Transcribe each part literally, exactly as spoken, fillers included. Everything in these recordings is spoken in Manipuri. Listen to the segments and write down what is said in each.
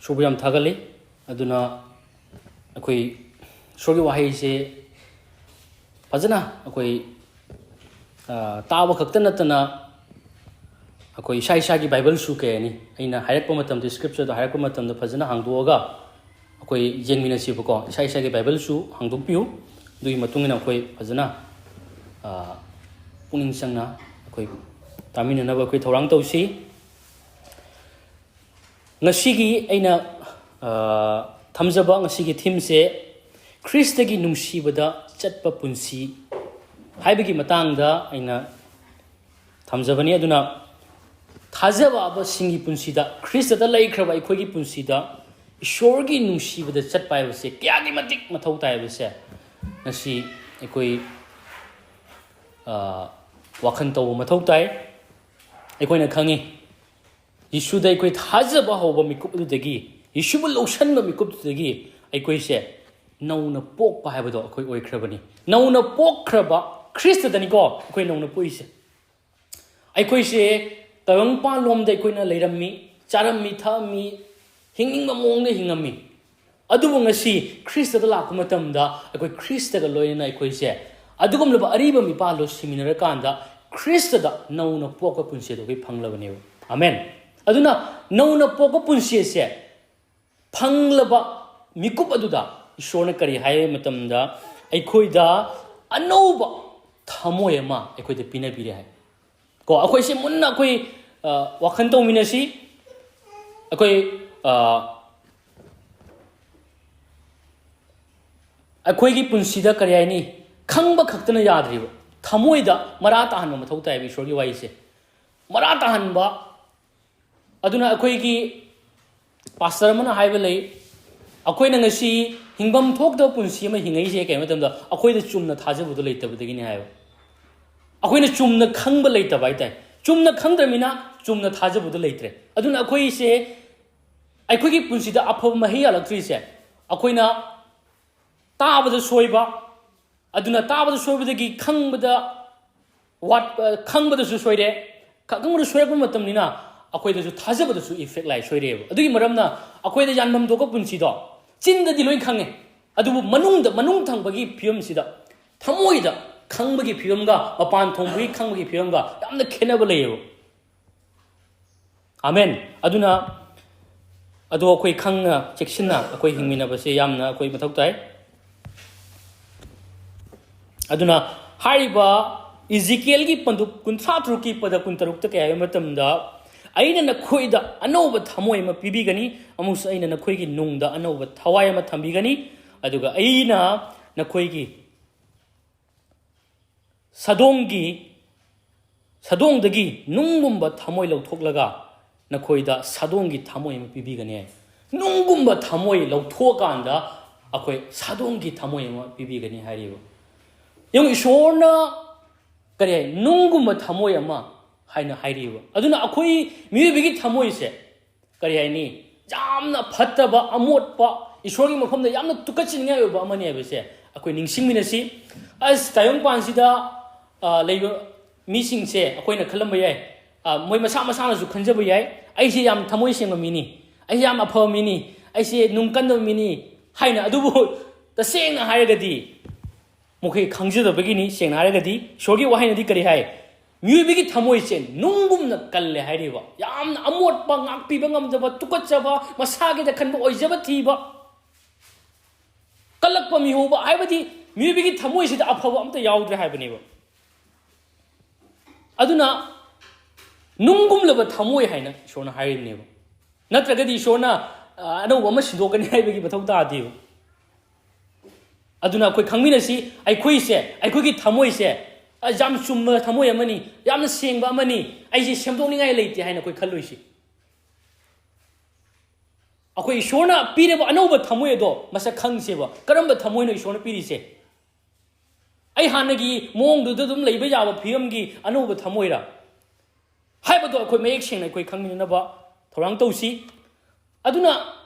ꯏꯁꯣꯔꯕꯨ ꯌꯥꯝ ꯊꯥꯒꯠꯂꯤ꯫ ꯑꯗꯨꯅ ꯑꯩꯈꯣꯏ ꯏꯁꯣꯔꯒꯤ ꯋꯥꯍꯩꯁꯦ ꯐꯖꯅ ꯑꯩꯈꯣꯏ, ꯑ, ꯇꯥꯕ ꯈꯛꯇ ꯅꯠꯇꯅ ꯑꯩꯈꯣꯏ ꯏꯁꯥ ꯏꯁꯥꯒꯤ ꯕꯥꯏꯕꯜꯁꯨ, ꯀꯩ ꯍꯥꯏꯅꯤ, ꯑꯩꯅ ꯍꯥꯏꯔꯛꯄ ꯃꯇꯝꯗ, scriptureꯗꯣ ꯍꯥꯏꯔꯛꯄ ꯃꯇꯝꯗ ꯐꯖꯅ ꯍꯥꯡꯗꯣꯛꯑꯒ ꯑꯩꯈꯣꯏ ꯌꯦꯡꯃꯤꯟꯅꯁꯤꯕꯀꯣ꯫ ꯏꯁꯥ ꯏꯁꯥꯒꯤ ꯕꯥꯏꯕꯜꯁꯨ ꯍꯥꯡꯗꯣꯛꯄꯤꯌꯨ꯫ ꯑꯗꯨꯒꯤ ꯃꯇꯨꯡ ꯏꯟꯅ ꯑꯩꯈꯣꯏ ꯐꯖꯅ, ꯑ, ꯄꯨꯛꯅꯤꯡ ꯆꯪꯅ ꯑꯩꯈꯣꯏ ꯇꯥꯃꯤꯟꯅꯅꯕ ꯑꯩꯈꯣꯏ ꯊꯧꯔꯥꯡ ꯇꯧꯁꯤ꯫ ꯉꯁꯤꯒꯤ ꯑꯩꯅ, ꯑ, ꯊꯝꯖꯕ ꯉꯁꯤꯒꯤ themeꯁꯦ ꯈ꯭ꯔꯤꯁꯇꯒꯤ ꯅꯨꯡꯁꯤꯕꯗ ꯆꯠꯄ ꯄꯨꯟꯁꯤ ꯍꯥꯏꯕꯒꯤ ꯃꯇꯥꯡꯗ ꯑꯩꯅ ꯊꯝꯖꯕꯅꯤ꯫ ꯑꯗꯨꯅ ꯊꯥꯖꯕꯁꯤꯡꯒꯤ ꯄꯨꯟꯁꯤꯗ, ꯈ꯭ꯔꯤꯁꯇꯗ ꯂꯩꯈ꯭ꯔꯕ ꯑꯩꯈꯣꯏꯒꯤ ꯄꯨꯟꯁꯤꯗ ꯏꯁꯣꯔꯒꯤ ꯅꯨꯡꯁꯤꯕꯗ ꯆꯠꯄ ꯍꯥꯏꯕꯁꯦ ꯀꯌꯥꯒꯤ ꯃꯇꯤꯛ ꯃꯊꯧ ꯇꯥꯏ ꯍꯥꯏꯕꯁꯦ ꯉꯁꯤ ꯑꯩꯈꯣꯏ, ꯑ, ꯋꯥꯈꯜ ꯇꯧꯕ ꯃꯊꯧ ꯇꯥꯏ꯫ ꯑꯩꯈꯣꯏꯅ ꯈꯪꯉꯤ, ꯌꯤꯁꯨꯗ ꯑꯩꯈꯣꯏ ꯊꯥꯖꯕ ꯍꯧꯕ ꯃꯤꯀꯨꯞ ꯑꯗꯨꯗꯒꯤ, ꯌꯤꯁꯨꯕꯨ ꯂꯧꯁꯟꯕ ꯃꯤꯀꯨꯞꯇꯨꯗꯒꯤ ꯑꯩꯈꯣꯏꯁꯦ ꯅꯧꯅ ꯄꯣꯛꯄ ꯍꯥꯏꯕꯗꯣ ꯑꯩꯈꯣꯏ ꯑꯣꯏꯈ꯭ꯔꯕꯅꯤ꯫ ꯅꯧꯅ ꯄꯣꯛꯈ꯭ꯔꯕ ꯈ꯭ꯔꯤꯁꯇꯗꯅꯤꯀꯣ ꯑꯩꯈꯣꯏ ꯅꯧꯅ ꯄꯣꯛꯏꯁꯦ꯫ ꯑꯩꯈꯣꯏꯁꯦ ꯇꯥꯏꯕꯪꯄꯥꯟꯂꯣꯝꯗ ꯑꯩꯈꯣꯏꯅ ꯂꯩꯔꯝꯃꯤ, ꯆꯥꯔꯝꯃꯤ, ꯊꯛꯑꯝꯃꯤ, ꯍꯤꯡꯅꯤꯡꯕ ꯃꯑꯣꯡꯗ ꯍꯤꯡꯉꯝꯃꯤ꯫ ꯑꯗꯨꯕꯨ ꯉꯁꯤ ꯈ꯭ꯔꯤꯁꯇꯗ ꯂꯥꯛꯄ ꯃꯇꯝꯗ ꯑꯩꯈꯣꯏ ꯈ꯭ꯔꯤꯁꯇꯒ ꯂꯣꯏꯅꯅ ꯑꯩꯈꯣꯏꯁꯦ ꯑꯗꯨꯒꯨꯝꯂꯕ ꯑꯔꯤꯕ ꯃꯤꯄꯥꯜꯗꯣ ꯁꯤꯃꯤꯟꯅꯔꯀꯥꯟꯗ ꯈ꯭ꯔꯤꯁꯇꯗ ꯅꯧꯅ ꯄꯣꯛꯄ ꯄꯨꯟꯁꯤ ꯑꯗꯨ ꯑꯩꯈꯣꯏ ꯐꯪꯂꯕꯅꯦꯕ꯫ ꯑꯃꯦꯟ꯫ ꯑꯗꯨꯅ ꯅꯧꯅ ꯄꯣꯛꯄ ꯄꯨꯟꯁꯤ ꯑꯁꯦ ꯐꯪꯂꯕ ꯃꯤꯀꯨꯞ ꯑꯗꯨꯗ ꯏꯁꯣꯔꯅ ꯀꯔꯤ ꯍꯥꯏ ꯍꯥꯏꯕ ꯃꯇꯝꯗ, ꯑꯩꯈꯣꯏꯗ ꯑꯅꯧꯕ ꯊꯃꯣꯏ ꯑꯃ ꯑꯩꯈꯣꯏꯗ ꯄꯤꯅꯕꯤꯔꯦ ꯍꯥꯏ꯫ ꯀꯣ, ꯑꯩꯈꯣꯏꯁꯦ ꯃꯨꯟꯅ ꯑꯩꯈꯣꯏ, ꯑ, ꯋꯥꯈꯜ ꯇꯧꯃꯤꯟꯅꯁꯤ꯫ ꯑꯩꯈꯣꯏ, ꯑ, ꯑꯩꯈꯣꯏꯒꯤ ꯄꯨꯟꯁꯤꯗ ꯀꯔꯤ ꯍꯥꯏꯅꯤ, ꯈꯪꯕ ꯈꯛꯇꯅ ꯌꯥꯗ꯭ꯔꯤꯕ, ꯊꯃꯣꯏꯗ ꯃꯔꯥ ꯇꯥꯍꯟꯕ ꯃꯊꯧ ꯇꯥꯏꯕ ꯏꯁꯣꯔꯒꯤ ꯋꯥꯍꯩꯁꯦ꯫ ꯃꯔꯥ ꯇꯥꯍꯟꯕ꯫ ꯑꯗꯨꯅ ꯑꯩꯈꯣꯏꯒꯤ ꯄꯥꯁꯇꯔ ꯑꯃꯅ ꯍꯥꯏꯕ ꯂꯩ, ꯑꯩꯈꯣꯏꯅ ꯉꯁꯤ ꯍꯤꯡꯐꯝ ꯊꯣꯛꯇꯕ ꯄꯨꯟꯁꯤ ꯑꯃ ꯍꯤꯡꯉꯛꯏꯁꯦ ꯀꯩ ꯃꯇꯝꯗ ꯑꯩꯈꯣꯏꯗ ꯆꯨꯝꯅ ꯊꯥꯖꯕꯗꯣ ꯂꯩꯇꯕꯗꯒꯤꯅꯤ ꯍꯥꯏꯕ꯫ ꯑꯩꯈꯣꯏꯅ ꯆꯨꯝꯅ ꯈꯪꯕ ꯂꯩꯇꯕ ꯍꯥꯏꯇꯥꯔꯦ꯫ ꯆꯨꯝꯅ ꯈꯪꯗ꯭ꯔꯃꯤꯅ ꯆꯨꯝꯅ ꯊꯥꯖꯕꯗꯣ ꯂꯩꯇ꯭ꯔꯦ꯫ ꯑꯗꯨꯅ ꯑꯩꯈꯣꯏꯁꯦ, ꯑꯩꯈꯣꯏꯒꯤ ꯄꯨꯟꯁꯤꯗ ꯑꯐꯕ ꯃꯍꯩ ꯌꯥꯜꯂꯛꯇ꯭ꯔꯤꯁꯦ ꯑꯩꯈꯣꯏꯅ ꯇꯥꯕꯗ ꯁꯣꯏꯕ, ꯑꯗꯨꯅ ꯇꯥꯕꯗ ꯁꯣꯏꯕꯗꯒꯤ ꯈꯪꯕꯗ ꯋꯥꯠ-, ꯑ, ꯈꯪꯕꯗꯁꯨ ꯁꯣꯏꯔꯦ꯫ ꯈꯪꯕꯗ ꯁꯣꯏꯔꯛꯄ ꯃꯇꯝꯅꯤꯅ ꯑꯩꯈꯣꯏꯗꯁꯨ ꯊꯥꯖꯕꯗꯁꯨ ꯏꯐꯦꯛ ꯂꯥꯛꯑꯦ, ꯁꯣꯏꯔꯛꯑꯦꯕ꯫ ꯑꯗꯨꯒꯤ ꯃꯔꯝꯅ ꯑꯩꯈꯣꯏꯗ ꯌꯥꯟꯐꯝ ꯊꯣꯛꯄ ꯄꯨꯟꯁꯤꯗꯣ ꯆꯤꯟꯗꯗꯤ ꯂꯣꯏ ꯈꯪꯉꯦ, ꯑꯗꯨꯕꯨ ꯃꯅꯨꯡꯗ, ꯃꯅꯨꯡ ꯊꯪꯕꯒꯤ ꯐꯤꯕꯝꯁꯤꯗ, ꯊꯃꯣꯏꯗ ꯈꯪꯕꯒꯤ ꯐꯤꯕꯝꯒ ꯃꯄꯥꯟ ꯊꯣꯡꯕꯒꯤ ꯈꯪꯕꯒꯤ ꯐꯤꯕꯝꯒ ꯌꯥꯝꯅ ꯈꯦꯠꯅꯕ ꯂꯩꯌꯦꯕ꯫ ꯑꯥꯃꯦꯟ꯫ ꯑꯗꯨꯅ ꯑꯗꯣ ꯑꯩꯈꯣꯏ ꯈꯪꯅ ꯆꯦꯛꯁꯤꯟꯅ ꯑꯩꯈꯣꯏ ꯍꯤꯡꯃꯤꯟꯅꯕꯁꯦ ꯌꯥꯝꯅ ꯑꯩꯈꯣꯏ ꯃꯊꯧ ꯇꯥꯏ꯫ ꯑꯗꯨꯅ ꯍꯥꯏꯔꯤꯕ ꯏꯖꯤꯀꯦꯜꯒꯤ ꯄꯟꯗꯨꯞ ꯀꯨꯟꯊ꯭ꯔꯥ ꯇꯔꯨꯛꯀꯤ ꯄꯗ ꯀꯨꯟꯇꯔꯨꯛꯇ ꯀꯩ ꯍꯥꯏꯕ ꯃꯇꯝꯗ, "ꯑꯩꯅ ꯅꯈꯣꯏꯗ ꯑꯅꯧꯕ ꯊꯃꯣꯏ ꯑꯃ ꯄꯤꯕꯤꯒꯅꯤ, ꯑꯃꯁꯨꯡ ꯑꯩꯅ ꯅꯈꯣꯏꯒꯤ ꯅꯨꯡꯗ ꯑꯅꯧꯕ ꯊꯋꯥꯏ ꯑꯃ ꯊꯝꯕꯤꯒꯅꯤ, ꯑꯗꯨꯒ ꯑꯩꯅ ꯅꯈꯣꯏꯒꯤ ꯁꯥꯗꯣꯡꯒꯤ, ꯁꯥꯗꯣꯡꯗꯒꯤ ꯅꯨꯡꯒꯨꯝꯕ ꯊꯃꯣꯏ ꯂꯧꯊꯣꯛꯂꯒ ꯅꯈꯣꯏꯗ ꯁꯥꯗꯣꯡꯒꯤ ꯊꯃꯣꯏ ꯑꯃ ꯄꯤꯕꯤꯒꯅꯤ" ꯍꯥꯏ꯫ ꯅꯨꯡꯒꯨꯝꯕ ꯊꯃꯣꯏ ꯂꯧꯊꯣꯛꯑꯀꯥꯟꯗ ꯑꯩꯈꯣꯏ ꯁꯥꯗꯣꯡꯒꯤ ꯊꯃꯣꯏ ꯑꯃ ꯄꯤꯕꯤꯒꯅꯤ ꯍꯥꯏꯔꯤꯕ꯫ ꯌꯦꯡꯉꯨ, ꯏꯁꯣꯔꯅ ꯀꯔꯤ ꯍꯥꯏ? ꯅꯨꯡꯒꯨꯝꯕ ꯊꯃꯣꯏ ꯑꯃ ꯍꯥꯏꯅ ꯍꯥꯏꯔꯤꯕ꯫ ꯑꯗꯨꯅ ꯑꯩꯈꯣꯏ ꯃꯤꯑꯣꯏꯕꯒꯤ ꯊꯃꯣꯏꯁꯦ ꯀꯔꯤ ꯍꯥꯏꯅꯤ? ꯌꯥꯝꯅ ꯐꯠꯇꯕ, ꯑꯃꯣꯠꯄ, ꯏꯁꯣꯔꯒꯤ ꯃꯐꯝꯗ ꯌꯥꯝꯅ ꯇꯨꯀꯠꯆꯅꯤꯡꯉꯥꯏ ꯑꯣꯏꯕ ꯑꯃꯅꯤ ꯍꯥꯏꯕꯁꯦ ꯑꯩꯈꯣꯏ ꯅꯤꯡꯁꯤꯡꯃꯤꯟꯅꯁꯤ꯫ ꯑꯁ, ꯇꯥꯏꯕꯪꯄꯥꯟꯁꯤꯗ, ꯑ, ꯂꯩꯕ ꯃꯤꯁꯤꯡꯁꯦ ꯑꯩꯈꯣꯏꯅ ꯈꯜꯂꯝꯕ ꯌꯥꯏ, ꯑ, ꯃꯣꯏ ꯃꯁꯥ ꯃꯁꯥꯅꯁꯨ ꯈꯟꯖꯕ ꯌꯥꯏ, "ꯑꯩꯁꯦ ꯌꯥꯝ ꯊꯃꯣꯏ ꯁꯦꯡꯕ ꯃꯤꯅꯤ, ꯑꯩꯁꯦ ꯌꯥꯝ ꯑꯐꯕ ꯃꯤꯅꯤ, ꯑꯩꯁꯦ ꯅꯨꯡ ꯀꯟꯗꯕ ꯃꯤꯅꯤ" ꯍꯥꯏꯅ꯫ ꯑꯗꯨꯕꯨ ꯇꯁꯦꯡꯅ ꯍꯥꯏꯔꯒꯗꯤ, ꯃꯈꯣꯏ ꯈꯪꯖꯗꯕꯒꯤꯅꯤ꯫ ꯁꯦꯡꯅ ꯍꯥꯏꯔꯒꯗꯤ, ꯏꯁꯣꯔꯒꯤ ꯋꯥꯍꯩꯅꯗꯤ ꯀꯔꯤ ꯍꯥꯏ? "ꯃꯤꯑꯣꯏꯕꯒꯤ ꯊꯃꯣꯏꯁꯦ ꯅꯨꯡꯒꯨꯝꯅ ꯀꯜꯂꯦ" ꯍꯥꯏꯔꯤꯕ꯫ ꯌꯥꯝꯅ ꯑꯃꯣꯠꯄ, ꯉꯥꯛꯄꯤꯕ ꯉꯝꯗꯕ, ꯇꯨꯀꯠꯆꯕ, ꯃꯁꯥꯒꯤꯗ ꯈꯟꯕ, ꯑꯣꯏꯖꯕ ꯊꯤꯕ, ꯀꯜꯂꯛꯄ, ꯃꯤꯍꯧꯕ, ꯍꯥꯏꯕꯗꯤ ꯃꯤꯑꯣꯏꯕꯒꯤ ꯊꯃꯣꯏꯁꯤꯗ ꯑꯐꯕ ꯑꯝꯇ ꯌꯥꯎꯗ꯭ꯔꯦ ꯍꯥꯏꯕꯅꯦꯕ꯫ ꯑꯗꯨꯅ ꯅꯨꯡꯒꯨꯝꯂꯕ ꯊꯃꯣꯏ ꯍꯥꯏꯅ ꯏꯁꯣꯔꯅ ꯍꯥꯏꯔꯤꯕꯅꯦꯕ꯫ ꯅꯠꯇ꯭ꯔꯒꯗꯤ ꯏꯁꯣꯔꯅ, ꯑ, ꯑꯅꯧꯕ ꯑꯃ ꯁꯤꯟꯗꯣꯛꯀꯅꯤ ꯍꯥꯏꯕꯒꯤ ꯃꯊꯧ ꯇꯥꯗꯦꯕ꯫ ꯑꯗꯨꯅ ꯑꯩꯈꯣꯏ ꯈꯪꯃꯤꯟꯅꯁꯤ, ꯑꯩꯈꯣꯏꯁꯦ, ꯑꯩꯈꯣꯏꯒꯤ ꯊꯃꯣꯏꯁꯦ, "ꯑ, ꯌꯥꯝ ꯆꯨꯝꯕ ꯊꯃꯣꯏ ꯑꯃꯅꯤ, ꯌꯥꯝꯅ ꯁꯦꯡꯕ ꯑꯃꯅꯤ, ꯑꯩꯁꯦ ꯁꯦꯝꯗꯣꯛꯅꯤꯡꯉꯥꯏ ꯂꯩꯇꯦ" ꯍꯥꯏꯅ ꯑꯩꯈꯣꯏ ꯈꯜꯂꯣꯏꯁꯤ꯫ ꯑꯩꯈꯣꯏ ꯏꯁꯣꯔꯅ ꯄꯤꯔꯕ ꯑꯅꯧꯕ ꯊꯃꯣꯏ ꯑꯗꯣ ꯃꯁꯛ ꯈꯪꯁꯦꯕ꯫ ꯀꯔꯝꯕ ꯊꯃꯣꯏꯅꯣ ꯏꯁꯣꯔꯅ ꯄꯤꯔꯤꯁꯦ? ꯑꯩ ꯍꯥꯟꯅꯒꯤ ꯃꯑꯣꯡꯗꯨꯗ ꯑꯗꯨꯝ ꯂꯩꯕ ꯌꯥꯕ ꯐꯤꯕꯝꯒꯤ ꯑꯅꯧꯕ ꯊꯃꯣꯏꯔꯥ ꯍꯥꯏꯕꯗꯣ ꯑꯩꯈꯣꯏ ꯃꯌꯦꯛ ꯁꯦꯡꯅ ꯑꯩꯈꯣꯏ ꯈꯪꯃꯤꯟꯅꯅꯕ ꯊꯧꯔꯥꯡ ꯇꯧꯁꯤ꯫ ꯑꯗꯨꯅ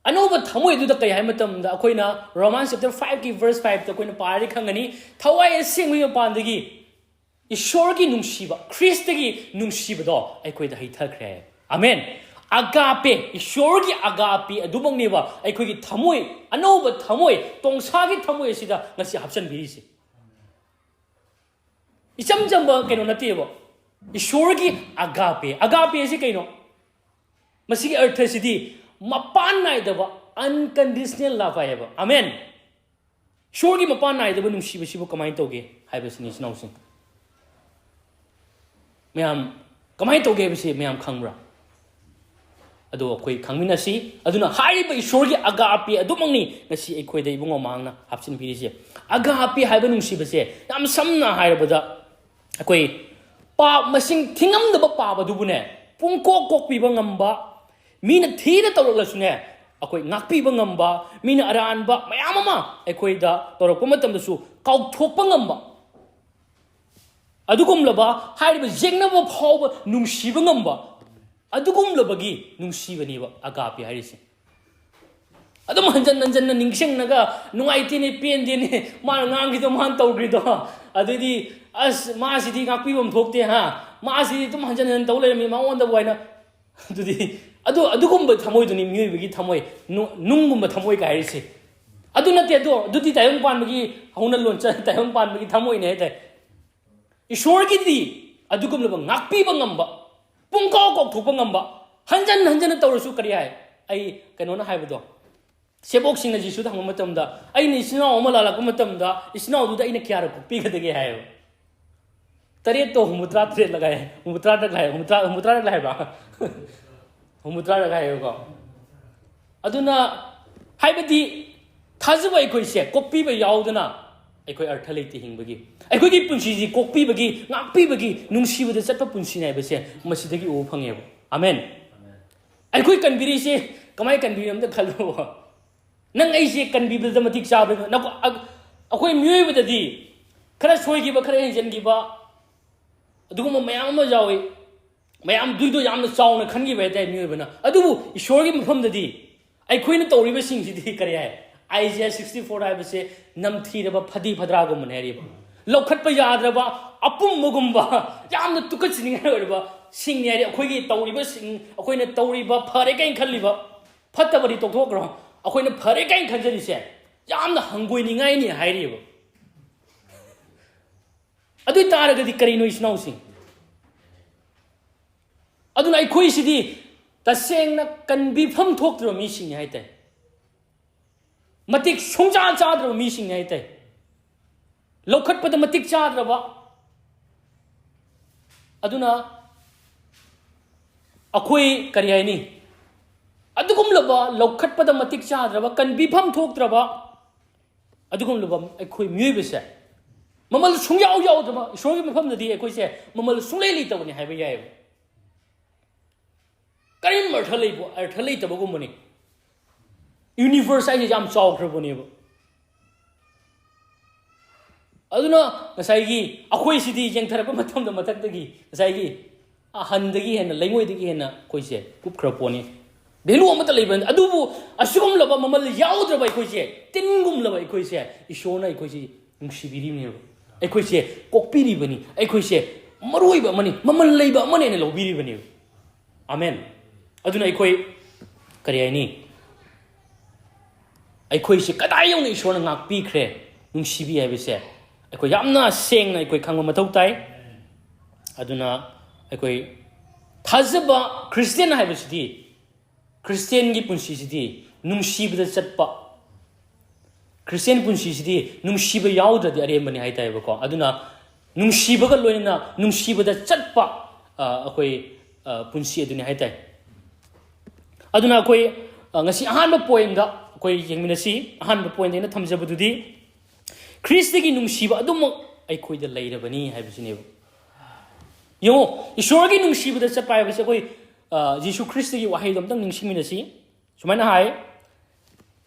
ꯑꯅꯧꯕ ꯊꯃꯣꯏꯗꯨꯗ ꯀꯩ ꯍꯥꯏ ꯃꯇꯝꯗ, ꯑꯩꯈꯣꯏꯅ Romans chapter five ꯀꯤ verse five ꯇ ꯑꯩꯈꯣꯏꯅ ꯄꯥꯔꯗꯤ ꯈꯪꯒꯅꯤ, "ꯊꯋꯥꯏ ꯑꯁꯦꯡꯕꯒꯤ ꯃꯄꯥꯟꯗꯒꯤ ꯏꯁꯣꯔꯒꯤ ꯅꯨꯡꯁꯤꯕ, ꯈ꯭ꯔꯤꯁꯇꯒꯤ ꯅꯨꯡꯁꯤꯕꯗꯣ ꯑꯩꯈꯣꯏꯗ ꯍꯩꯊꯈ꯭ꯔꯦ꯫ ꯑꯃꯦꯟ꯫ ꯑꯒꯥꯄꯦ, ꯏꯁꯣꯔꯒꯤ ꯑꯒꯥꯄꯦ ꯑꯗꯨꯃꯛꯅꯦꯕ ꯑꯩꯈꯣꯏꯒꯤ ꯊꯃꯣꯏ, ꯑꯅꯧꯕ ꯊꯃꯣꯏ, ꯇꯣꯡꯁꯥꯒꯤ ꯊꯃꯣꯏ ꯑꯁꯤꯗ ꯉꯁꯤ ꯍꯥꯞꯆꯤꯟꯕꯤꯔꯤꯁꯦ꯫ ꯏꯆꯝ ꯆꯝꯕ ꯀꯩꯅꯣ ꯅꯠꯇꯦꯕ꯫ ꯏꯁꯣꯔꯒꯤ ꯑꯒꯥꯄꯦ, ꯑꯒꯥꯄꯦ ꯑꯁꯤ ꯀꯩꯅꯣ? ꯃꯁꯤꯒꯤ ꯑꯔꯊꯁꯤꯗꯤ ꯃꯄꯥꯟ ꯅꯥꯏꯗꯕ unconditional love ꯍꯥꯏꯌꯦꯕ꯫ ꯑꯃꯦꯟ꯫ ꯏꯁꯣꯔꯒꯤ ꯃꯄꯥꯟ ꯅꯥꯏꯗꯕ ꯅꯨꯡꯁꯤꯕꯁꯤꯕꯨ ꯀꯃꯥꯏꯅ ꯇꯧꯒꯦ ꯍꯥꯏꯕꯁꯤꯅꯤ, ꯏꯆꯤꯟ ꯏꯅꯥꯎꯁꯤꯡ꯫ ꯃꯌꯥꯝ ꯀꯃꯥꯏꯅ ꯇꯧꯒꯦ ꯍꯥꯏꯕꯁꯤ ꯃꯌꯥꯝ ꯈꯪꯕ꯭ꯔꯥ? ꯑꯗꯣ ꯑꯩꯈꯣꯏ ꯈꯪꯃꯤꯟꯅꯁꯤ꯫ ꯑꯗꯨꯅ ꯍꯥꯏꯔꯤꯕ ꯏꯁꯣꯔꯒꯤ ꯑꯒꯥꯄꯦ ꯑꯗꯨꯃꯛꯅꯤ ꯉꯁꯤ ꯑꯩꯈꯣꯏꯗ ꯏꯕꯨꯡꯉꯣ ꯃꯍꯥꯛꯅ ꯍꯥꯞꯆꯤꯟꯕꯤꯔꯤꯁꯦ꯫ ꯑꯒꯥꯄꯦ ꯍꯥꯏꯕ ꯅꯨꯡꯁꯤꯕꯁꯦ ꯌꯥꯝ ꯁꯝꯅ ꯍꯥꯏꯔꯕꯗ, ꯑꯩꯈꯣꯏ ꯄꯥꯞ ꯃꯁꯤꯡ ꯊꯤꯉꯝꯗꯕ ꯄꯥꯞ ꯑꯗꯨꯕꯨꯅꯦ, ꯄꯨꯡꯀꯣꯛ ꯀꯣꯛꯄꯤꯕ ꯉꯝꯕ, ꯃꯤꯅ ꯊꯤꯅ ꯇꯧꯔꯛꯂꯁꯨꯅꯦ, ꯑꯩꯈꯣꯏ ꯉꯥꯛꯄꯤꯕ ꯉꯝꯕ, ꯃꯤꯅ ꯑꯔꯥꯟꯕ ꯃꯌꯥꯝ ꯑꯃ ꯑꯩꯈꯣꯏꯗ ꯇꯧꯔꯛꯄ ꯃꯇꯝꯗꯁꯨ ꯀꯥꯎꯊꯣꯛꯄ ꯉꯝꯕ, ꯑꯗꯨꯒꯨꯝꯂꯕ ꯍꯥꯏꯔꯤꯕ ꯌꯦꯛꯅꯕ ꯐꯥꯎꯕ ꯅꯨꯡꯁꯤꯕ ꯉꯝꯕ, ꯑꯗꯨꯒꯨꯝꯂꯕꯒꯤ ꯅꯨꯡꯁꯤꯕꯅꯦꯕ ꯑꯒꯥꯄꯦ ꯍꯥꯏꯔꯤꯁꯦ꯫ ꯑꯗꯨꯝ ꯍꯟꯖꯟ ꯍꯟꯖꯟꯅ ꯅꯤꯡꯁꯤꯡꯉꯒ, "ꯅꯨꯡꯉꯥꯏꯇꯦꯅꯦ, ꯄꯦꯟꯗꯦꯅꯦ, ꯃꯥꯅ ꯉꯥꯡꯈꯤꯗꯣ, ꯃꯥꯅ ꯇꯧꯈ꯭ꯔꯤꯗꯣ, ꯑꯗꯩꯗꯤ ꯑꯁ, ꯃꯥꯁꯤꯗꯤ ꯉꯥꯛꯄꯤꯐꯝ ꯊꯣꯛꯇꯦ, ꯍꯥ, ꯃꯥꯁꯤꯗꯤ ꯑꯗꯨꯝ ꯍꯟꯖꯟ ꯍꯟꯖꯟ ꯇꯧ ꯂꯩꯔꯝꯃꯤ, ꯃꯉꯣꯟꯗꯕꯨ" ꯍꯥꯏꯅ꯫ ꯑꯗꯨꯗꯤ ꯑꯗꯨ, ꯑꯗꯨꯒꯨꯝꯕ ꯊꯃꯣꯏꯗꯨꯅꯤ ꯃꯤꯑꯣꯏꯕꯒꯤ ꯊꯃꯣꯏ, ꯅꯨ-, ꯅꯨꯡꯒꯨꯝꯕ ꯊꯃꯣꯏ ꯀꯥꯏ ꯍꯥꯏꯔꯤꯁꯦ꯫ ꯑꯗꯨ ꯅꯠꯇꯦ, ꯑꯗꯣ ꯑꯗꯨꯗꯤ ꯇꯥꯏꯕꯪ ꯄꯥꯟꯕꯒꯤ ꯍꯧꯅ ꯂꯣꯟꯆꯠ, ꯇꯥꯏꯕꯪ ꯄꯥꯟꯕꯒꯤ ꯊꯃꯣꯏꯅꯦ ꯍꯥꯏꯇꯥꯔꯦ꯫ ꯏꯁꯣꯔꯒꯤꯗꯤ ꯑꯗꯨꯒꯨꯝꯂꯕ ꯉꯥꯛꯄꯤꯕ ꯉꯝꯕ, ꯄꯨꯡꯀꯥꯎ ꯀꯥꯎꯊꯣꯛꯄ ꯉꯝꯕ, ꯍꯟꯖꯟ ꯍꯟꯖꯟꯅ ꯇꯧꯔꯁꯨ ꯀꯔꯤ ꯍꯥꯏ? ꯑꯩ ꯀꯩꯅꯣꯅ ꯍꯥꯏꯕꯗꯣ, ꯁꯦꯕꯣꯛꯁꯤꯡꯅ ꯖꯤꯁꯨꯗ ꯍꯪꯕ ꯃꯇꯝꯗ, "ꯑꯩꯅ ꯏꯆꯤꯟ ꯏꯅꯥꯎ ꯑꯃ ꯂꯥꯜꯂꯛꯄ ꯃꯇꯝꯗ ꯏꯆꯤꯟ ꯏꯅꯥꯎꯗꯨꯗ ꯑꯩꯅ ꯀꯌꯥꯔꯛ ꯀꯣꯛꯄꯤꯒꯗꯒꯦ?" ꯍꯥꯏꯌꯦꯕ꯫ ꯇꯔꯦꯠꯇꯣ ꯍꯨꯝꯐꯨꯇꯔꯥ ꯇꯔꯦꯠꯂꯒ ꯍꯥꯏ, ꯍꯨꯝꯐꯨꯇꯔꯥ ꯇꯔꯦꯠ ꯍꯥꯏ, ꯍꯨꯝꯐꯨꯇꯔꯥ, ꯍꯨꯝꯐꯨꯇꯔꯥ ꯇꯔꯦꯠ ꯍꯥꯏꯕ꯭ꯔꯥ? ꯍꯨꯝꯐꯨꯇꯔꯥ ꯇꯔꯦꯠ ꯍꯥꯏꯌꯦꯕꯀꯣ꯫ ꯑꯗꯨꯅ ꯍꯥꯏꯕꯗꯤ ꯊꯥꯖꯕ ꯑꯩꯈꯣꯏꯁꯦ ꯀꯣꯛꯄꯤꯕ ꯌꯥꯎꯗꯅ ꯑꯩꯈꯣꯏ ꯑꯔꯊ ꯂꯩꯇꯦ ꯍꯤꯡꯕꯒꯤ꯫ ꯑꯩꯈꯣꯏꯒꯤ ꯄꯨꯟꯁꯤꯁꯤ ꯀꯣꯛꯄꯤꯕꯒꯤ, ꯉꯥꯛꯄꯤꯕꯒꯤ, ꯅꯨꯡꯁꯤꯕꯗ ꯆꯠꯄ ꯄꯨꯟꯁꯤꯅꯦ ꯍꯥꯏꯕꯁꯦ ꯃꯁꯤꯗꯒꯤ ꯎꯕ ꯐꯪꯉꯦꯕ꯫ ꯑꯃꯦꯟ꯫ ꯑꯩꯈꯣꯏ ꯀꯟꯕꯤꯔꯤꯁꯦ ꯀꯃꯥꯏꯅ ꯀꯟꯕꯤꯔꯤ ꯑꯝꯇ ꯈꯜꯂꯣ꯫ ꯅꯪ ꯑꯩꯁꯦ ꯀꯟꯕꯤꯕꯗ ꯃꯇꯤꯛ ꯆꯥꯕ꯭ꯔꯥ? ꯅꯀꯣ-, ꯑ-, ꯑꯩꯈꯣꯏ ꯃꯤꯑꯣꯏꯕꯗꯗꯤ ꯈꯔ ꯁꯣꯏꯈꯤꯕ, ꯈꯔ ꯍꯦꯟꯖꯟꯈꯤꯕ, ꯑꯗꯨꯒꯨꯝꯕ ꯃꯌꯥꯝ ꯑꯃ ꯌꯥꯎꯏ꯫ ꯃꯌꯥꯝꯗꯨꯏꯗꯣ ꯌꯥꯝꯅ ꯆꯥꯎꯅ ꯈꯟꯈꯤꯕ ꯍꯥꯏꯇꯥꯔꯦ ꯃꯤꯑꯣꯏꯕꯅ꯫ ꯑꯗꯨꯕꯨ ꯏꯁꯣꯔꯒꯤ ꯃꯐꯝꯗꯗꯤ ꯑꯩꯈꯣꯏꯅ ꯇꯧꯔꯤꯕꯁꯤꯡꯁꯤꯗꯤ ꯀꯔꯤ ꯍꯥꯏ? ꯑꯥꯏꯖꯤꯌꯥ sixty four ꯍꯥꯏꯕꯁꯦ ꯅꯝꯊꯤꯔꯕ ꯐꯗꯤ ꯐꯗ꯭ꯔꯥꯒꯨꯝꯕꯅꯦ ꯍꯥꯏꯔꯤꯕ꯫ ꯂꯧꯈꯠꯄ ꯌꯥꯗ꯭ꯔꯕ, ꯑꯄꯨꯝꯕꯒꯨꯝꯕ, ꯌꯥꯝꯅ ꯇꯨꯀꯠꯆꯅꯤꯡꯉꯥꯏ ꯑꯣꯏꯔꯕ ꯁꯤꯡꯅꯤ ꯍꯥꯏꯗꯤ, ꯑꯩꯈꯣꯏꯒꯤ ꯇꯧꯔꯤꯕꯁꯤꯡ, ꯑꯩꯈꯣꯏꯅ ꯇꯧꯔꯤꯕ ꯐꯔꯦ ꯀꯥꯏꯅ ꯈꯜꯂꯤꯕ, ꯐꯠꯇꯕꯗꯤ ꯇꯣꯛꯊꯣꯛꯈ꯭ꯔꯣ, ꯑꯩꯈꯣꯏꯅ ꯐꯔꯦ ꯀꯥꯏꯅ ꯈꯟꯖꯔꯤꯁꯦ ꯌꯥꯝꯅ ꯍꯪꯒꯣꯏꯅꯤꯡꯉꯥꯏꯅꯤ ꯍꯥꯏꯔꯤꯕ꯫ ꯑꯗꯨ ꯑꯣꯏ ꯇꯥꯔꯒꯗꯤ ꯀꯔꯤꯅꯣ, ꯏꯆꯤꯟ ꯏꯅꯥꯎꯁꯤꯡ? ꯑꯗꯨꯅ ꯑꯩꯈꯣꯏꯁꯤꯗꯤ ꯇꯁꯦꯡꯅ ꯀꯟꯕꯤꯐꯝ ꯊꯣꯛꯇ꯭ꯔꯕ ꯃꯤꯁꯤꯡꯅꯤ ꯍꯥꯏꯇꯥꯏ꯫ ꯃꯇꯤꯛ ꯁꯨꯡꯆꯥ ꯆꯥꯗ꯭ꯔꯕ ꯃꯤꯁꯤꯡꯅꯤ ꯍꯥꯏꯇꯥꯏ꯫ ꯂꯧꯈꯠꯄꯗ ꯃꯇꯤꯛ ꯆꯥꯗ꯭ꯔꯕ꯫ ꯑꯗꯨꯅ ꯑꯩꯈꯣꯏ ꯀꯔꯤ ꯍꯥꯏꯅꯤ? ꯑꯗꯨꯒꯨꯝꯂꯕ ꯂꯧꯈꯠꯄꯗ ꯃꯇꯤꯛ ꯆꯥꯗ꯭ꯔꯕ, ꯀꯟꯕꯤꯐꯝ ꯊꯣꯛꯇ꯭ꯔꯕ, ꯑꯗꯨꯒꯨꯝꯂꯕ ꯑꯩꯈꯣꯏ ꯃꯤꯑꯣꯏꯕꯁꯦ ꯃꯃꯜ ꯁꯨꯡꯌꯥꯎ ꯌꯥꯎꯗꯕ, ꯏꯁꯣꯔꯒꯤ ꯃꯐꯝꯗꯗꯤ ꯑꯩꯈꯣꯏꯁꯦ ꯃꯃꯜ ꯁꯨꯡꯂꯩ ꯂꯩꯇꯕꯅꯤ ꯍꯥꯏꯕ ꯌꯥꯏꯑꯕ꯫ ꯀꯔꯤꯝ ꯑꯔꯊ ꯂꯩꯕ, ꯑꯔꯊ ꯂꯩꯇꯕꯒꯨꯝꯕꯅꯤ꯫ ꯌꯨꯅꯤꯚꯔꯁ ꯍꯥꯏꯁꯦ ꯌꯥꯝ ꯆꯥꯎꯈ꯭ꯔꯕꯅꯦꯕ꯫ ꯑꯗꯨꯅ ꯉꯁꯥꯏꯒꯤ ꯑꯩꯈꯣꯏꯁꯤꯗꯤ ꯌꯦꯡꯊꯔꯛꯄ ꯃꯇꯝꯗ ꯃꯊꯛꯇꯒꯤ ꯉꯁꯥꯏꯒꯤ ꯑꯍꯟꯗꯒꯤ ꯍꯦꯟꯅ, ꯂꯩꯉꯣꯏꯗꯒꯤ ꯍꯦꯟꯅ ꯑꯩꯈꯣꯏꯁꯦ ꯀꯨꯞꯈ꯭ꯔ ꯄꯣꯠꯅꯤ꯫ ꯚꯦꯂꯨ ꯑꯃꯠꯇ ꯂꯩꯕ ꯅꯠꯇꯦ꯫ ꯑꯗꯨꯕꯨ ꯑꯁꯤꯒꯨꯝꯂꯕ ꯃꯃꯜ ꯌꯥꯎꯗ꯭ꯔꯕ ꯑꯩꯈꯣꯏꯁꯦ, ꯇꯤꯟꯒꯨꯝꯂꯕ ꯑꯩꯈꯣꯏꯁꯦ, ꯏꯁꯣꯔꯅ ꯑꯩꯈꯣꯏꯁꯦ ꯅꯨꯡꯁꯤꯕꯤꯔꯤꯕꯅꯦꯕ꯫ ꯑꯩꯈꯣꯏꯁꯦ ꯀꯣꯛꯄꯤꯔꯤꯕꯅꯤ꯫ ꯑꯩꯈꯣꯏꯁꯦ ꯃꯔꯨ ꯑꯣꯏꯕ ꯑꯃꯅꯤ, ꯃꯃꯜ ꯂꯩꯕ ꯑꯃꯅꯦꯅ ꯂꯧꯕꯤꯔꯤꯕꯅꯦꯕ꯫ ꯑꯃꯦꯟ꯫ ꯑꯗꯨꯅ ꯑꯩꯈꯣꯏ ꯀꯔꯤ ꯍꯥꯏꯅꯤ? ꯑꯩꯈꯣꯏꯁꯦ ꯀꯗꯥꯏ ꯌꯧꯅ ꯏꯁꯣꯔꯅ ꯉꯥꯛꯄꯤꯈ꯭ꯔꯦ, ꯅꯨꯡꯁꯤꯕꯤ ꯍꯥꯏꯕꯁꯦ ꯑꯩꯈꯣꯏ ꯌꯥꯝꯅ ꯁꯦꯡꯅ ꯑꯩꯈꯣꯏ ꯈꯪꯕ ꯃꯊꯧ ꯇꯥꯏ꯫ ꯑꯗꯨꯅ ꯑꯩꯈꯣꯏ ꯊꯥꯖꯕ ꯈ꯭ꯔꯤꯁꯇꯤꯌꯥꯟ ꯍꯥꯏꯕꯁꯤꯗꯤ, ꯈ꯭ꯔꯤꯁꯇꯤꯌꯥꯟꯒꯤ ꯄꯨꯟꯁꯤꯁꯤꯗꯤ ꯅꯨꯡꯁꯤꯕꯗ ꯆꯠꯄ, ꯈ꯭ꯔꯤꯁꯇꯤꯌꯥꯟ ꯄꯨꯟꯁꯤꯁꯤꯗꯤ ꯅꯨꯡꯁꯤꯕ ꯌꯥꯎꯗ꯭ꯔꯗꯤ ꯑꯔꯦꯝꯕꯅꯤ ꯍꯥꯏꯇꯥꯏꯕꯀꯣ꯫ ꯑꯗꯨꯅ ꯅꯨꯡꯁꯤꯕꯒ ꯂꯣꯏꯅꯅ ꯅꯨꯡꯁꯤꯕꯗ ꯆꯠꯄ, ꯑ, ꯑꯩꯈꯣꯏ, ꯑ, ꯄꯨꯟꯁꯤ ꯑꯗꯨꯅꯤ ꯍꯥꯏꯇꯥꯏ꯫ ꯑꯗꯨꯅ ꯑꯩꯈꯣꯏ, ꯑ, ꯉꯁꯤ ꯑꯍꯥꯟꯕ ꯄꯣꯏꯟꯗ ꯑꯩꯈꯣꯏ ꯌꯦꯡꯃꯤꯟꯅꯁꯤ꯫ ꯑꯍꯥꯟꯕ ꯄꯣꯏꯟꯗ ꯑꯩꯅ ꯊꯝꯖꯕꯗꯨꯗꯤ ꯈ꯭ꯔꯤꯁꯇꯒꯤ ꯅꯨꯡꯁꯤꯕ ꯑꯗꯨꯃꯛ ꯑꯩꯈꯣꯏꯗ ꯂꯩꯔꯕꯅꯤ ꯍꯥꯏꯕꯁꯤꯅꯦꯕ꯫ ꯌꯦꯡꯉꯣ, ꯏꯁꯣꯔꯒꯤ ꯅꯨꯡꯁꯤꯕꯗ ꯆꯠꯄ ꯍꯥꯏꯕꯁꯦ ꯑꯩꯈꯣꯏ, ꯑ, ꯖꯤꯁꯨ ꯈ꯭ꯔꯤꯁꯇꯒꯤ ꯋꯥꯍꯩꯗꯣ ꯑꯝꯇꯪ ꯅꯤꯡꯁꯤꯡꯃꯤꯟꯅꯁꯤ꯫ ꯁꯨꯃꯥꯏꯅ ꯍꯥꯏ,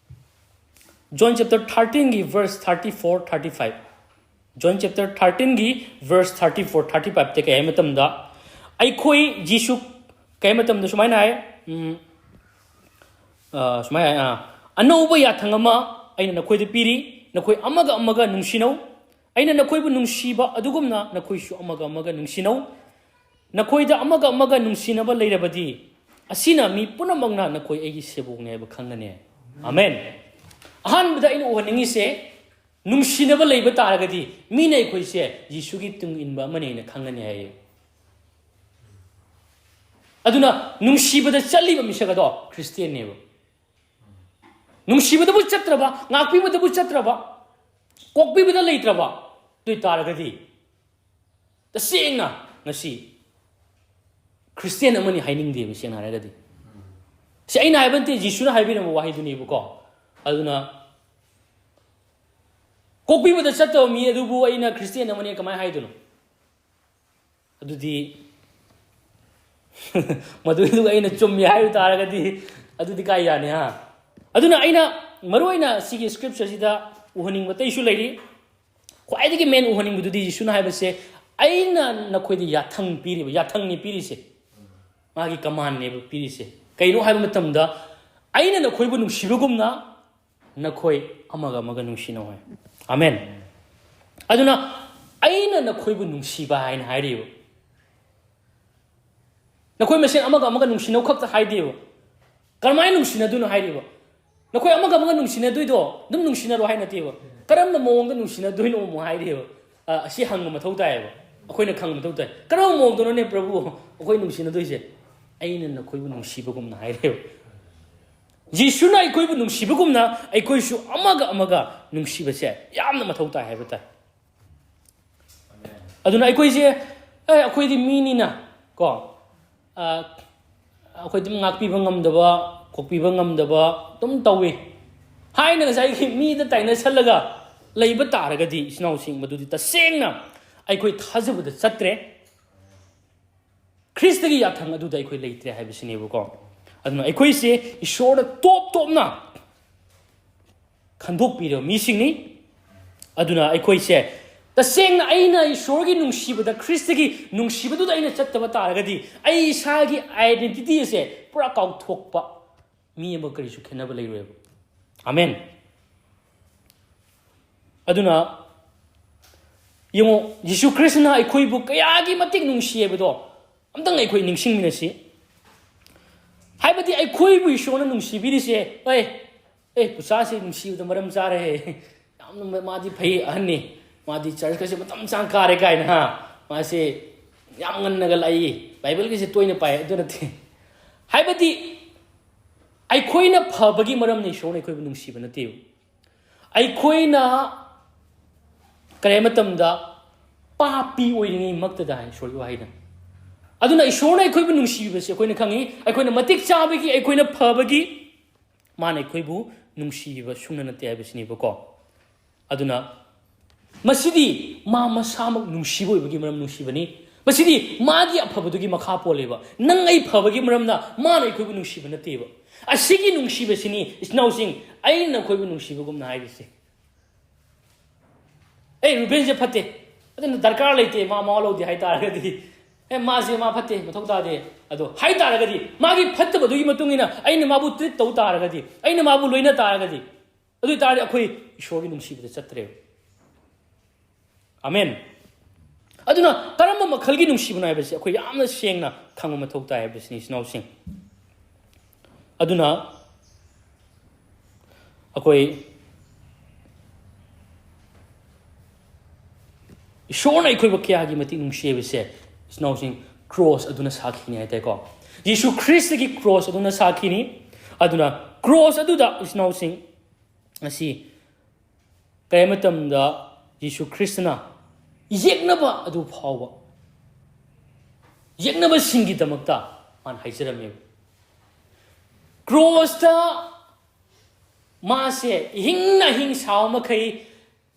John chapter thirteenꯒꯤ verse thirty four, thirty five꯫ John chapter thirteenꯒꯤ verse thirty four, thirty fiveꯇ ꯀꯩ ꯍꯥꯏ ꯃꯇꯝꯗ, ꯑꯩꯈꯣꯏ ꯖꯤꯁꯨ ꯀꯩ ꯍꯥꯏ ꯃꯇꯝꯗ ꯁꯨꯃꯥꯏꯅ ꯍꯥꯏ, ꯎꯝ, ꯑ, ꯁꯨꯃꯥꯏꯅ ꯍꯥꯏ, ꯑ, "ꯑꯅꯧꯕ ꯌꯥꯊꯪ ꯑꯃ ꯑꯩꯅ ꯅꯈꯣꯏꯗ ꯄꯤꯔꯤ, ꯅꯈꯣꯏ ꯑꯃꯒ ꯑꯃꯒ ꯅꯨꯡꯁꯤꯅꯧ꯫ ꯑꯩꯅ ꯅꯈꯣꯏꯕꯨ ꯅꯨꯡꯁꯤꯕ ꯑꯗꯨꯒꯨꯝꯅ ꯅꯈꯣꯏꯁꯨ ꯑꯃꯒ ꯑꯃꯒ ꯅꯨꯡꯁꯤꯅꯧ꯫ ꯅꯈꯣꯏꯗ ꯑꯃꯒ ꯑꯃꯒ ꯅꯨꯡꯁꯤꯅꯕ ꯂꯩꯔꯕꯗꯤ, ꯑꯁꯤꯅ ꯃꯤ ꯄꯨꯝꯅꯃꯛꯅ ꯅꯈꯣꯏ ꯑꯩꯒꯤ ꯁꯦꯕꯣꯛꯅꯦ ꯍꯥꯏꯕ ꯈꯪꯒꯅꯤ꯫ ꯑꯃꯦꯟ꯫ ꯑꯍꯥꯟꯕꯗ ꯑꯩꯅ ꯎꯍꯟꯅꯤꯡꯉꯤꯁꯦ, ꯅꯨꯡꯁꯤꯅꯕ ꯂꯩꯕ ꯇꯥꯔꯒꯗꯤ ꯃꯤꯅ ꯑꯩꯈꯣꯏꯁꯦ ꯌꯦꯁꯨꯒꯤ ꯇꯨꯡ ꯏꯟꯕ ꯑꯃꯅꯦꯅ ꯈꯪꯒꯅꯤ ꯍꯥꯏꯌꯦ꯫ ꯑꯗꯨꯅ ꯅꯨꯡꯁꯤꯕꯗ ꯆꯠꯂꯤꯕ ꯃꯤꯁꯛ ꯑꯗꯣ ꯈ꯭ꯔꯤꯁꯇꯤꯌꯥꯟꯅꯦꯕ꯫ ꯅꯨꯡꯁꯤꯕꯗꯕꯨ ꯆꯠꯇ꯭ꯔꯕ, ꯉꯥꯛꯄꯤꯕꯗꯕꯨ ꯆꯠꯇ꯭ꯔꯕ, ꯀꯣꯛꯄꯤꯕꯗ ꯂꯩꯇ꯭ꯔꯕ ꯑꯗꯨ ꯑꯣꯏ ꯇꯥꯔꯒꯗꯤ, ꯇꯁꯦꯡꯅ ꯉꯁꯤ ꯈ꯭ꯔꯤꯁꯇꯤꯌꯥꯟ ꯑꯃꯅꯤ ꯍꯥꯏꯅꯤꯡꯗꯦꯕ, ꯁꯦꯡꯅ ꯍꯥꯏꯔꯒꯗꯤ꯫ ꯁꯤ ꯑꯩꯅ ꯍꯥꯏꯕ ꯅꯠꯇꯦ, ꯖꯤꯁꯨꯅ ꯍꯥꯏꯕꯤꯔꯝꯕ ꯋꯥꯍꯩꯗꯨꯅꯦꯕꯀꯣ꯫ ꯑꯗꯨꯅ ꯀꯣꯛꯄꯤꯕꯗ ꯆꯠꯇꯕ ꯃꯤ ꯑꯗꯨꯕꯨ ꯑꯩꯅ ꯈ꯭ꯔꯤꯁꯇꯤꯌꯥꯟ ꯑꯃꯅꯤ ꯀꯃꯥꯏꯅ ꯍꯥꯏꯗꯣꯏꯅꯣ? ꯑꯗꯨꯗꯤ ꯃꯗꯨꯗꯨ ꯑꯩꯅ ꯆꯨꯝꯃꯤ ꯍꯥꯏꯕ ꯇꯥꯔꯒꯗꯤ, ꯑꯗꯨꯗꯤ ꯀꯥꯏ ꯌꯥꯅꯤ, ꯍꯥ? ꯑꯗꯨꯅ ꯑꯩꯅ ꯃꯔꯨ ꯑꯣꯏꯅ ꯁꯤꯒꯤ ꯁ꯭ꯀ꯭ꯔꯤꯞꯆꯔꯁꯤꯗ ꯎꯍꯟꯅꯤꯡꯕ ꯑꯇꯩꯁꯨ ꯂꯩꯔꯤ꯫ ꯈ꯭ꯋꯥꯏꯗꯒꯤ ꯃꯦꯟ ꯎꯍꯟꯅꯤꯡꯕꯗꯨꯗꯤ ꯖꯤꯁꯨꯅ ꯍꯥꯏꯕꯁꯦ, "ꯑꯩꯅ ꯅꯈꯣꯏꯗ ꯌꯥꯊꯪ ꯄꯤꯔꯤꯕ", ꯌꯥꯊꯪꯅꯤ ꯄꯤꯔꯤꯁꯦ, ꯃꯥꯒꯤ ꯀꯃꯥꯟꯅꯦꯕ ꯄꯤꯔꯤꯁꯦ꯫ ꯀꯩꯅꯣ ꯍꯥꯏꯕ ꯃꯇꯝꯗ, "ꯑꯩꯅ ꯅꯈꯣꯏꯕꯨ ꯅꯨꯡꯁꯤꯕꯒꯨꯝꯅ ꯅꯈꯣꯏ ꯑꯃꯒ ꯑꯃꯒ ꯅꯨꯡꯁꯤꯅꯧ" ꯍꯥꯏ꯫ ꯑꯃꯦꯟ꯫ ꯑꯗꯨꯅ "ꯑꯩꯅ ꯅꯈꯣꯏꯕꯨ ꯅꯨꯡꯁꯤꯕ" ꯍꯥꯏꯅ ꯍꯥꯏꯔꯤꯕ꯫ ꯅꯈꯣꯏ ꯃꯁꯦꯟ ꯑꯃꯒ ꯑꯃꯒ ꯅꯨꯡꯁꯤꯅꯧ ꯈꯛꯇ ꯍꯥꯏꯗꯦꯕ꯫ ꯀꯔꯝꯍꯥꯏꯅ ꯅꯨꯡꯁꯤꯅꯗꯣꯏꯅꯣ ꯍꯥꯏꯔꯤꯕ? ꯅꯈꯣꯏ ꯑꯃꯒ ꯑꯃꯒ ꯅꯨꯡꯁꯤꯅꯗꯣꯏꯗꯣ ꯑꯗꯨꯝ ꯅꯨꯡꯁꯤꯅꯔꯣ ꯍꯥꯏ ꯅꯠꯇꯦꯕ꯫ ꯀꯔꯝꯕ ꯃꯑꯣꯡꯗ ꯅꯨꯡꯁꯤꯅꯗꯣꯏꯅꯣ ꯑꯃꯨꯛ ꯍꯥꯏꯔꯤꯕ꯫ ꯑ, ꯑꯁꯤ ꯍꯪꯕ ꯃꯊꯧ ꯇꯥꯏꯌꯦꯕ꯫ ꯑꯩꯈꯣꯏꯅ ꯈꯪꯕ ꯃꯊꯧ ꯇꯥꯏ꯫ "ꯀꯔꯝꯕ ꯃꯑꯣꯡꯗꯅꯣꯅꯦ ꯄ꯭ꯔꯚꯨ ꯑꯩꯈꯣꯏ ꯅꯨꯡꯁꯤꯅꯗꯣꯏꯁꯦ?" "ꯑꯩꯅ ꯅꯈꯣꯏꯕꯨ ꯅꯨꯡꯁꯤꯕꯒꯨꯝꯅ" ꯍꯥꯏꯔꯦꯕ꯫ ꯖꯤꯁꯨꯅ ꯑꯩꯈꯣꯏꯕꯨ ꯅꯨꯡꯁꯤꯕꯒꯨꯝꯅ ꯑꯩꯈꯣꯏꯁꯨ ꯑꯃꯒ ꯑꯃꯒ ꯅꯨꯡꯁꯤꯕꯁꯦ ꯌꯥꯝꯅ ꯃꯊꯧ ꯇꯥꯏ ꯍꯥꯏꯕ ꯇꯥꯏ꯫ ꯑꯗꯨꯅ ꯑꯩꯈꯣꯏꯁꯦ, "ꯑꯦ, ꯑꯩꯈꯣꯏꯗꯤ ꯃꯤꯅꯤꯅ", ꯀꯣ, ꯑ, "ꯑꯩꯈꯣꯏ ꯑꯗꯨꯝ ꯉꯥꯛꯄꯤꯕ ꯉꯝꯗꯕ, ꯀꯣꯛꯄꯤꯕ ꯉꯝꯗꯕ ꯑꯗꯨꯝ ꯇꯧꯏ" ꯍꯥꯏꯅ ꯉꯁꯥꯏꯒꯤ ꯃꯤꯗ ꯇꯥꯏꯅꯁꯜꯂꯒ ꯂꯩꯕ ꯇꯥꯔꯒꯗꯤ, ꯏꯆꯤꯟ ꯏꯅꯥꯎꯁꯤꯡ, ꯃꯗꯨꯗꯤ ꯇꯁꯦꯡꯅ ꯑꯩꯈꯣꯏ ꯊꯥꯖꯕꯗ ꯆꯠꯇ꯭ꯔꯦ꯫ ꯈ꯭ꯔꯤꯁꯇꯒꯤ ꯌꯥꯊꯪ ꯑꯗꯨꯗ ꯑꯩꯈꯣꯏ ꯂꯩꯇ꯭ꯔꯦ ꯍꯥꯏꯕꯁꯤꯅꯦꯕꯀꯣ꯫ ꯑꯗꯨꯅ ꯑꯩꯈꯣꯏꯁꯦ ꯏꯁꯣꯔꯗ ꯇꯣꯞ ꯇꯣꯞꯅ ꯈꯟꯗꯣꯛꯄꯤꯔꯕ ꯃꯤꯁꯤꯡꯅꯤ꯫ ꯑꯗꯨꯅ ꯑꯩꯈꯣꯏꯁꯦ ꯇꯁꯦꯡꯅ ꯑꯩꯅ ꯏꯁꯣꯔꯒꯤ ꯅꯨꯡꯁꯤꯕꯗ, ꯈ꯭ꯔꯤꯁꯇꯒꯤ ꯅꯨꯡꯁꯤꯕꯗꯨꯗ ꯑꯩꯅ ꯆꯠꯇꯕ ꯇꯥꯔꯒꯗꯤ, ꯑꯩ ꯏꯁꯥꯒꯤ identity ꯑꯁꯦ ꯄꯨꯔꯥ ꯀꯥꯎꯊꯣꯛꯄ ꯃꯤ ꯑꯃ ꯀꯔꯤꯁꯨ ꯈꯦꯠꯅꯕ ꯂꯩꯔꯣꯏꯕ꯫ ꯑꯃꯦꯟ꯫ ꯑꯗꯨꯅ ꯌꯦꯡꯉꯣ, ꯖꯤꯁꯨ ꯈ꯭ꯔꯤꯁꯇꯅ ꯑꯩꯈꯣꯏꯕꯨ ꯀꯌꯥꯒꯤ ꯃꯇꯤꯛ ꯅꯨꯡꯁꯤ ꯍꯥꯏꯕꯗꯣ ꯑꯝꯇꯪ ꯑꯩꯈꯣꯏ ꯅꯤꯡꯁꯤꯡꯃꯤꯟꯅꯁꯤ꯫ ꯍꯥꯏꯕꯗꯤ ꯑꯩꯈꯣꯏꯕꯨ ꯏꯁꯣꯔꯅ ꯅꯨꯡꯁꯤꯕꯤꯔꯤꯁꯦ, ꯑꯦ, ꯑꯦ, ꯄꯨꯆꯥꯁꯦ ꯅꯨꯡꯁꯤꯕꯗ ꯃꯔꯝ ꯆꯥꯔꯦ, ꯌꯥꯝꯅ ꯃꯥꯗꯤ ꯐꯩ, ꯑꯍꯟꯅꯤ, ꯃꯥꯗꯤ ꯆꯔꯆꯀꯁꯦ ꯃꯇꯝ ꯆꯥꯅ ꯀꯥꯔꯦ ꯀꯥꯏꯅ, ꯍꯥ, ꯃꯥꯁꯦ ꯌꯥꯝ ꯉꯟꯅꯒ ꯂꯥꯛꯏ, ꯕꯥꯏꯕꯜꯒꯁꯦ ꯇꯣꯏꯅ ꯄꯥꯏ, ꯑꯗꯨ ꯅꯠꯇꯦ꯫ ꯍꯥꯏꯕꯗꯤ ꯑꯩꯈꯣꯏꯅ ꯐꯕꯒꯤ ꯃꯔꯝꯅ ꯏꯁꯣꯔꯅ ꯑꯩꯈꯣꯏꯕꯨ ꯅꯨꯡꯁꯤꯕ ꯅꯠꯇꯦꯕ꯫ ꯑꯩꯈꯣꯏꯅ ꯀꯔꯤ ꯍꯥꯏ ꯃꯇꯝꯗ ꯄꯥꯄꯤ ꯑꯣꯏꯔꯤꯉꯩ ꯃꯛꯇꯗ ꯍꯥꯏ ꯏꯁꯣꯔꯒꯤ ꯋꯥꯍꯩꯗ꯫ ꯑꯗꯨꯅ ꯏꯁꯣꯔꯅ ꯑꯩꯈꯣꯏꯕꯨ ꯅꯨꯡꯁꯤꯕꯁꯦ ꯑꯩꯈꯣꯏꯅ ꯈꯪꯉꯤ, ꯑꯩꯈꯣꯏꯅ ꯃꯇꯤꯛ ꯆꯥꯕꯒꯤ, ꯑꯩꯈꯣꯏꯅ ꯐꯕꯒꯤ ꯃꯥꯅ ꯑꯩꯈꯣꯏꯕꯨ ꯅꯨꯡꯁꯤꯕ ꯁꯨꯡꯅ ꯅꯠꯇꯦ ꯍꯥꯏꯕꯁꯤꯅꯦꯕꯀꯣ꯫ ꯑꯗꯨꯅ ꯃꯁꯤꯗꯤ ꯃꯥ ꯃꯁꯥꯃꯛ ꯅꯨꯡꯁꯤꯕ ꯑꯣꯏꯕꯒꯤ ꯃꯔꯝ ꯅꯨꯡꯁꯤꯕꯅꯤ꯫ ꯃꯁꯤꯗꯤ ꯃꯥꯒꯤ ꯑꯐꯕꯗꯨꯒꯤ ꯃꯈꯥ ꯄꯣꯜꯂꯦꯕ꯫ ꯅꯪ ꯑꯩ ꯐꯕꯒꯤ ꯃꯔꯝꯅ ꯃꯥꯅ ꯑꯩꯈꯣꯏꯕꯨ ꯅꯨꯡꯁꯤꯕ ꯅꯠꯇꯦꯕ꯫ ꯑꯁꯤꯒꯤ ꯅꯨꯡꯁꯤꯕꯁꯤꯅꯤ ꯏꯆꯤꯟ ꯏꯅꯥꯎꯁꯤꯡ, ꯑꯩꯅ ꯅꯈꯣꯏꯕꯨ ꯅꯨꯡꯁꯤꯕꯒꯨꯝꯅ ꯍꯥꯏꯔꯤꯁꯦ꯫ ꯑꯩ ꯔꯨꯕꯦꯟꯁꯦ ꯐꯠꯇꯦ, ꯑꯗꯨꯅ ꯗꯔꯀꯥꯔ ꯂꯩꯇꯦ, ꯃꯥ ꯃꯋꯥ ꯂꯧꯗꯦ ꯍꯥꯏ ꯇꯥꯔꯒꯗꯤ, ꯑꯦ, ꯃꯥꯁꯦ, ꯃꯥ ꯐꯠꯇꯦ, ꯃꯊꯧ ꯇꯥꯗꯦ, ꯑꯗꯣ ꯍꯥꯏ ꯇꯥꯔꯒꯗꯤ, ꯃꯥꯒꯤ ꯐꯠꯇꯕꯗꯨꯒꯤ ꯃꯇꯨꯡ ꯏꯟꯅ ꯑꯩꯅ ꯃꯥꯕꯨ ꯇ꯭ꯔꯤꯠ ꯇꯧ ꯇꯥꯔꯒꯗꯤ, ꯑꯩꯅ ꯃꯥꯕꯨ ꯂꯣꯏꯅ ꯇꯥꯔꯒꯗꯤ, ꯑꯗꯨ ꯑꯣꯏ ꯇꯥꯔꯗꯤ ꯑꯩꯈꯣꯏ ꯏꯁꯣꯔꯒꯤ ꯅꯨꯡꯁꯤꯕꯗ ꯆꯠꯇ꯭ꯔꯦꯕ꯫ ꯑꯃꯦꯟ꯫ ꯑꯗꯨꯅ ꯀꯔꯝꯕ ꯃꯈꯜꯒꯤ ꯅꯨꯡꯁꯤꯕꯅꯣ ꯍꯥꯏꯕꯁꯤ ꯑꯩꯈꯣꯏ ꯌꯥꯝꯅ ꯁꯦꯡꯅ ꯈꯪꯕ ꯃꯊꯧ ꯇꯥꯏ ꯍꯥꯏꯕꯁꯤꯅꯤ, ꯏꯆꯤꯟ ꯏꯅꯥꯎꯁꯤꯡ꯫ ꯑꯗꯨꯅ ꯑꯩꯈꯣꯏ ꯏꯁꯣꯔꯅ ꯑꯩꯈꯣꯏꯕꯨ ꯀꯌꯥꯒꯤ ꯃꯇꯤꯛ ꯅꯨꯡꯁꯤ ꯍꯥꯏꯕꯁꯦ, ꯏꯆꯤꯟ ꯏꯅꯥꯎꯁꯤꯡ, ꯀ꯭ꯔꯣꯁ ꯑꯗꯨꯅ ꯁꯥꯈꯤꯅꯤ ꯍꯥꯏ ꯇꯥꯏꯀꯣ꯫ ꯌꯤꯁꯨ ꯈ꯭ꯔꯤꯁꯇꯒꯤ ꯀ꯭ꯔꯣꯁ ꯑꯗꯨꯅ ꯁꯥꯈꯤꯅꯤ꯫ ꯑꯗꯨꯅ ꯀ꯭ꯔꯣꯁ ꯑꯗꯨꯗ, ꯏꯆꯤꯟ ꯏꯅꯥꯎꯁꯤꯡ, ꯉꯁꯤ ꯀꯔꯤ ꯃꯇꯝꯗ ꯌꯤꯁꯨ ꯈ꯭ꯔꯤꯁꯇꯅ ꯌꯦꯛꯅꯕ ꯑꯗꯨ ꯐꯥꯎꯕ, ꯌꯦꯛꯅꯕꯁꯤꯡꯒꯤꯗꯃꯛꯇ ꯃꯥꯅ ꯍꯥꯏꯖꯔꯝꯃꯦꯕ꯫ ꯀ꯭ꯔꯣꯁꯇ ꯃꯥꯁꯦ ꯏꯍꯤꯡ ꯅꯥꯍꯤꯡ ꯁꯥꯕ ꯃꯈꯩ,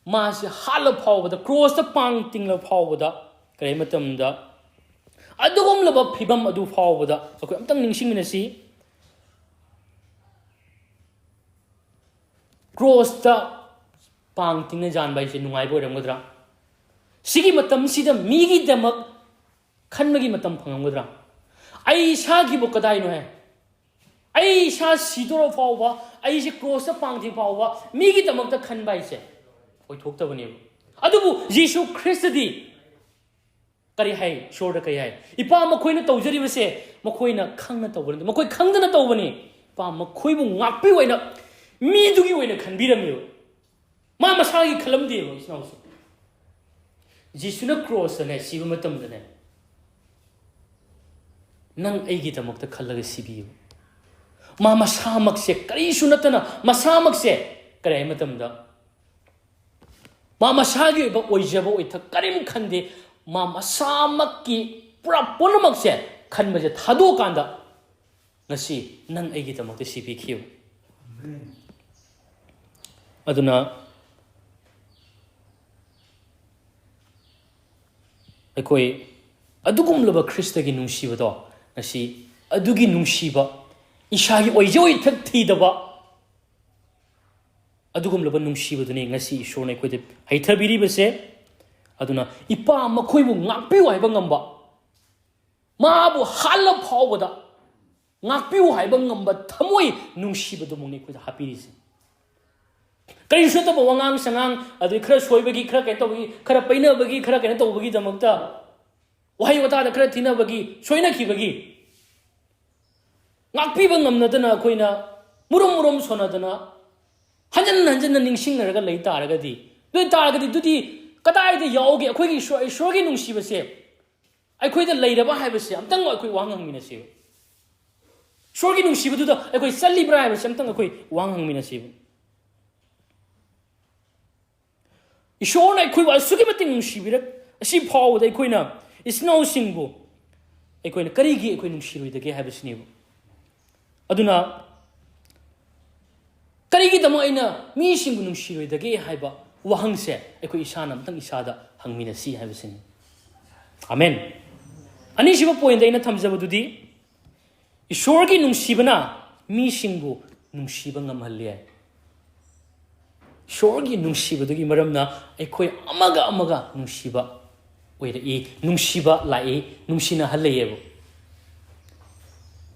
ꯃꯥꯁꯦ ꯍꯥꯠꯂ ꯐꯥꯎꯕꯗ, ꯀ꯭ꯔꯣꯁꯇ ꯄꯥꯡ ꯇꯤꯡꯂ ꯐꯥꯎꯕꯗ, ꯀꯔꯤ ꯃꯇꯝꯗ ꯑꯗꯨꯒꯨꯝꯂꯕ ꯐꯤꯕꯝ ꯑꯗꯨ ꯐꯥꯎꯕꯗ ꯑꯩꯈꯣꯏ ꯑꯝꯇꯪ ꯅꯤꯡꯁꯤꯡꯃꯤꯟꯅꯁꯤ꯫ ꯀ꯭ꯔꯣꯁꯇ ꯄꯥꯡ ꯇꯤꯡꯅ ꯌꯥꯟꯕ ꯍꯥꯏꯁꯦ ꯅꯨꯡꯉꯥꯏꯕ ꯑꯣꯏꯔꯝꯒꯗ꯭ꯔꯥ? ꯁꯤꯒꯤ ꯃꯇꯝꯁꯤꯗ ꯃꯤꯒꯤꯗꯃꯛ ꯈꯟꯕꯒꯤ ꯃꯇꯝ ꯐꯪꯉꯝꯒꯗ꯭ꯔꯥ? ꯑꯩ ꯏꯁꯥꯒꯤꯕꯨ ꯀꯗꯥꯏꯅꯣ ꯍꯥꯏ? ꯑꯩ ꯏꯁꯥ ꯁꯤꯗꯣꯔ ꯐꯥꯎꯕ, ꯑꯩꯁꯦ ꯀ꯭ꯔꯣꯁꯇ ꯄꯥꯡꯊꯤꯡ ꯐꯥꯎꯕ ꯃꯤꯒꯤꯗꯃꯛꯇ ꯈꯟꯕ ꯍꯥꯏꯁꯦ ꯑꯣꯏꯊꯣꯛꯇꯕꯅꯦꯕ꯫ ꯑꯗꯨꯕꯨ ꯖꯤꯁꯨ ꯈ꯭ꯔꯤꯁꯇꯗꯤ ꯀꯔꯤ ꯍꯥꯏ? ꯏꯁꯣꯔꯗ ꯀꯔꯤ ꯍꯥꯏ? "ꯏꯄꯥ, ꯃꯈꯣꯏꯅ ꯇꯧꯖꯔꯤꯕꯁꯦ ꯃꯈꯣꯏꯅ ꯈꯪꯅ ꯇꯧꯕ ꯅꯠꯇꯦ, ꯃꯈꯣꯏ ꯈꯪꯗꯅ ꯇꯧꯕꯅꯤ꯫ ꯏꯄꯥ, ꯃꯈꯣꯏꯕꯨ ꯉꯥꯛꯄꯤꯌꯨ" ꯍꯥꯏꯅ ꯃꯤꯗꯨꯒꯤ ꯑꯣꯏꯅ ꯈꯟꯕꯤꯔꯝꯃꯦꯕ꯫ ꯃꯥ ꯃꯁꯥꯒꯤ ꯈꯜꯂꯝꯗꯦꯕ, ꯏꯆꯤꯟ ꯏꯅꯥꯎꯁꯦ꯫ ꯖꯤꯁꯨꯅ ꯀ꯭ꯔꯣꯁꯇꯅꯦ, ꯁꯤꯕ ꯃꯇꯝꯗꯅꯦ, ꯅꯪ ꯑꯩꯒꯤꯗꯃꯛꯇ ꯈꯜꯂꯒ ꯁꯤꯕꯤꯌꯨ꯫ ꯃꯥ ꯃꯁꯥꯃꯛꯁꯦ ꯀꯔꯤꯁꯨ ꯅꯠꯇꯅ, ꯃꯁꯥꯃꯛꯁꯦ ꯀꯔꯤ ꯍꯥꯏ ꯃꯇꯝꯗ, ꯃꯥ ꯃꯁꯥꯒꯤ ꯑꯣꯏꯕ ꯑꯣꯏꯖꯕ ꯑꯣꯏꯊꯛ ꯀꯔꯤꯝ ꯈꯟꯗꯦ꯫ ꯃꯥ ꯃꯁꯥꯃꯛꯀꯤ ꯄꯨꯔꯥ ꯄꯨꯝꯅꯃꯛꯁꯦ ꯈꯟꯕꯁꯦ ꯊꯥꯗꯣꯛꯑꯀꯥꯟꯗ, ꯉꯁꯤ ꯅꯪ ꯑꯩꯒꯤꯗꯃꯛꯇ ꯁꯤꯕꯤꯈꯤꯕ꯫ ꯑꯗꯨꯅ ꯑꯩꯈꯣꯏ ꯑꯗꯨꯒꯨꯝꯂꯕ ꯈ꯭ꯔꯤꯁꯇꯒꯤ ꯅꯨꯡꯁꯤꯕꯗꯣ, ꯉꯁꯤ ꯑꯗꯨꯒꯤ ꯅꯨꯡꯁꯤꯕ, ꯏꯁꯥꯒꯤ ꯑꯣꯏꯖ ꯑꯣꯏꯊꯛ ꯊꯤꯗꯕ ꯑꯗꯨꯒꯨꯝꯂꯕ ꯅꯨꯡꯁꯤꯕꯗꯨꯅꯤ ꯉꯁꯤ ꯏꯁꯣꯔꯅ ꯑꯩꯈꯣꯏꯗ ꯍꯩꯊꯕꯤꯔꯤꯕꯁꯦ꯫ ꯑꯗꯨꯅ "ꯏꯄꯥ, ꯃꯈꯣꯏꯕꯨ ꯉꯥꯛꯄꯤꯌꯨ" ꯍꯥꯏꯕ ꯉꯝꯕ, ꯃꯥꯕꯨ ꯍꯥꯠꯂ ꯐꯥꯎꯕꯗ ꯉꯥꯛꯄꯤꯌꯨ ꯍꯥꯏꯕ ꯉꯝꯕ ꯊꯃꯣꯏ ꯅꯨꯡꯁꯤꯕꯗꯨꯃꯛꯅꯤ ꯑꯩꯈꯣꯏꯗ ꯍꯥꯞꯄꯤꯔꯤꯁꯦ꯫ ꯀꯔꯤꯁꯨ ꯅꯠꯇꯕ ꯋꯥꯉꯥꯡ ꯁꯉꯥꯡ, ꯑꯗꯨꯗꯩ ꯈꯔ ꯁꯣꯏꯕꯒꯤ, ꯈꯔ ꯀꯩꯅꯣ ꯇꯧꯕꯒꯤ, ꯈꯔ ꯄꯩꯅꯕꯒꯤ, ꯈꯔ ꯀꯩꯅꯣ ꯇꯧꯕꯒꯤꯗꯃꯛꯇ, ꯋꯥꯍꯩ ꯋꯥꯇꯥꯗ ꯈꯔ ꯊꯤꯅꯕꯒꯤ, ꯁꯣꯏꯅꯈꯤꯕꯒꯤ ꯉꯥꯛꯄꯤꯕ ꯉꯝꯅꯗꯅ ꯑꯩꯈꯣꯏꯅ ꯃꯨꯔꯨꯝ ꯃꯨꯔꯨꯝ ꯁꯣꯟꯅꯗꯅ ꯍꯟꯖꯟ ꯍꯟꯖꯟꯅ ꯅꯤꯡꯁꯤꯡꯅꯔꯒ ꯂꯩ ꯇꯥꯔꯒꯗꯤ, ꯑꯗꯨ ꯑꯣꯏ ꯇꯥꯔꯒꯗꯤ ꯑꯗꯨꯗꯤ ꯀꯗꯥꯏꯗ ꯌꯥꯎꯒꯦ? ꯑꯩꯈꯣꯏꯒꯤ ꯏꯁꯣꯔ, ꯏꯁꯣꯔꯒꯤ ꯅꯨꯡꯁꯤꯕꯁꯦ ꯑꯩꯈꯣꯏꯗ ꯂꯩꯔꯕ ꯍꯥꯏꯕꯁꯦ ꯑꯝꯇꯪ ꯑꯩꯈꯣꯏ ꯋꯥ ꯉꯥꯡꯃꯤꯟꯅꯁꯦꯕ꯫ ꯏꯁꯣꯔꯒꯤ ꯅꯨꯡꯁꯤꯕꯗꯨꯗ ꯑꯩꯈꯣꯏ ꯆꯠꯂꯤꯕ꯭ꯔꯥ ꯍꯥꯏꯕꯁꯦ ꯑꯝꯇꯪ ꯑꯩꯈꯣꯏ ꯋꯥ ꯉꯥꯡꯃꯤꯟꯅꯁꯦꯕ꯫ ꯏꯁꯣꯔꯅ ꯑꯩꯈꯣꯏꯕꯨ ꯑꯁꯨꯛꯀꯤ ꯃꯇꯤꯛ ꯅꯨꯡꯁꯤꯕꯤꯔꯛ ꯑꯁꯤ ꯐꯥꯎꯕꯗ ꯑꯩꯈꯣꯏꯅ ꯏꯆꯤꯟ ꯏꯅꯥꯎꯁꯤꯡꯕꯨ ꯑꯩꯈꯣꯏꯅ ꯀꯔꯤꯒꯤ ꯑꯩꯈꯣꯏ ꯅꯨꯡꯁꯤꯔꯣꯏꯗꯒꯦ ꯍꯥꯏꯕꯁꯤꯅꯦꯕ꯫ ꯑꯗꯨꯅ ꯀꯔꯤꯒꯤꯗꯃꯛ ꯑꯩꯅ ꯃꯤꯁꯤꯡꯕꯨ ꯅꯨꯡꯁꯤꯔꯣꯏꯗꯒꯦ ꯍꯥꯏꯕ ꯋꯥꯍꯪꯁꯦ ꯑꯩꯈꯣꯏ ꯏꯁꯥꯅ ꯑꯝꯇꯪ ꯏꯁꯥꯗ ꯍꯪꯃꯤꯟꯅꯁꯤ ꯍꯥꯏꯕꯁꯤꯅꯤ꯫ ꯑꯃꯦꯟ꯫ ꯑꯅꯤꯁꯨꯕ ꯄꯣꯏꯟꯗ ꯑꯩꯅ ꯊꯝꯖꯕꯗꯨꯗꯤ, ꯏꯁꯣꯔꯒꯤ ꯅꯨꯡꯁꯤꯕꯅ ꯃꯤꯁꯤꯡꯕꯨ ꯅꯨꯡꯁꯤꯕ ꯉꯝꯍꯜꯂꯤ ꯍꯥꯏ꯫ ꯏꯁꯣꯔꯒꯤ ꯅꯨꯡꯁꯤꯕꯗꯨꯒꯤ ꯃꯔꯝꯅ ꯑꯩꯈꯣꯏ ꯑꯃꯒ ꯑꯃꯒ ꯅꯨꯡꯁꯤꯕ ꯑꯣꯏꯔꯛꯏ, ꯅꯨꯡꯁꯤꯕ ꯂꯥꯛꯏ, ꯅꯨꯡꯁꯤꯅꯍꯜꯂꯛꯑꯦꯕ꯫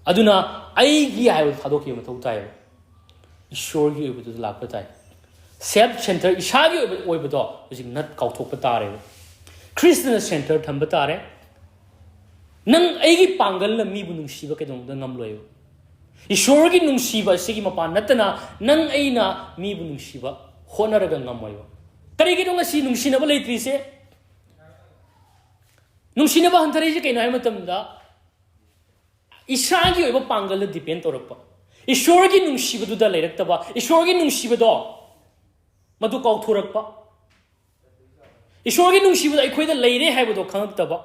ꯑꯗꯨꯅ ꯑꯩꯒꯤ ꯍꯥꯏꯕꯗꯨ ꯊꯥꯗꯣꯛꯈꯤꯕ ꯃꯊꯧ ꯇꯥꯏꯌꯦꯕ, ꯏꯁꯣꯔꯒꯤ ꯑꯣꯏꯕꯗꯨꯗ ꯂꯥꯛꯄ ꯇꯥꯏ꯫ ꯁꯦꯜꯐ ꯁꯦꯟꯇꯔ, ꯏꯁꯥꯒꯤ ꯑꯣꯏꯕ ꯑꯣꯏꯕꯗꯣ ꯍꯧꯖꯤꯛ ꯅꯠ ꯀꯥꯎꯊꯣꯛꯄ ꯇꯥꯔꯦꯕ꯫ ꯈ꯭ꯔꯤꯁꯇꯅ ꯁꯦꯟꯇꯔ ꯊꯝꯕ ꯇꯥꯔꯦ꯫ ꯅꯪ ꯑꯩꯒꯤ ꯄꯥꯡꯒꯜꯅ ꯃꯤꯕꯨ ꯅꯨꯡꯁꯤꯕ ꯀꯩꯗꯧꯅꯨꯡꯗ ꯉꯝꯂꯣꯏꯕ꯫ ꯏꯁꯣꯔꯒꯤ ꯅꯨꯡꯁꯤꯕ ꯑꯁꯤꯒꯤ ꯃꯄꯥꯟ ꯅꯠꯇꯅ ꯅꯪ ꯑꯩꯅ ꯃꯤꯕꯨ ꯅꯨꯡꯁꯤꯕ ꯍꯣꯠꯅꯔꯒ ꯉꯝꯃꯣꯏꯕ꯫ ꯀꯔꯤꯒꯤꯅꯣ ꯉꯁꯤ ꯅꯨꯡꯁꯤꯅꯕ ꯂꯩꯇ꯭ꯔꯤꯁꯦ? ꯅꯨꯡꯁꯤꯅꯕ ꯍꯟꯊꯔꯛꯏꯁꯦ ꯀꯩꯅꯣ ꯍꯥꯏꯕ ꯃꯇꯝꯗ, ꯏꯁꯥꯒꯤ ꯑꯣꯏꯕ ꯄꯥꯡꯒꯜꯗ ꯗꯤꯄꯦꯟ ꯇꯧꯔꯛꯄ, ꯏꯁꯣꯔꯒꯤ ꯅꯨꯡꯁꯤꯕꯗꯨꯗ ꯂꯩꯔꯛꯇꯕ, ꯏꯁꯣꯔꯒꯤ ꯅꯨꯡꯁꯤꯕꯗꯣ ꯃꯗꯨ ꯀꯥꯎꯊꯣꯔꯛꯄ, ꯏꯁꯣꯔꯒꯤ ꯅꯨꯡꯁꯤꯕꯗꯣ ꯑꯩꯈꯣꯏꯗ ꯂꯩꯔꯦ ꯍꯥꯏꯕꯗꯣ ꯈꯪꯉꯛꯇꯕ,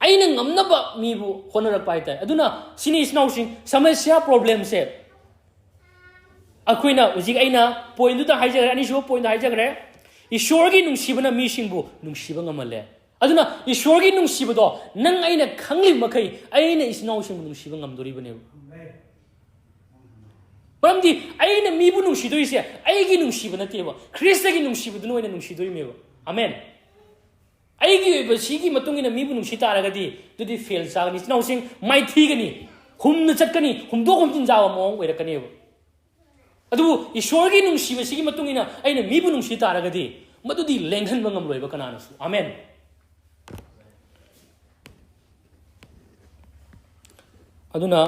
ꯑꯩꯅ ꯉꯝꯅꯕ ꯃꯤꯕꯨ ꯍꯣꯠꯅꯔꯛꯄ ꯍꯥꯏꯇꯥꯔꯦ꯫ ꯑꯗꯨꯅ ꯁꯤꯅꯤ, ꯏꯆꯤꯟ ꯏꯅꯥꯎꯁꯤꯡ, ꯁꯃꯁ꯭ꯌꯥ, ꯄ꯭ꯔꯣꯕ꯭ꯂꯦꯝꯁꯦ ꯑꯩꯈꯣꯏꯅ ꯍꯧꯖꯤꯛ ꯑꯩꯅ ꯄꯣꯏꯟꯗꯨꯗ ꯍꯥꯏꯖꯈ꯭ꯔꯦ, ꯑꯅꯤꯁꯨꯕ ꯄꯣꯏꯟꯗ ꯍꯥꯏꯖꯈ꯭ꯔꯦ, ꯏꯁꯣꯔꯒꯤ ꯅꯨꯡꯁꯤꯕꯅ ꯃꯤꯁꯤꯡꯕꯨ ꯅꯨꯡꯁꯤꯕ ꯉꯝꯍꯜꯂꯦ꯫ ꯑꯗꯨꯅ ꯏꯁꯣꯔꯒꯤ ꯅꯨꯡꯁꯤꯕꯗꯣ ꯅꯪ ꯑꯩꯅ ꯈꯪꯂꯤꯕ ꯃꯈꯩ ꯑꯩꯅ ꯏꯆꯤꯟ ꯏꯅꯥꯎꯁꯤꯡꯕꯨ ꯅꯨꯡꯁꯤꯕ ꯉꯝꯗꯣꯔꯤꯕꯅꯦꯕ꯫ ꯃꯔꯝꯗꯤ ꯑꯩꯅ ꯃꯤꯕꯨ ꯅꯨꯡꯁꯤꯗꯣꯏꯁꯦ ꯑꯩꯒꯤ ꯅꯨꯡꯁꯤꯕ ꯅꯠꯇꯦꯕ, ꯈ꯭ꯔꯤꯁꯇꯒꯤ ꯅꯨꯡꯁꯤꯕꯗꯨꯅ ꯑꯣꯏꯅ ꯅꯨꯡꯁꯤꯗꯣꯏꯅꯦꯕ꯫ ꯑꯃꯦꯟ꯫ ꯑꯩꯒꯤ ꯑꯣꯏꯕ ꯁꯤꯒꯤ ꯃꯇꯨꯡ ꯏꯟꯅ ꯃꯤꯕꯨ ꯅꯨꯡꯁꯤ ꯇꯥꯔꯒꯗꯤ ꯑꯗꯨꯗꯤ ꯐꯦꯜ ꯆꯥꯒꯅꯤ, ꯏꯆꯤꯟ ꯏꯅꯥꯎꯁꯤꯡ, ꯃꯥꯏꯊꯤꯒꯅꯤ, ꯍꯨꯝꯅ ꯆꯠꯀꯅꯤ, ꯍꯨꯝꯗꯣꯛ ꯍꯨꯝꯖꯤꯟ ꯆꯥꯕ ꯃꯑꯣꯡ ꯑꯣꯏꯔꯛꯀꯅꯦꯕ꯫ ꯑꯗꯨꯕꯨ ꯏꯁꯣꯔꯒꯤ ꯅꯨꯡꯁꯤꯕꯁꯤꯒꯤ ꯃꯇꯨꯡ ꯏꯟꯅ ꯑꯩꯅ ꯃꯤꯕꯨ ꯅꯨꯡꯁꯤ ꯇꯥꯔꯒꯗꯤ ꯃꯗꯨꯗꯤ ꯂꯦꯡꯍꯟꯕ ꯉꯝꯂꯣꯏꯕ ꯀꯅꯥꯅꯁꯨ꯫ ꯑꯃꯦꯟ꯫ ꯑꯗꯨꯅ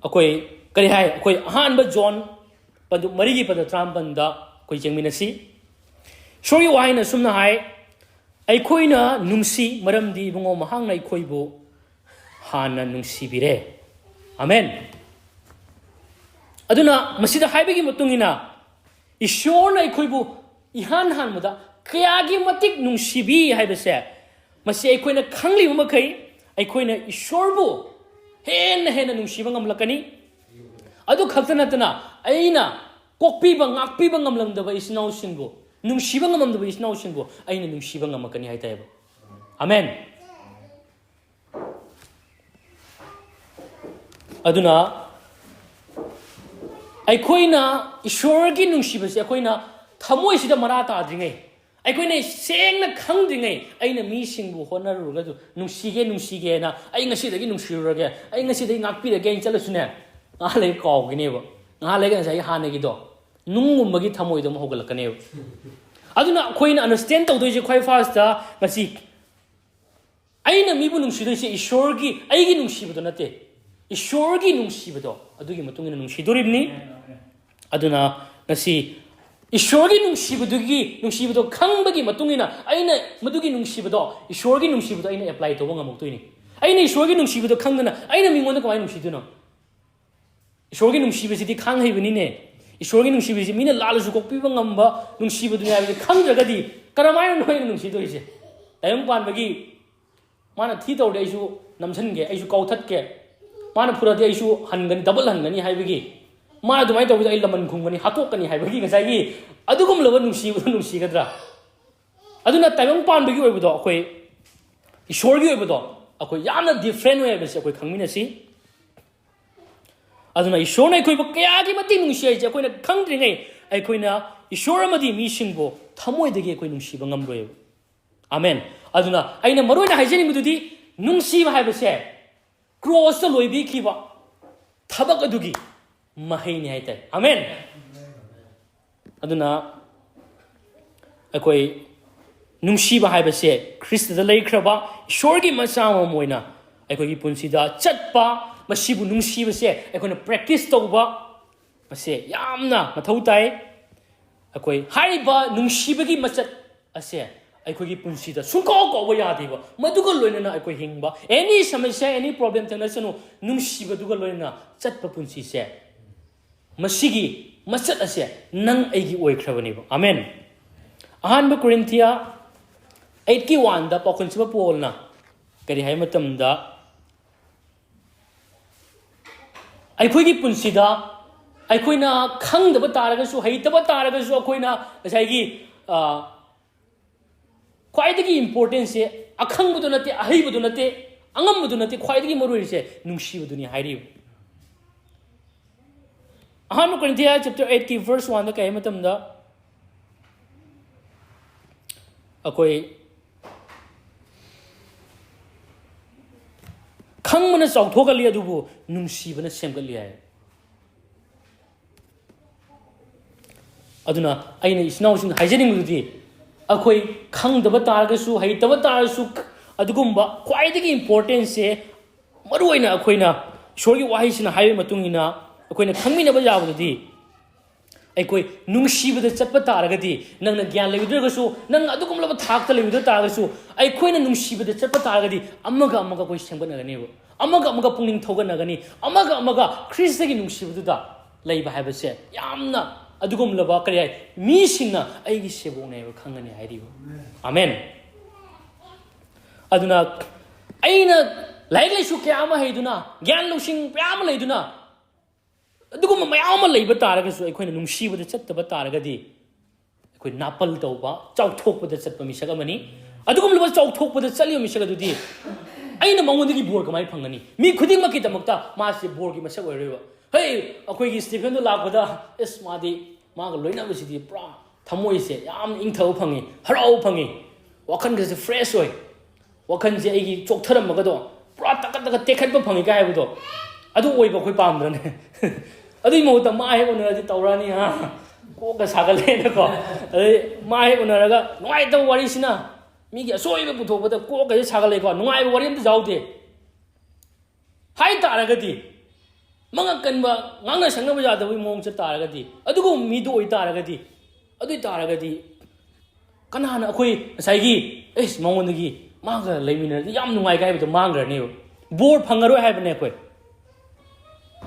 ꯑꯩꯈꯣꯏ ꯀꯔꯤ ꯍꯥꯏ? ꯑꯩꯈꯣꯏ ꯑꯍꯥꯟꯕ ꯖꯣꯟ ꯄꯟꯗꯨꯞ ꯃꯔꯤꯒꯤ ꯄꯗ ꯇꯔꯥꯃꯥꯄꯟꯗ ꯑꯩꯈꯣꯏ ꯌꯦꯡꯃꯤꯟꯅꯁꯤ꯫ ꯏꯁꯣꯔꯒꯤ ꯋꯥꯍꯩꯅ ꯑꯁꯨꯝꯅ ꯍꯥꯏ, "ꯑꯩꯈꯣꯏꯅ ꯅꯨꯡꯁꯤ, ꯃꯔꯝꯗꯤ ꯏꯕꯨꯡꯉꯣ ꯃꯍꯥꯛꯅ ꯑꯩꯈꯣꯏꯕꯨ ꯍꯥꯟꯅ ꯅꯨꯡꯁꯤꯕꯤꯔꯦ꯫" ꯑꯃꯦꯟ꯫ ꯑꯗꯨꯅ ꯃꯁꯤꯗ ꯍꯥꯏꯕꯒꯤ ꯃꯇꯨꯡ ꯏꯟꯅ ꯏꯁꯣꯔꯅ ꯑꯩꯈꯣꯏꯕꯨ ꯏꯍꯥꯟ ꯍꯥꯟꯕꯗ ꯀꯌꯥꯒꯤ ꯃꯇꯤꯛ ꯅꯨꯡꯁꯤꯕꯤ ꯍꯥꯏꯕꯁꯦ, ꯃꯁꯤ ꯑꯩꯈꯣꯏꯅ ꯈꯪꯂꯤꯕ ꯃꯈꯩ ꯑꯩꯈꯣꯏꯅ ꯏꯁꯣꯔꯕꯨ ꯍꯦꯟꯅ ꯍꯦꯟꯅ ꯅꯨꯡꯁꯤꯕ ꯉꯝꯂꯛꯀꯅꯤ꯫ ꯑꯗꯨ ꯈꯛꯇ ꯅꯠꯇꯅ, ꯑꯩꯅ ꯀꯣꯛꯄꯤꯕ, ꯉꯥꯛꯄꯤꯕ ꯉꯝꯂꯝꯗꯕ ꯏꯆꯤꯟ ꯏꯅꯥꯎꯁꯤꯡꯕꯨ, ꯅꯨꯡꯁꯤꯕ ꯉꯝꯂꯝꯗꯕ ꯏꯆꯤꯟ ꯏꯅꯥꯎꯁꯤꯡꯕꯨ ꯑꯩꯅ ꯅꯨꯡꯁꯤꯕ ꯉꯝꯂꯛꯀꯅꯤ ꯍꯥꯏꯇꯥꯏꯕ꯫ ꯑꯃꯦꯟ꯫ ꯑꯗꯨꯅ ꯑꯩꯈꯣꯏꯅ ꯏꯁꯣꯔꯒꯤ ꯅꯨꯡꯁꯤꯕꯁꯦ ꯑꯩꯈꯣꯏꯅ ꯊꯃꯣꯏꯁꯤꯗ ꯃꯔꯥ ꯇꯥꯗ꯭ꯔꯤꯉꯩ, ꯑꯩꯈꯣꯏꯅ ꯁꯦꯡꯅ ꯈꯪꯗ꯭ꯔꯤꯉꯩ, ꯑꯩꯅ ꯃꯤꯁꯤꯡꯕꯨ ꯍꯣꯠꯅꯔꯨꯔꯒꯁꯨ, "ꯅꯨꯡꯁꯤꯒꯦ, ꯅꯨꯡꯁꯤꯒꯦꯅ, ꯑꯩ ꯉꯁꯤꯗꯒꯤ ꯅꯨꯡꯁꯤꯔꯨꯔꯒꯦ, ꯑꯩ ꯉꯁꯤꯗꯒꯤ ꯉꯥꯛꯄꯤꯔꯒꯦ" ꯍꯥꯏꯅ ꯆꯠꯂꯁꯨꯅꯦ, ꯉꯥꯏꯍꯥꯛ ꯂꯩꯔꯒ ꯀꯥꯎꯈꯤꯅꯦꯕ꯫ ꯉꯥꯏꯍꯥꯛ ꯂꯩꯔꯒ ꯉꯁꯥꯏꯒꯤ ꯍꯥꯟꯅꯒꯤꯗꯣ, ꯅꯨꯡꯒꯨꯝꯕꯒꯤ ꯊꯃꯣꯏꯗꯣ ꯑꯃ ꯍꯧꯒꯠꯂꯛꯀꯅꯦꯕ꯫ ꯑꯗꯨꯅ ꯑꯩꯈꯣꯏꯅ understand ꯇꯧꯗꯣꯏꯁꯦ ꯈ꯭ꯋꯥꯏ first ꯉꯁꯤ, ꯑꯩꯅ ꯃꯤꯕꯨ ꯅꯨꯡꯁꯤꯗꯣꯏꯁꯦ ꯏꯁꯣꯔꯒꯤ, ꯑꯩꯒꯤ ꯅꯨꯡꯁꯤꯕꯗꯣ ꯅꯠꯇꯦ, ꯏꯁꯣꯔꯒꯤ ꯅꯨꯡꯁꯤꯕꯗꯣ, ꯑꯗꯨꯒꯤ ꯃꯇꯨꯡ ꯏꯟꯅ ꯅꯨꯡꯁꯤꯗꯣꯔꯤꯕꯅꯤ꯫ ꯑꯗꯨꯅ ꯉꯁꯤ ꯏꯁꯣꯔꯒꯤ ꯅꯨꯡꯁꯤꯕꯗꯨꯒꯤ, ꯅꯨꯡꯁꯤꯕꯗꯣ ꯈꯪꯕꯒꯤ ꯃꯇꯨꯡ ꯏꯟꯅ, ꯑꯩꯅ ꯃꯗꯨꯒꯤ ꯅꯨꯡꯁꯤꯕꯗꯣ, ꯏꯁꯣꯔꯒꯤ ꯅꯨꯡꯁꯤꯕꯗꯣ ꯑꯩꯅ apply ꯇꯧꯕ ꯉꯝꯃꯛꯇꯣꯏꯅꯤ꯫ ꯑꯩꯅ ꯏꯁꯣꯔꯒꯤ ꯅꯨꯡꯁꯤꯕꯗꯣ ꯈꯪꯗꯅ ꯑꯩꯅ ꯃꯤꯉꯣꯟꯗ ꯀꯃꯥꯏꯅ ꯅꯨꯡꯁꯤꯗꯣꯏꯅꯣ? ꯏꯁꯣꯔꯒꯤ ꯅꯨꯡꯁꯤꯕꯁꯤꯗꯤ ꯈꯥꯡ ꯍꯩꯕꯅꯤꯅꯦ꯫ ꯏꯁꯣꯔꯒꯤ ꯅꯨꯡꯁꯤꯕꯁꯤ ꯃꯤꯅ ꯂꯥꯜꯂꯁꯨ ꯀꯣꯛꯄꯤꯕ ꯉꯝꯕ ꯅꯨꯡꯁꯤꯕꯗꯨꯅꯤ ꯍꯥꯏꯕꯁꯤ ꯈꯪꯗ꯭ꯔꯒꯗꯤ ꯀꯔꯝꯍꯥꯏꯅ ꯅꯣꯏꯅ ꯅꯨꯡꯁꯤꯗꯣꯏꯁꯦ? ꯇꯥꯏꯕꯪ ꯄꯥꯟꯕꯒꯤ ꯃꯥꯅ ꯊꯤ ꯇꯧꯔꯗꯤ ꯑꯩꯁꯨ ꯅꯝꯁꯤꯟꯒꯦ, ꯑꯩꯁꯨ ꯀꯥꯎꯊꯠꯀꯦ, ꯃꯥꯅ ꯐꯨꯔꯗꯤ ꯑꯩꯁꯨ ꯍꯟꯒꯅꯤ, double ꯍꯟꯒꯅꯤ ꯍꯥꯏꯕꯒꯤ, ꯃꯥ ꯑꯗꯨꯃꯥꯏꯅ ꯇꯧꯕꯗ ꯑꯩ ꯂꯃꯟ ꯈꯨꯝꯒꯅꯤ, ꯍꯥꯠꯇꯣꯛꯀꯅꯤ ꯍꯥꯏꯕꯒꯤ ꯉꯁꯥꯏꯒꯤ ꯑꯗꯨꯒꯨꯝꯂꯕ ꯅꯨꯡꯁꯤꯕꯗꯨ ꯅꯨꯡꯁꯤꯒꯗ꯭ꯔꯥ? ꯑꯗꯨꯅ ꯇꯥꯏꯕꯪ ꯄꯥꯟꯕꯒꯤ ꯑꯣꯏꯕꯗꯣ, ꯑꯩꯈꯣꯏ ꯏꯁꯣꯔꯒꯤ ꯑꯣꯏꯕꯗꯣ ꯑꯩꯈꯣꯏ ꯌꯥꯝꯅ different ꯑꯣꯏ ꯍꯥꯏꯕꯁꯤ ꯑꯩꯈꯣꯏ ꯈꯪꯃꯤꯟꯅꯁꯤ꯫ ꯑꯗꯨꯅ ꯏꯁꯣꯔꯅ ꯑꯩꯈꯣꯏꯕꯨ ꯀꯌꯥꯒꯤ ꯃꯇꯤꯛ ꯅꯨꯡꯁꯤ ꯍꯥꯏꯁꯦ ꯑꯩꯈꯣꯏꯅ ꯈꯪꯗ꯭ꯔꯤꯉꯩ, ꯑꯩꯈꯣꯏꯅ ꯏꯁꯣꯔ ꯑꯃꯗꯤ ꯃꯤꯁꯤꯡꯕꯨ ꯊꯃꯣꯏꯗꯒꯤ ꯑꯩꯈꯣꯏ ꯅꯨꯡꯁꯤꯕ ꯉꯝꯂꯣꯏꯕ꯫ ꯑꯃꯦꯟ꯫ ꯑꯗꯨꯅ ꯑꯩꯅ ꯃꯔꯨ ꯑꯣꯏꯅ ꯍꯥꯏꯖꯅꯤꯡꯕꯗꯨꯗꯤ, ꯅꯨꯡꯁꯤꯕ ꯍꯥꯏꯕꯁꯦ ꯀ꯭ꯔꯣꯁꯇ ꯂꯣꯏꯕꯤꯈꯤꯕ ꯊꯕꯛ ꯑꯗꯨꯒꯤ ꯃꯍꯩꯅꯤ ꯍꯥꯏꯇꯥꯔꯦ꯫ ꯑꯃꯦꯟ꯫ ꯑꯗꯨꯅ ꯑꯩꯈꯣꯏ ꯅꯨꯡꯁꯤꯕ ꯍꯥꯏꯕꯁꯦ ꯈ꯭ꯔꯤꯁꯇꯗ ꯂꯩꯈ꯭ꯔꯕ ꯏꯁꯣꯔꯒꯤ ꯃꯆꯥ ꯑꯃ ꯑꯣꯏꯅ ꯑꯩꯈꯣꯏꯒꯤ ꯄꯨꯟꯁꯤꯗ ꯆꯠꯄ, ꯃꯁꯤꯕꯨ ꯅꯨꯡꯁꯤꯕꯁꯦ ꯑꯩꯈꯣꯏꯅ practice ꯇꯧꯕ, ꯃꯁꯦ ꯌꯥꯝꯅ ꯃꯊꯧ ꯇꯥꯏ꯫ ꯑꯩꯈꯣꯏ ꯍꯥꯏꯔꯤꯕ ꯅꯨꯡꯁꯤꯕꯒꯤ ꯃꯆꯠ ꯑꯁꯦ ꯑꯩꯈꯣꯏꯒꯤ ꯄꯨꯟꯁꯤꯗ ꯁꯨꯡꯀꯥꯎ ꯀꯥꯎꯕ ꯌꯥꯗꯦꯕ꯫ ꯃꯗꯨꯒ ꯂꯣꯏꯅꯅ ꯑꯩꯈꯣꯏ ꯍꯤꯡꯕ, any ꯁꯃꯁ꯭ꯌꯥ, any problem ꯊꯦꯡꯅꯁꯅꯨ, ꯅꯨꯡꯁꯤꯕꯗꯨꯒ ꯂꯣꯏꯅꯅ ꯆꯠꯄ ꯄꯨꯟꯁꯤꯁꯦ, ꯃꯁꯤꯒꯤ ꯃꯆꯠ ꯑꯁꯦ ꯅꯪ ꯑꯩꯒꯤ ꯑꯣꯏꯈ꯭ꯔꯕꯅꯦꯕ꯫ ꯑꯃꯦꯟ꯫ ꯑꯍꯥꯟꯕ ꯀꯣꯔꯤꯟꯊꯤꯌꯥ ꯑꯩꯠꯀꯤ ꯋꯥꯟꯗ ꯄꯥꯎꯈꯣꯟꯁꯤꯕ ꯄꯣꯜꯅ ꯀꯔꯤ ꯍꯥꯏ ꯃꯇꯝꯗ, ꯑꯩꯈꯣꯏꯒꯤ ꯄꯨꯟꯁꯤꯗ ꯑꯩꯈꯣꯏꯅ ꯈꯪꯗꯕ ꯇꯥꯔꯒꯁꯨ, ꯍꯩꯇꯕ ꯇꯥꯔꯒꯁꯨ, ꯑꯩꯈꯣꯏꯅ ꯉꯁꯥꯏꯒꯤ, ꯑ, ꯈ꯭ꯋꯥꯏꯗꯒꯤ importantꯁꯦ ꯑꯈꯪꯕꯗꯨ ꯅꯠꯇꯦ, ꯑꯍꯩꯕꯗꯨ ꯅꯠꯇꯦ, ꯑꯉꯝꯕꯗꯨ ꯅꯠꯇꯦ, ꯈ꯭ꯋꯥꯏꯗꯒꯤ ꯃꯔꯨꯑꯣꯏꯔꯤꯁꯦ ꯅꯨꯡꯁꯤꯕꯗꯨꯅꯤ ꯍꯥꯏꯔꯤꯕ꯫ ꯑꯍꯥꯟꯕ ꯀꯣꯔꯤꯟꯊꯤꯌꯥ chapter eightꯀꯤ verse oneꯗ ꯀꯩ ꯍꯥꯏ ꯃꯇꯝꯗ, ꯑꯩꯈꯣꯏ ꯈꯪꯕꯅ ꯆꯥꯎꯊꯣꯛꯍꯜꯂꯤ, ꯑꯗꯨꯕꯨ ꯅꯨꯡꯁꯤꯕꯅ ꯁꯦꯝꯒꯠꯂꯤ ꯍꯥꯏ꯫ ꯑꯗꯨꯅ ꯑꯩꯅ ꯏꯆꯤꯟ ꯏꯅꯥꯎꯁꯤꯡꯗ ꯍꯥꯏꯖꯅꯤꯡꯕꯗꯨꯗꯤ, ꯑꯩꯈꯣꯏ ꯈꯪꯗꯕ ꯇꯥꯔꯒꯁꯨ, ꯍꯩꯇꯕ ꯇꯥꯔꯁꯨ, ꯑꯗꯨꯒꯨꯝꯕ ꯈ꯭ꯋꯥꯏꯗꯒꯤ importantꯁꯦ, ꯃꯔꯨ ꯑꯣꯏꯅ ꯑꯩꯈꯣꯏꯅ ꯏꯁꯣꯔꯒꯤ ꯋꯥꯍꯩꯁꯤꯅ ꯍꯥꯏꯕ ꯃꯇꯨꯡ ꯏꯟꯅ ꯑꯩꯈꯣꯏꯅ ꯈꯪꯃꯤꯟꯅꯕ ꯌꯥꯕꯗꯨꯗꯤ, ꯑꯩꯈꯣꯏ ꯅꯨꯡꯁꯤꯕꯗ ꯆꯠꯄ ꯇꯥꯔꯒꯗꯤ, ꯅꯪꯅ ꯒ꯭ꯌꯥꯟ ꯂꯩꯔꯨꯗ꯭ꯔꯒꯁꯨ, ꯅꯪ ꯑꯗꯨꯒꯨꯝꯂꯕ ꯊꯥꯛꯇ ꯂꯩꯔꯨꯗ ꯇꯥꯔꯒꯁꯨ, ꯑꯩꯈꯣꯏꯅ ꯅꯨꯡꯁꯤꯕꯗ ꯆꯠꯄ ꯇꯥꯔꯒꯗꯤ, ꯑꯃꯒ ꯑꯃꯒ ꯑꯩꯈꯣꯏ ꯁꯦꯝꯒꯠꯅꯒꯅꯦꯕ, ꯑꯃꯒ ꯑꯃꯒ ꯄꯨꯛꯅꯤꯡ ꯊꯧꯒꯠꯅꯒꯅꯤ, ꯑꯃꯒ ꯑꯃꯒ ꯈ꯭ꯔꯤꯁꯇꯒꯤ ꯅꯨꯡꯁꯤꯕꯗꯨꯗ ꯂꯩꯕ ꯍꯥꯏꯕꯁꯦ ꯌꯥꯝꯅ ꯑꯗꯨꯒꯨꯝꯂꯕ, ꯀꯔꯤ ꯍꯥꯏ, ꯃꯤꯁꯤꯡꯅ ꯑꯩꯒꯤ ꯁꯦꯕꯣꯛꯅꯦ ꯍꯥꯏꯕ ꯈꯪꯒꯅꯤ ꯍꯥꯏꯔꯤꯕ꯫ ꯑꯃꯦꯟ꯫ ꯑꯗꯨꯅ ꯑꯩꯅ ꯂꯥꯏꯔꯤꯛ ꯂꯥꯏꯁꯨ ꯀꯌꯥ ꯑꯃ ꯍꯩꯗꯨꯅ, ꯒ꯭ꯌꯥꯟ ꯂꯧꯁꯤꯡ ꯃꯌꯥꯝ ꯑꯃ ꯂꯩꯗꯨꯅ, ꯑꯗꯨꯒꯨꯝꯕ ꯃꯌꯥꯝ ꯑꯃ ꯂꯩꯕ ꯇꯥꯔꯒꯁꯨ, ꯑꯩꯈꯣꯏꯅ ꯅꯨꯡꯁꯤꯕꯗ ꯆꯠꯇꯕ ꯇꯥꯔꯒꯗꯤ, ꯑꯩꯈꯣꯏ ꯅꯥꯄꯜ ꯇꯧꯕ, ꯆꯥꯎꯊꯣꯛꯄꯗ ꯆꯠꯄ ꯃꯤꯁꯛ ꯑꯃꯅꯤ꯫ ꯑꯗꯨꯒꯨꯝꯂꯕ ꯆꯥꯎꯊꯣꯛꯄꯗ ꯆꯠꯂꯤꯕ ꯃꯤꯁꯛ ꯑꯗꯨꯗꯤ, ꯑꯩꯅ ꯃꯉꯣꯟꯗꯒꯤ ꯕꯣꯔ ꯀꯃꯥꯏꯅ ꯐꯪꯒꯅꯤ? ꯃꯤ ꯈꯨꯗꯤꯡꯃꯛꯀꯤꯗꯃꯛꯇ ꯃꯥꯁꯦ ꯕꯣꯔꯒꯤ ꯃꯁꯛ ꯑꯣꯏꯔꯣꯏꯕ꯫ ꯍꯦ, ꯑꯩꯈꯣꯏꯒꯤ ꯁ꯭ꯇꯤꯐꯦꯟꯗꯣ ꯂꯥꯛꯄꯗ, ꯑꯦꯁ, ꯃꯥꯗꯤ, ꯃꯥꯒ ꯂꯣꯏꯅꯕꯁꯤꯗꯤ ꯄꯨꯔꯥ ꯊꯃꯣꯏꯁꯦ ꯌꯥꯝ ꯏꯪꯊꯕ ꯐꯪꯉꯤ, ꯍꯔꯥꯎꯕ ꯐꯪꯉꯤ, ꯋꯥꯈꯜꯒꯁꯦ fresh ꯑꯣꯏ, ꯋꯥꯈꯜꯁꯦ ꯑꯩꯒꯤ ꯆꯣꯛꯊꯔꯝꯕꯒꯗꯣ ꯄꯨꯔꯥ ꯇꯀꯠ ꯇꯀꯠ ꯇꯦꯛꯈꯠꯄ ꯐꯪꯉꯤ ꯀꯥꯏ ꯍꯥꯏꯕꯗꯣ, ꯑꯗꯨ ꯑꯣꯏꯕ ꯑꯩꯈꯣꯏ ꯄꯥꯝꯗ꯭ꯔꯅꯦ? ꯑꯗꯨꯒꯤ ꯃꯍꯨꯠꯇ ꯃꯥ ꯍꯦꯛ ꯎꯅꯔꯗꯤ ꯇꯧꯔꯛꯑꯅꯤ, ꯍꯥ, ꯀꯣꯛꯀ ꯁꯥꯒꯠꯂꯦꯅꯀꯣ꯫ ꯑꯗꯩ ꯃꯥ ꯍꯦꯛ ꯎꯅꯔꯒ ꯅꯨꯡꯉꯥꯏꯇꯕ ꯋꯥꯔꯤꯁꯤꯅ, ꯃꯤꯒꯤ ꯑꯁꯣꯏꯕ ꯄꯨꯊꯣꯛꯄꯗ ꯀꯣꯛꯀꯁꯦ ꯁꯥꯒꯠꯂꯦꯀꯣ, ꯅꯨꯡꯉꯥꯏꯕ ꯋꯥꯔꯤ ꯑꯝꯇ ꯌꯥꯎꯗꯦ ꯍꯥꯏ ꯇꯥꯔꯒꯗꯤ, ꯃꯉꯛ ꯀꯟꯕ, ꯉꯥꯡꯅ ꯁꯛꯅꯕ ꯌꯥꯗꯕꯒꯤ ꯃꯑꯣꯡ ꯆꯠ ꯇꯥꯔꯒꯗꯤ, ꯑꯗꯨꯒꯨꯝꯕ ꯃꯤꯗꯨ ꯑꯣꯏ ꯇꯥꯔꯒꯗꯤ, ꯑꯗꯨ ꯑꯣꯏ ꯇꯥꯔꯒꯗꯤ ꯀꯅꯥꯅ ꯑꯩꯈꯣꯏ ꯉꯁꯥꯏꯒꯤ, ꯑꯦꯁ, ꯃꯉꯣꯟꯗꯒꯤ, ꯃꯥꯒ ꯂꯩꯃꯤꯟꯅꯔꯗꯤ ꯌꯥꯝ ꯅꯨꯡꯉꯥꯏꯒꯦ ꯍꯥꯏꯕꯗꯣ ꯃꯥꯡꯈ꯭ꯔꯅꯦꯕ꯫ ꯕꯣꯔ ꯐꯪꯉꯔꯣꯏ ꯍꯥꯏꯕꯅꯦ ꯑꯩꯈꯣꯏ꯫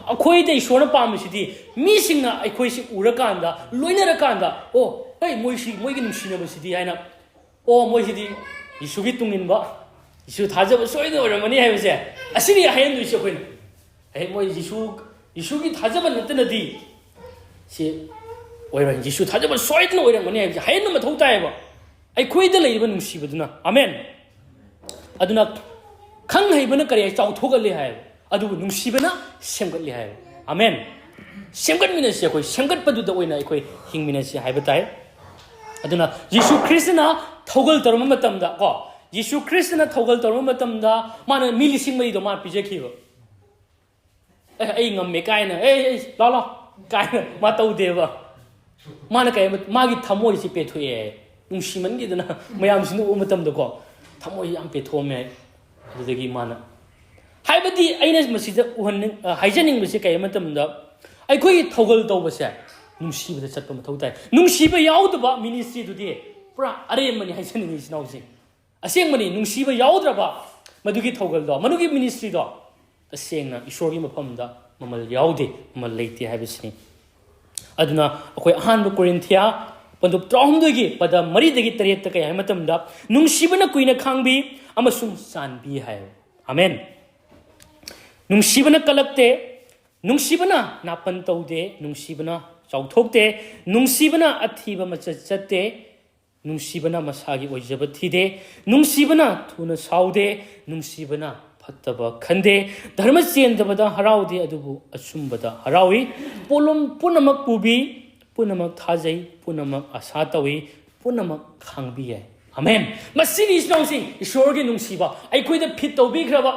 ꯑꯩꯈꯣꯏꯗ ꯏꯁꯣꯔꯅ ꯄꯥꯝꯃꯤꯁꯤꯗꯤ, ꯃꯤꯁꯤꯡꯅ ꯑꯩꯈꯣꯏꯁꯤ ꯎꯔꯀꯥꯟꯗ, ꯂꯣꯏꯅꯔꯀꯥꯟꯗ, "ꯑꯣ, ꯍꯦ, ꯃꯣꯏꯁꯤ, ꯃꯣꯏꯒꯤ ꯅꯨꯡꯁꯤꯅꯕꯁꯤꯗꯤ" ꯍꯥꯏꯅ, "ꯑꯣ, ꯃꯣꯏꯁꯤꯗꯤ ꯌꯤꯁꯨꯒꯤ ꯇꯨꯡ ꯏꯟꯕ, ꯌꯤꯁꯨ ꯊꯥꯖꯕ ꯁꯣꯏꯗꯅ ꯑꯣꯏꯔꯝꯃꯅꯤ" ꯍꯥꯏꯕꯁꯦ, ꯑꯁꯤꯅꯤ ꯍꯥꯏꯍꯟꯗꯣꯏꯁꯦ ꯑꯩꯈꯣꯏꯅ꯫ "ꯑꯦ, ꯃꯣꯏ ꯌꯤꯁꯨ, ꯌꯤꯁꯨꯒꯤ ꯊꯥꯖꯕ ꯅꯠꯇꯅꯗꯤ ꯁꯤ ꯑꯣꯏꯔꯣꯏ, ꯌꯤꯁꯨ ꯊꯥꯖꯕ ꯁꯣꯏꯗꯅ ꯑꯣꯏꯔꯝꯒꯅꯤ" ꯍꯥꯏꯕꯁꯦ ꯍꯥꯏꯍꯟꯕ ꯃꯊꯧ ꯇꯥꯏꯌꯦꯕ, ꯑꯩꯈꯣꯏꯗ ꯂꯩꯔꯤꯕ ꯅꯨꯡꯁꯤꯕꯗꯨꯅ꯫ ꯑꯃꯦꯟ꯫ ꯑꯗꯨꯅ ꯈꯪ ꯍꯩꯕꯅ ꯀꯔꯤ ꯍꯥꯏ? ꯆꯥꯎꯊꯣꯛꯍꯜꯂꯤ ꯍꯥꯏꯌꯦꯕ꯫ ꯑꯗꯨꯕꯨ ꯅꯨꯡꯁꯤꯕꯅ ꯁꯦꯝꯒꯠꯂꯤ ꯍꯥꯏꯌꯦꯕ꯫ ꯑꯃꯦꯟ꯫ ꯁꯦꯝꯒꯠꯃꯤꯟꯅꯁꯤ, ꯑꯩꯈꯣꯏ ꯁꯦꯝꯒꯠꯄꯗꯨꯗ ꯑꯣꯏꯅ ꯑꯩꯈꯣꯏ ꯍꯤꯡꯃꯤꯟꯅꯁꯤ ꯍꯥꯏꯕ ꯇꯥꯏ꯫ ꯑꯗꯨꯅ ꯌꯤꯁꯨ ꯈ꯭ꯔꯤꯁꯇꯅ ꯊꯧꯒꯜ ꯇꯧꯔꯝꯕ ꯃꯇꯝꯗ, ꯀꯣ, ꯌꯤꯁꯨ ꯈ꯭ꯔꯤꯁꯇꯅ ꯊꯧꯒꯜ ꯇꯧꯔꯝꯕ ꯃꯇꯝꯗ, ꯃꯥꯅ ꯃꯤ ꯂꯤꯁꯤꯡ ꯃꯔꯤꯗꯣ ꯃꯥ ꯄꯤꯖꯈꯤꯕ꯫ "ꯑꯦ, ꯑꯩ ꯉꯝꯃꯦ" ꯀꯥꯏꯅ, "ꯑꯦ, ꯑꯦ, ꯂꯥꯎ, ꯂꯥꯎ" ꯀꯥꯏꯅ ꯃꯥ ꯇꯧꯗꯦꯕ꯫ ꯃꯥꯅ ꯀꯩ ꯍꯥꯏꯕ, ꯃꯥꯒꯤ ꯊꯃꯣꯏꯁꯤ ꯄꯦꯊꯣꯛꯑꯦ꯫ ꯅꯨꯡꯁꯤꯃꯟꯈꯤꯗꯅ ꯃꯌꯥꯝꯁꯤꯅ ꯎꯕ ꯃꯇꯝꯗꯀꯣ, ꯊꯃꯣꯏ ꯌꯥꯝ ꯄꯦꯊꯣꯛꯑꯝꯃꯦ꯫ ꯑꯗꯨꯗꯒꯤ ꯃꯥꯅ, ꯍꯥꯏꯕꯗꯤ ꯑꯩꯅ ꯃꯁꯤꯗ ꯎꯍꯟꯅꯤꯡ-, ꯑ, ꯍꯥꯏꯖꯅꯤꯡꯕꯁꯤ ꯀꯩ ꯍꯥꯏꯕ ꯃꯇꯝꯗ, ꯑꯩꯈꯣꯏꯒꯤ ꯊꯧꯒꯜ ꯇꯧꯕꯁꯦ ꯅꯨꯡꯁꯤꯕꯗ ꯆꯠꯄ ꯃꯊꯧ ꯇꯥꯏ꯫ ꯅꯨꯡꯁꯤꯕ ꯌꯥꯎꯗꯕ ꯃꯤꯅꯤꯁꯇ꯭ꯔꯤꯗꯨꯗꯤ ꯄꯨꯔꯥ ꯑꯔꯦꯝꯕꯅꯤ ꯍꯥꯏꯖꯅꯤꯡꯉꯤ, ꯏꯆꯤꯟ ꯏꯅꯥꯎꯁꯤꯡ꯫ ꯑꯁꯦꯡꯕꯅꯤ, ꯅꯨꯡꯁꯤꯕ ꯌꯥꯎꯗ꯭ꯔꯕ ꯃꯗꯨꯒꯤ ꯊꯧꯒꯜꯗꯣ, ꯃꯗꯨꯒꯤ ꯃꯤꯅꯤꯁꯇ꯭ꯔꯤꯗꯣ, ꯇꯁꯦꯡꯅ ꯏꯁꯣꯔꯒꯤ ꯃꯐꯝꯗ ꯃꯃꯜ ꯌꯥꯎꯗꯦ, ꯃꯃꯜ ꯂꯩꯇꯦ ꯍꯥꯏꯕꯁꯤꯅꯤ꯫ ꯑꯗꯨꯅ ꯑꯩꯈꯣꯏ ꯑꯍꯥꯟꯕ ꯀꯣꯔꯤꯟꯊꯤꯌꯥ ꯄꯟꯗꯨꯞ ꯇꯔꯥꯍꯨꯝꯗꯣꯏꯒꯤ ꯄꯗ ꯃꯔꯤꯗꯒꯤ ꯇꯔꯦꯠꯇ ꯀꯩ ꯍꯥꯏ ꯃꯇꯝꯗ, "ꯅꯨꯡꯁꯤꯕꯅ ꯀꯨꯏꯅ ꯈꯥꯡꯕꯤ ꯑꯃꯁꯨꯡ ꯆꯥꯟꯕꯤ" ꯍꯥꯏ꯫ ꯑꯃꯦꯟ꯫ "ꯅꯨꯡꯁꯤꯕꯅ ꯀꯂꯛꯇꯦ, ꯅꯨꯡꯁꯤꯕꯅ ꯅꯥꯄꯟ ꯇꯧꯗꯦ, ꯅꯨꯡꯁꯤꯕꯅ ꯆꯥꯎꯊꯣꯛꯇꯦ, ꯅꯨꯡꯁꯤꯕꯅ ꯑꯊꯤꯕ ꯃꯆꯠ ꯆꯠꯇꯦ, ꯅꯨꯡꯁꯤꯕꯅ ꯃꯁꯥꯒꯤ ꯑꯣꯏꯖꯕ ꯊꯤꯗꯦ, ꯅꯨꯡꯁꯤꯕꯅ ꯊꯨꯅ ꯁꯥꯎꯗꯦ, ꯅꯨꯡꯁꯤꯕꯅ ꯐꯠꯇꯕ ꯈꯟꯗꯦ, ꯙꯔꯃ ꯆꯦꯟꯗꯕꯗ ꯍꯔꯥꯎꯗꯦ, ꯑꯗꯨꯕꯨ ꯑꯆꯨꯝꯕꯗ ꯍꯔꯥꯎꯏ, ꯄꯣꯠꯂꯨꯝ ꯄꯨꯝꯅꯃꯛ ꯄꯨꯕꯤ, ꯄꯨꯝꯅꯃꯛ ꯊꯥꯖꯩ, ꯄꯨꯝꯅꯃꯛ ꯑꯁꯥ ꯇꯧꯏ, ꯄꯨꯝꯅꯃꯛ ꯈꯥꯡꯕꯤ" ꯌꯥꯏ꯫ ꯑꯃꯦꯟ꯫ ꯃꯁꯤꯅꯤ, ꯏꯆꯤꯟ ꯏꯅꯥꯎꯁꯤꯡ, ꯏꯁꯣꯔꯒꯤ ꯅꯨꯡꯁꯤꯕ ꯑꯩꯈꯣꯏꯗ ꯐꯤꯠ ꯇꯧꯕꯤꯈ꯭ꯔꯕ꯫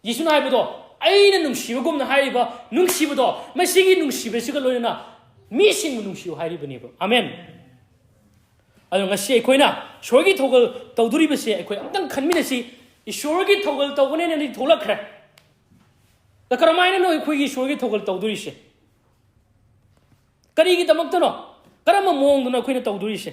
ꯌꯦꯁꯨꯅ ꯍꯥꯏꯕꯗꯣ, "ꯑꯩꯅ ꯅꯨꯡꯁꯤꯕꯒꯨꯝꯅ" ꯍꯥꯏꯔꯤꯕ ꯅꯨꯡꯁꯤꯕꯗꯣ, ꯃꯁꯤꯒꯤ ꯅꯨꯡꯁꯤꯕꯁꯤꯒ ꯂꯣꯏꯅꯅ ꯃꯤꯁꯤꯡꯕꯨ ꯅꯨꯡꯁꯤꯌꯨ ꯍꯥꯏꯔꯤꯕꯅꯦꯕ꯫ ꯑꯃꯦꯟ꯫ ꯑꯗꯣ ꯉꯁꯤ ꯑꯩꯈꯣꯏꯅ ꯏꯁꯣꯔꯒꯤ ꯊꯧꯒꯜ ꯇꯧꯗꯣꯔꯤꯕꯁꯦ ꯑꯩꯈꯣꯏ ꯑꯝꯇꯪ ꯈꯟꯃꯤꯟꯅꯁꯤ꯫ ꯏꯁꯣꯔꯒꯤ ꯊꯧꯒꯜ ꯇꯧꯒꯅꯦꯅꯗꯤ ꯊꯣꯛꯂꯛꯈ꯭ꯔꯦ꯫ ꯑꯗ ꯀꯔꯝꯍꯥꯏꯅꯅꯣ ꯑꯩꯈꯣꯏꯒꯤ ꯏꯁꯣꯔꯒꯤ ꯊꯧꯒꯜ ꯇꯧꯗꯣꯔꯤꯁꯦ? ꯀꯔꯤꯒꯤꯗꯃꯛꯇꯅꯣ? ꯀꯔꯝꯕ ꯃꯑꯣꯡꯗꯅꯣ ꯑꯩꯈꯣꯏꯅ ꯇꯧꯗꯣꯔꯤꯁꯦ?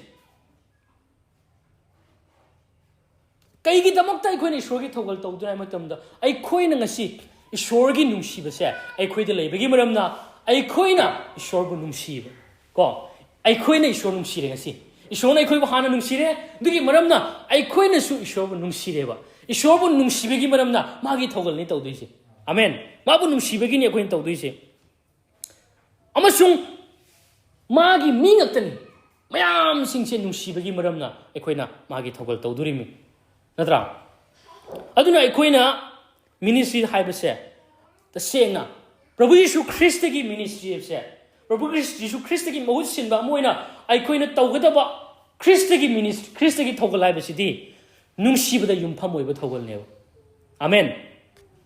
ꯀꯩꯒꯤꯗꯃꯛꯇ ꯑꯩꯈꯣꯏꯅ ꯏꯁꯣꯔꯒꯤ ꯊꯧꯒꯜ ꯇꯧꯗꯣꯏꯅꯣ ꯍꯥꯏꯕ ꯃꯇꯝꯗ, ꯑꯩꯈꯣꯏꯅ ꯉꯁꯤ ꯏꯁꯣꯔꯒꯤ ꯅꯨꯡꯁꯤꯕꯁꯦ ꯑꯩꯈꯣꯏꯗ ꯂꯩꯕꯒꯤ ꯃꯔꯝꯅ, ꯑꯩꯈꯣꯏꯅ ꯏꯁꯣꯔꯕꯨ ꯅꯨꯡꯁꯤꯕ ꯀꯣ, ꯑꯩꯈꯣꯏꯅ ꯏꯁꯣꯔ ꯅꯨꯡꯁꯤꯔꯦ ꯉꯁꯤ꯫ ꯏꯁꯣꯔꯅ ꯑꯩꯈꯣꯏꯕꯨ ꯍꯥꯟꯅ ꯅꯨꯡꯁꯤꯔꯦ, ꯑꯗꯨꯒꯤ ꯃꯔꯝꯅ ꯑꯩꯈꯣꯏꯅꯁꯨ ꯏꯁꯣꯔꯕꯨ ꯅꯨꯡꯁꯤꯔꯦꯕ꯫ ꯏꯁꯣꯔꯕꯨ ꯅꯨꯡꯁꯤꯕꯒꯤ ꯃꯔꯝꯅ ꯃꯥꯒꯤ ꯊꯧꯒꯜꯅꯤ ꯇꯧꯗꯣꯏꯁꯦ꯫ ꯑꯃꯦꯟ꯫ ꯃꯥꯕꯨ ꯅꯨꯡꯁꯤꯕꯒꯤꯅꯤ ꯑꯩꯈꯣꯏꯅ ꯇꯧꯗꯣꯏꯁꯦ꯫ ꯑꯃꯁꯨꯡ ꯃꯥꯒꯤ ꯃꯤ ꯉꯥꯛꯇꯅꯤ꯫ ꯃꯌꯥꯝꯁꯤꯡꯁꯦ ꯅꯨꯡꯁꯤꯕꯒꯤ ꯃꯔꯝꯅ ꯑꯩꯈꯣꯏꯅ ꯃꯥꯒꯤ ꯊꯧꯒꯜ ꯇꯧꯗꯣꯔꯤꯃꯤ, ꯅꯠꯇ꯭ꯔꯥ? ꯑꯗꯨꯅ ꯑꯩꯈꯣꯏꯅ ꯃꯤꯅꯤꯁꯇ꯭ꯔꯤ ꯍꯥꯏꯕꯁꯦ, ꯇꯁꯦꯡꯅ ꯄ꯭ꯔꯚꯨ ꯌꯤꯁꯨ ꯈ꯭ꯔꯤꯁꯇꯒꯤ ꯃꯤꯅꯤꯁꯇ꯭ꯔꯤ ꯍꯥꯏꯕꯁꯦ, ꯄ꯭ꯔꯚꯨ ꯈ꯭ꯔꯤꯁ-, ꯌꯤꯁꯨ ꯈ꯭ꯔꯤꯁꯇꯒꯤ ꯃꯍꯨꯠ ꯁꯤꯟꯕ ꯑꯃ ꯑꯣꯏꯅ ꯑꯩꯈꯣꯏꯅ ꯇꯧꯒꯗꯕ ꯈ꯭ꯔꯤꯁꯇꯒꯤ ꯃꯤꯅꯤꯁ-, ꯈ꯭ꯔꯤꯁꯇꯒꯤ ꯊꯧꯒꯜ ꯍꯥꯏꯕꯁꯤꯗꯤ ꯅꯨꯡꯁꯤꯕꯗ ꯌꯨꯝꯐꯝ ꯑꯣꯏꯕ ꯊꯧꯒꯜꯅꯦꯕ꯫ ꯑꯃꯦꯟ꯫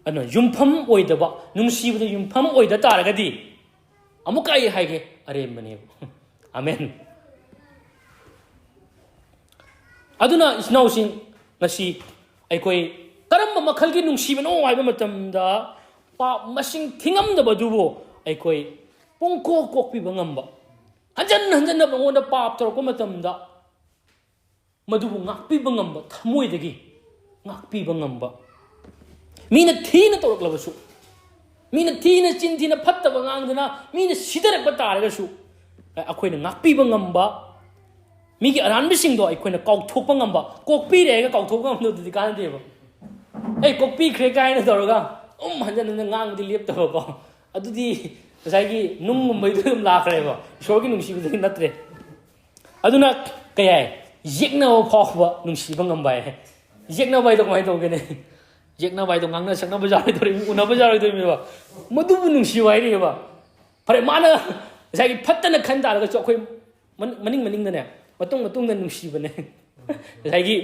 ꯑꯗꯨꯅ ꯌꯨꯝꯐꯝ ꯑꯣꯏꯗꯕ, ꯅꯨꯡꯁꯤꯕꯗ ꯌꯨꯝꯐꯝ ꯑꯣꯏꯗ ꯇꯥꯔꯒꯗꯤ, ꯑꯃꯨꯛꯀ ꯑꯩ ꯍꯥꯏꯒꯦ, ꯑꯔꯦꯝꯕꯅꯦꯕ꯫ ꯑꯃꯦꯟ꯫ ꯑꯗꯨꯅ ꯏꯆꯤꯟ ꯏꯅꯥꯎꯁꯤꯡ, ꯉꯁꯤ ꯑꯩꯈꯣꯏ ꯀꯔꯝꯕ ꯃꯈꯜꯒꯤ ꯅꯨꯡꯁꯤꯕꯅꯣ ꯍꯥꯏꯕ ꯃꯇꯝꯗ, ꯄꯥꯞ ꯃꯁꯤꯡ ꯊꯤꯉꯝꯗꯕꯗꯨꯕꯨ ꯑꯩꯈꯣꯏ ꯄꯨꯡꯀꯣꯛ ꯀꯣꯛꯄꯤꯕ ꯉꯝꯕ, ꯍꯟꯖꯟ ꯍꯟꯖꯟꯅ ꯃꯉꯣꯟꯗ ꯄꯥꯞ ꯇꯧꯔꯛꯄ ꯃꯇꯝꯗ ꯃꯗꯨꯕꯨ ꯉꯥꯛꯄꯤꯕ ꯉꯝꯕ, ꯊꯃꯣꯏꯗꯒꯤ ꯉꯥꯛꯄꯤꯕ ꯉꯝꯕ, ꯃꯤꯅ ꯊꯤꯅ ꯇꯧꯔꯛꯂꯕꯁꯨ, ꯃꯤꯅ ꯊꯤꯅ ꯆꯤꯟ ꯊꯤꯅ ꯐꯠꯇꯕ ꯉꯥꯡꯗꯅ ꯃꯤꯅ ꯁꯤꯊꯔꯛꯄ ꯇꯥꯔꯒꯁꯨ, ꯑꯩꯈꯣꯏꯅ ꯉꯥꯛꯄꯤꯕ ꯉꯝꯕ, ꯃꯤꯒꯤ ꯑꯔꯥꯟꯕꯁꯤꯡꯗꯣ ꯑꯩꯈꯣꯏꯅ ꯀꯥꯎꯊꯣꯛꯄ ꯉꯝꯕ꯫ ꯀꯣꯛꯄꯤꯔꯦ ꯍꯥꯏꯔꯒ ꯀꯥꯎꯊꯣꯛꯄ ꯉꯝꯗꯕꯗꯨꯗꯤ ꯀꯥꯟꯅꯗꯦꯕ꯫ "ꯑꯩ ꯀꯣꯛꯄꯤꯈ꯭ꯔꯦ" ꯀꯥꯏꯅ ꯇꯧꯔꯒ ꯑꯗꯨꯝ ꯍꯟꯖꯟ ꯍꯟꯖꯟ ꯉꯥꯡꯕꯗꯤ ꯂꯦꯞꯇꯕꯀꯣ, ꯑꯗꯨꯗꯤ ꯉꯁꯥꯏꯒꯤ ꯅꯨꯡꯒꯨꯝꯕꯩꯗꯨ ꯑꯗꯨꯝ ꯂꯥꯛꯈ꯭ꯔꯦꯕ, ꯏꯁꯣꯔꯒꯤ ꯅꯨꯡꯁꯤꯕꯗꯨꯗꯤ ꯅꯠꯇ꯭ꯔꯦ꯫ ꯑꯗꯨꯅ ꯀꯩ ꯍꯥꯏ? ꯌꯦꯛꯅꯕ ꯐꯥꯎꯕ ꯅꯨꯡꯁꯤꯕ ꯉꯝꯕ ꯍꯥꯏ꯫ ꯌꯦꯛꯅꯕ ꯍꯥꯏꯗꯣ ꯀꯃꯥꯏꯅ ꯇꯧꯒꯦꯅꯦ? ꯌꯦꯛꯅꯕ ꯍꯥꯏꯗꯣ ꯉꯥꯡꯅ ꯁꯛꯅꯕ ꯌꯥꯔꯣꯏꯗꯣꯔꯤꯕꯅꯤ, ꯎꯅꯕ ꯌꯥꯔꯣꯏꯗꯣꯔꯤꯕꯅꯦꯕ꯫ ꯃꯗꯨꯕꯨ ꯅꯨꯡꯁꯤꯕ ꯍꯥꯏꯔꯤꯑꯕ꯫ ꯐꯔꯦ, ꯃꯥꯅ ꯉꯁꯥꯏꯒꯤ ꯐꯠꯇꯅ ꯈꯟ ꯇꯥꯔꯒꯁꯨ ꯑꯩꯈꯣꯏ ꯃꯅꯤꯡ ꯃꯅꯤꯡꯗꯅꯦ, ꯃꯇꯨꯡ ꯃꯇꯨꯡꯗ ꯅꯨꯡꯁꯤꯕꯅꯦ꯫ ꯉꯁꯥꯏꯒꯤ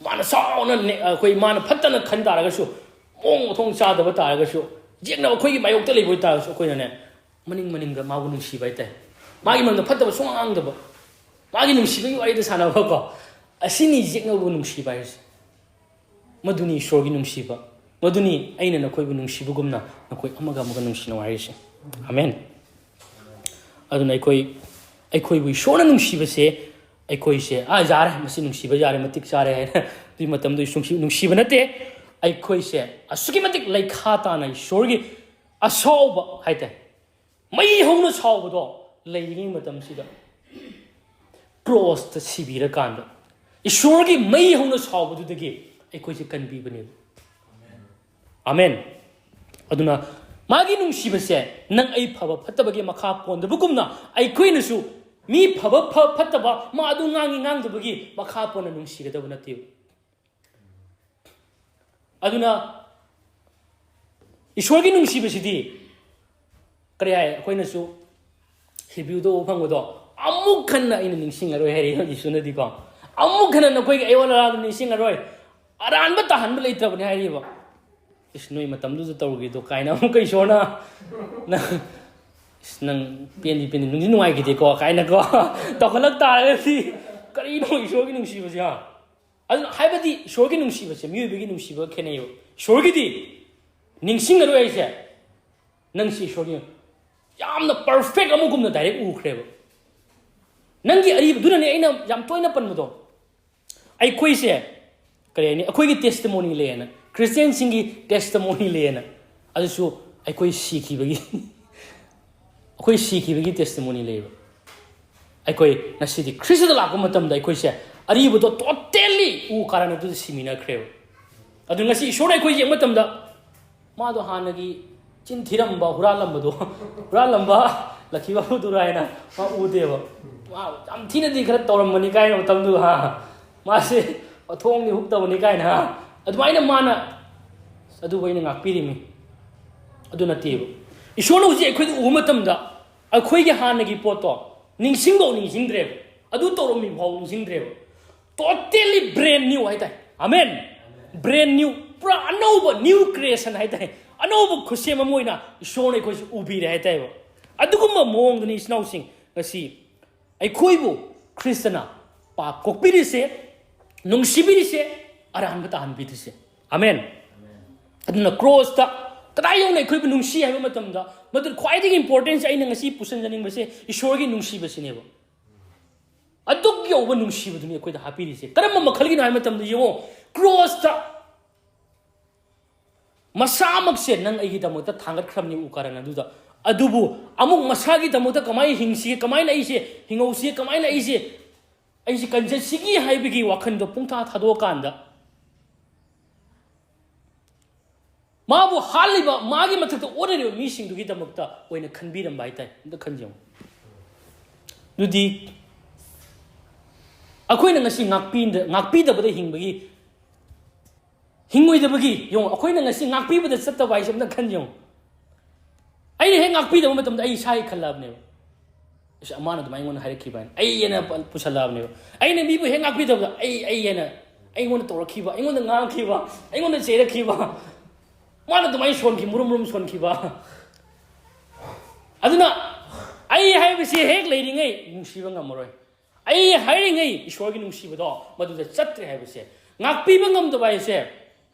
ꯃꯥꯅ ꯆꯥꯎꯅ ꯅꯦ-, ꯑꯩꯈꯣꯏ ꯃꯥꯅ ꯐꯠꯇꯅ ꯈꯟ ꯇꯥꯔꯒꯁꯨ, ꯃꯑꯣꯡ ꯃꯊꯣꯡ ꯆꯥꯗꯕ ꯇꯥꯔꯒꯁꯨ, ꯌꯦꯛꯅꯕ ꯑꯩꯈꯣꯏꯒꯤ ꯃꯥꯌꯣꯛꯇ ꯂꯩꯕ ꯑꯣꯏꯇꯥꯔꯒꯁꯨ, ꯑꯩꯈꯣꯏꯅꯅꯦ ꯃꯅꯤꯡ ꯃꯅꯤꯡꯗ ꯃꯥꯕꯨ ꯅꯨꯡꯁꯤꯕ ꯍꯥꯏꯇꯥꯔꯦ꯫ ꯃꯥꯒꯤ ꯃꯔꯝꯗ ꯐꯠꯇꯕ ꯁꯨꯡꯉꯥꯡ ꯉꯥꯡꯗꯕ, ꯃꯥꯒꯤ ꯅꯨꯡꯁꯤꯕꯒꯤ ꯋꯥꯔꯤꯗ ꯁꯥꯟꯅꯕꯀꯣ, ꯑꯁꯤꯅꯤ ꯌꯦꯛꯅꯕꯕꯨ ꯅꯨꯡꯁꯤꯕ ꯍꯥꯏꯔꯤꯁꯦ꯫ ꯃꯗꯨꯅꯤ ꯏꯁꯣꯔꯒꯤ ꯅꯨꯡꯁꯤꯕ꯫ ꯃꯗꯨꯅꯤ "ꯑꯩꯅ ꯅꯈꯣꯏꯕꯨ ꯅꯨꯡꯁꯤꯕꯒꯨꯝꯅ ꯅꯈꯣꯏ ꯑꯃꯒ ꯑꯃꯒ ꯅꯨꯡꯁꯤꯅꯧ" ꯍꯥꯏꯔꯤꯁꯦ꯫ ꯑꯃꯦꯟ꯫ ꯑꯗꯨꯅ ꯑꯩꯈꯣꯏ, ꯑꯩꯈꯣꯏꯕꯨ ꯏꯁꯣꯔꯅ ꯅꯨꯡꯁꯤꯕꯁꯦ, ꯑꯩꯈꯣꯏꯁꯦ "ꯑꯥ, ꯌꯥꯔꯦ, ꯃꯁꯤ ꯅꯨꯡꯁꯤꯕ ꯌꯥꯔꯦ, ꯃꯇꯤꯛ ꯆꯥꯔꯦ" ꯍꯥꯏꯅ ꯑꯗꯨꯒꯤ ꯃꯇꯝꯗꯨ ꯅꯨꯡꯁꯤ-, ꯅꯨꯡꯁꯤꯕ ꯅꯠꯇꯦ꯫ ꯑꯩꯈꯣꯏꯁꯦ ꯑꯁꯨꯛꯀꯤ ꯃꯇꯤꯛ ꯂꯩꯈꯥ ꯇꯥꯅ ꯏꯁꯣꯔꯒꯤ ꯑꯁꯥꯎꯕ ꯍꯥꯏꯇꯥꯔꯦ, ꯃꯩ ꯍꯧꯅ ꯁꯥꯎꯕꯗꯣ ꯂꯩꯔꯤꯉꯩ ꯃꯇꯝꯁꯤꯗ, ꯀ꯭ꯔꯣꯁꯇ ꯁꯤꯕꯤꯔꯀꯥꯟꯗ ꯏꯁꯣꯔꯒꯤ ꯃꯩ ꯍꯧꯅ ꯁꯥꯎꯕꯗꯨꯗꯒꯤ ꯑꯩꯈꯣꯏꯁꯦ ꯀꯟꯕꯤꯕꯅꯦꯕ꯫ ꯑꯃꯦꯟ꯫ ꯑꯗꯨꯅ ꯃꯥꯒꯤ ꯅꯨꯡꯁꯤꯕꯁꯦ ꯅꯪ ꯑꯩ ꯐꯕ ꯐꯠꯇꯕꯒꯤ ꯃꯈꯥ ꯄꯣꯟꯗꯕꯒꯨꯝꯅ, ꯑꯩꯈꯣꯏꯅꯁꯨ ꯃꯤ ꯐꯕ ꯐ-, ꯐꯠꯇꯕ, ꯃꯥ ꯑꯗꯨ ꯉꯥꯡꯉꯤ ꯉꯥꯡꯗꯕꯒꯤ ꯃꯈꯥ ꯄꯣꯟꯅ ꯅꯨꯡꯁꯤꯒꯗꯕ ꯅꯠꯇꯦꯕ꯫ ꯑꯗꯨꯅ ꯏꯁꯣꯔꯒꯤ ꯅꯨꯡꯁꯤꯕꯁꯤꯗꯤ ꯀꯔꯤ ꯍꯥꯏ? ꯑꯩꯈꯣꯏꯅꯁꯨ ꯍꯤꯕ꯭ꯔꯨꯗ ꯎꯕ ꯐꯪꯕꯗꯣ, "ꯑꯃꯨꯛ ꯍꯟꯅ ꯑꯩꯅ ꯅꯤꯡꯁꯤꯡꯉꯔꯣꯏ" ꯍꯥꯏꯔꯛꯑꯦ ꯌꯤꯁꯨꯅꯗꯤꯀꯣ꯫ "ꯑꯃꯨꯛ ꯍꯟꯅ ꯅꯈꯣꯏꯒꯤ ꯑꯩꯌꯣꯜ ꯑꯔꯥꯟꯕ ꯅꯤꯡꯁꯤꯡꯉꯔꯣꯏ, ꯑꯔꯥꯟꯕ ꯇꯥꯍꯟꯕ ꯂꯩꯇ꯭ꯔꯕꯅꯤ" ꯍꯥꯏꯔꯤꯕ꯫ "ꯏꯁ, ꯅꯣꯏ ꯃꯇꯝꯗꯨꯗ ꯇꯧꯔꯨꯒꯦꯗꯣ" ꯀꯥꯏꯅ ꯑꯃꯨꯛꯀ ꯏꯁꯣꯔꯅ ꯅ-, "ꯑꯁ, ꯅꯪ ꯄꯦꯟꯗꯤ ꯄꯦꯟꯗꯤ, ꯅꯨꯡꯗꯤ ꯅꯨꯡꯉꯥꯏꯈꯤꯗꯦꯀꯣ" ꯀꯥꯏꯅꯀꯣ ꯇꯧꯈꯠꯂꯛ ꯇꯥꯔꯒꯗꯤ, ꯀꯔꯤꯅꯣ ꯏꯁꯣꯔꯒꯤ ꯅꯨꯡꯁꯤꯕꯁꯦ, ꯍꯥ? ꯑꯗꯨꯅ ꯍꯥꯏꯕꯗꯤ ꯏꯁꯣꯔꯒꯤ ꯅꯨꯡꯁꯤꯕꯁꯦ ꯃꯤꯑꯣꯏꯕꯒꯤ ꯅꯨꯡꯁꯤꯕꯒ ꯈꯦꯠꯅꯩꯌꯦꯕ꯫ ꯏꯁꯣꯔꯒꯤꯗꯤ ꯅꯤꯡꯁꯤꯡꯉꯔꯣꯏ ꯑꯩꯁꯦ, ꯅꯪꯁꯤ ꯏꯁꯣꯔꯒꯤ ꯌꯥꯝꯅ ꯄꯔꯐꯦꯛ ꯑꯃꯒꯨꯝꯅ ꯗꯥꯏꯔꯦꯛ ꯎꯈ꯭ꯔꯦꯕ꯫ ꯅꯪꯒꯤ ꯑꯔꯤꯕꯗꯨꯅꯅꯦ ꯑꯩꯅ ꯌꯥꯝ ꯇꯣꯏꯅ ꯄꯟꯕꯗꯣ꯫ ꯑꯩꯈꯣꯏꯁꯦ, ꯀꯔꯤ ꯍꯥꯏꯅꯤ, ꯑꯩꯈꯣꯏꯒꯤ ꯇꯦꯁꯇꯤꯃꯣꯅꯤ ꯂꯩꯌꯦꯅ, ꯈ꯭ꯔꯤꯁꯇꯤꯌꯥꯟꯁꯤꯡꯒꯤ ꯇꯦꯁꯇꯤꯃꯣꯅꯤ ꯂꯩꯌꯦꯅ, ꯑꯗꯨꯁꯨ ꯑꯩꯈꯣꯏ ꯁꯤꯈꯤꯕꯒꯤ ꯑꯩꯈꯣꯏ ꯁꯤꯈꯤꯕꯒꯤ ꯇꯦꯁꯇꯤꯃꯣꯅꯤ ꯂꯩꯌꯦꯕ꯫ ꯑꯩꯈꯣꯏ ꯉꯁꯤꯗꯤ ꯈ꯭ꯔꯤꯁꯇꯗ ꯂꯥꯛꯄ ꯃꯇꯝꯗ ꯑꯩꯈꯣꯏꯁꯦ ꯑꯔꯤꯕꯗꯣ ꯇꯣꯇꯦꯜꯂꯤ ꯎ ꯀꯥꯔꯟ ꯑꯗꯨꯗ ꯁꯤꯃꯤꯟꯅꯈ꯭ꯔꯦꯕ꯫ ꯑꯗꯨ ꯉꯁꯤ ꯏꯁꯣꯔꯅ ꯑꯩꯈꯣꯏ ꯌꯦꯡꯕ ꯃꯇꯝꯗ, "ꯃꯥꯗꯣ ꯍꯥꯟꯅꯒꯤ ꯆꯤꯟ ꯊꯤꯔꯝꯕ, ꯍꯨꯔꯥꯜꯂꯝꯕꯗꯣ, ꯍꯨꯔꯥꯜꯂꯝꯕ ꯂꯛꯈꯤ ꯕꯥꯕꯨꯗꯨꯔꯥ" ꯍꯥꯏꯅ ꯃꯥ ꯎꯗꯦꯕ꯫ "ꯃꯥ ꯌꯥꯝ ꯊꯤꯅꯗꯤ ꯈꯔ ꯇꯧꯔꯝꯕꯅꯤ ꯀꯥꯏꯅ ꯃꯇꯝꯗꯨ, ꯍꯥ, ꯃꯥꯁꯦ ꯊꯣꯡꯗꯤ ꯍꯨꯛꯇꯕꯅꯤ" ꯀꯥꯏꯅ, ꯍꯥ, ꯑꯗꯨꯃꯥꯏꯅ ꯃꯥꯅ, "ꯑꯗꯨꯕꯨ ꯑꯩꯅ ꯉꯥꯛꯄꯤꯔꯤꯃꯤ"꯫ ꯑꯗꯨ ꯅꯠꯇꯦꯕ꯫ ꯏꯁꯣꯔꯅ ꯍꯧꯖꯤꯛ ꯑꯩꯈꯣꯏꯗ ꯎꯕ ꯃꯇꯝꯗ, ꯑꯩꯈꯣꯏꯒꯤ ꯍꯥꯟꯅꯒꯤ ꯄꯣꯠꯇꯣ ꯅꯤꯡꯁꯤꯡꯐꯥꯎ ꯅꯤꯡꯁꯤꯡꯗ꯭ꯔꯦꯕ, ꯑꯗꯨ ꯇꯧꯔꯝꯃꯤ ꯐꯥꯎ ꯅꯤꯡꯁꯤꯡꯗ꯭ꯔꯦꯕ꯫ Totally brand new ꯍꯥꯏꯇꯥꯔꯦ꯫ ꯑꯃꯦꯟ꯫ Brand new, ꯄꯨꯔꯥ ꯑꯅꯧꯕ, new creation ꯍꯥꯏꯇꯥꯔꯦ꯫ ꯑꯅꯧꯕ ꯈꯨꯠꯁꯦꯝ ꯑꯃ ꯑꯣꯏꯅ ꯏꯁꯣꯔꯅ ꯑꯩꯈꯣꯏꯁꯨ ꯎꯕꯤꯔꯦ ꯍꯥꯏꯇꯥꯔꯦꯕ꯫ ꯑꯗꯨꯒꯨꯝꯕ ꯃꯑꯣꯡꯗꯅꯤ, ꯏꯆꯤꯟ ꯏꯅꯥꯎꯁꯤꯡ, ꯉꯁꯤ ꯑꯩꯈꯣꯏꯕꯨ ꯈ꯭ꯔꯤꯁꯇꯅ ꯄꯥꯞ ꯀꯣꯛꯄꯤꯔꯤꯁꯦ, ꯅꯨꯡꯁꯤꯕꯤꯔꯤꯁꯦ, ꯑꯔꯥꯟꯕ ꯇꯥꯍꯟꯕꯤꯔꯤꯁꯦ꯫ ꯑꯃꯦꯟ꯫ ꯑꯗꯨꯅ ꯀ꯭ꯔꯣꯁꯇ ꯀꯗꯥꯏ ꯌꯧꯅ ꯑꯩꯈꯣꯏꯕꯨ ꯅꯨꯡꯁꯤ ꯍꯥꯏꯕ ꯃꯇꯝꯗ, ꯃꯗꯨ ꯈ꯭ꯋꯥꯏꯗꯒꯤ ꯏꯝꯄꯣꯔꯇꯦꯟꯁ ꯑꯩꯅ ꯉꯁꯤ ꯄꯨꯁꯤꯟꯖꯅꯤꯡꯕꯁꯦ ꯏꯁꯣꯔꯒꯤ ꯅꯨꯡꯁꯤꯕꯁꯤꯅꯦꯕ꯫ ꯑꯗꯨꯛ ꯌꯧꯕ ꯅꯨꯡꯁꯤꯕꯗꯨꯅꯤ ꯑꯩꯈꯣꯏꯗ ꯍꯥꯞꯄꯤꯔꯤꯁꯦ꯫ ꯀꯔꯝꯕ ꯃꯈꯜꯒꯤꯅꯣ ꯍꯥꯏꯕ ꯃꯇꯝꯗ, ꯌꯦꯡꯉꯣ, ꯀ꯭ꯔꯣꯁꯇ ꯃꯁꯥꯃꯛꯁꯦ ꯅꯪ ꯑꯩꯒꯤꯗꯃꯛꯇ ꯊꯥꯡꯒꯠꯈ꯭ꯔꯕꯅꯤ ꯎ ꯀꯥꯔꯟ ꯑꯗꯨꯗ꯫ ꯑꯗꯨꯕꯨ ꯑꯃꯨꯛ ꯃꯁꯥꯒꯤꯗꯃꯛꯇ ꯀꯃꯥꯏꯅ ꯍꯤꯡꯁꯤꯒꯦ, ꯀꯃꯥꯏꯅ ꯑꯩꯁꯦ ꯍꯤꯡꯍꯧꯁꯤꯒꯦ, ꯀꯃꯥꯏꯅ ꯑꯩꯁꯦ, ꯑꯩꯁꯦ ꯀꯟꯖꯁꯤꯒꯦ ꯍꯥꯏꯕꯒꯤ ꯋꯥꯈꯜꯗꯣ ꯄꯨꯡꯊꯥ ꯊꯥꯗꯣꯛꯑꯀꯥꯟꯗ, ꯃꯥꯕꯨ ꯍꯥꯠꯂꯤꯕ, ꯃꯥꯒꯤ ꯃꯊꯛꯇ ꯑꯣꯟꯅꯔꯤꯕ ꯃꯤꯁꯤꯡꯗꯨꯒꯤꯗꯃꯛꯇ ꯑꯣꯏꯅ ꯈꯟꯕꯤꯔꯝꯕ ꯍꯥꯏꯇꯥꯔꯦ꯫ ꯑꯝꯇ ꯈꯟꯖꯧ꯫ ꯑꯗꯨꯗꯤ ꯑꯩꯈꯣꯏꯅ ꯉꯁꯤ ꯉꯥꯛꯄꯤꯗ-, ꯉꯥꯛꯄꯤꯗꯕꯗ ꯍꯤꯡꯕꯒꯤ, ꯍꯤꯡꯉꯣꯏꯗꯕꯒꯤ, ꯌꯦꯡꯉꯣ, ꯑꯩꯈꯣꯏꯅ ꯉꯁꯤ ꯉꯥꯛꯄꯤꯕꯗ ꯆꯠꯇꯕ ꯍꯥꯏꯁꯦ ꯑꯝꯇ ꯈꯟ ꯌꯦꯡꯉꯣ꯫ ꯑꯩꯅ ꯍꯦꯛ ꯉꯥꯛꯄꯤꯗꯕ ꯃꯇꯝꯗ ꯑꯩ ꯏꯁꯥꯒꯤ ꯈꯜꯂꯛꯑꯕꯅꯦꯕ꯫ "ꯑꯁ, ꯃꯥꯅ ꯑꯗꯨꯃꯥꯏꯅ ꯑꯩꯉꯣꯟꯗ ꯍꯥꯏꯔꯛꯈꯤꯕ" ꯍꯥꯏꯅ ꯑꯩ ꯍꯦꯟꯅ ꯄ-, ꯄꯨꯁꯜꯂꯛꯑꯕꯅꯦꯕ꯫ ꯑꯩꯅ ꯃꯤꯕꯨ ꯍꯦꯛ ꯉꯥꯛꯄꯤꯗꯕꯗ ꯑꯩ, ꯑꯩ ꯍꯦꯟꯅ, "ꯑꯩꯉꯣꯟꯗ ꯇꯧꯔꯛꯈꯤꯕ, ꯑꯩꯉꯣꯟꯗ ꯉꯥꯡꯈꯤꯕ, ꯑꯩꯉꯣꯟꯗ ꯆꯩꯔꯛꯈꯤꯕ, ꯃꯥꯅ ꯑꯗꯨꯃꯥꯏꯅ ꯁꯣꯟꯈꯤ, ꯃꯨꯔꯨꯝ ꯃꯨꯔꯨꯝ ꯁꯣꯟꯈꯤꯕ"꯫ ꯑꯗꯨꯅ ꯑꯩ ꯍꯥꯏꯕꯁꯤ ꯍꯦꯛ ꯂꯩꯔꯤꯉꯩ ꯅꯨꯡꯁꯤꯕ ꯉꯝꯃꯔꯣꯏ꯫ ꯑꯩ ꯍꯥꯏꯔꯤꯉꯩ ꯏꯁꯣꯔꯒꯤ ꯅꯨꯡꯁꯤꯕꯗꯣ ꯃꯗꯨꯗ ꯆꯠꯇ꯭ꯔꯦ ꯍꯥꯏꯕꯁꯦ, ꯉꯥꯛꯄꯤꯕ ꯉꯝꯗꯕ ꯍꯥꯏꯁꯦ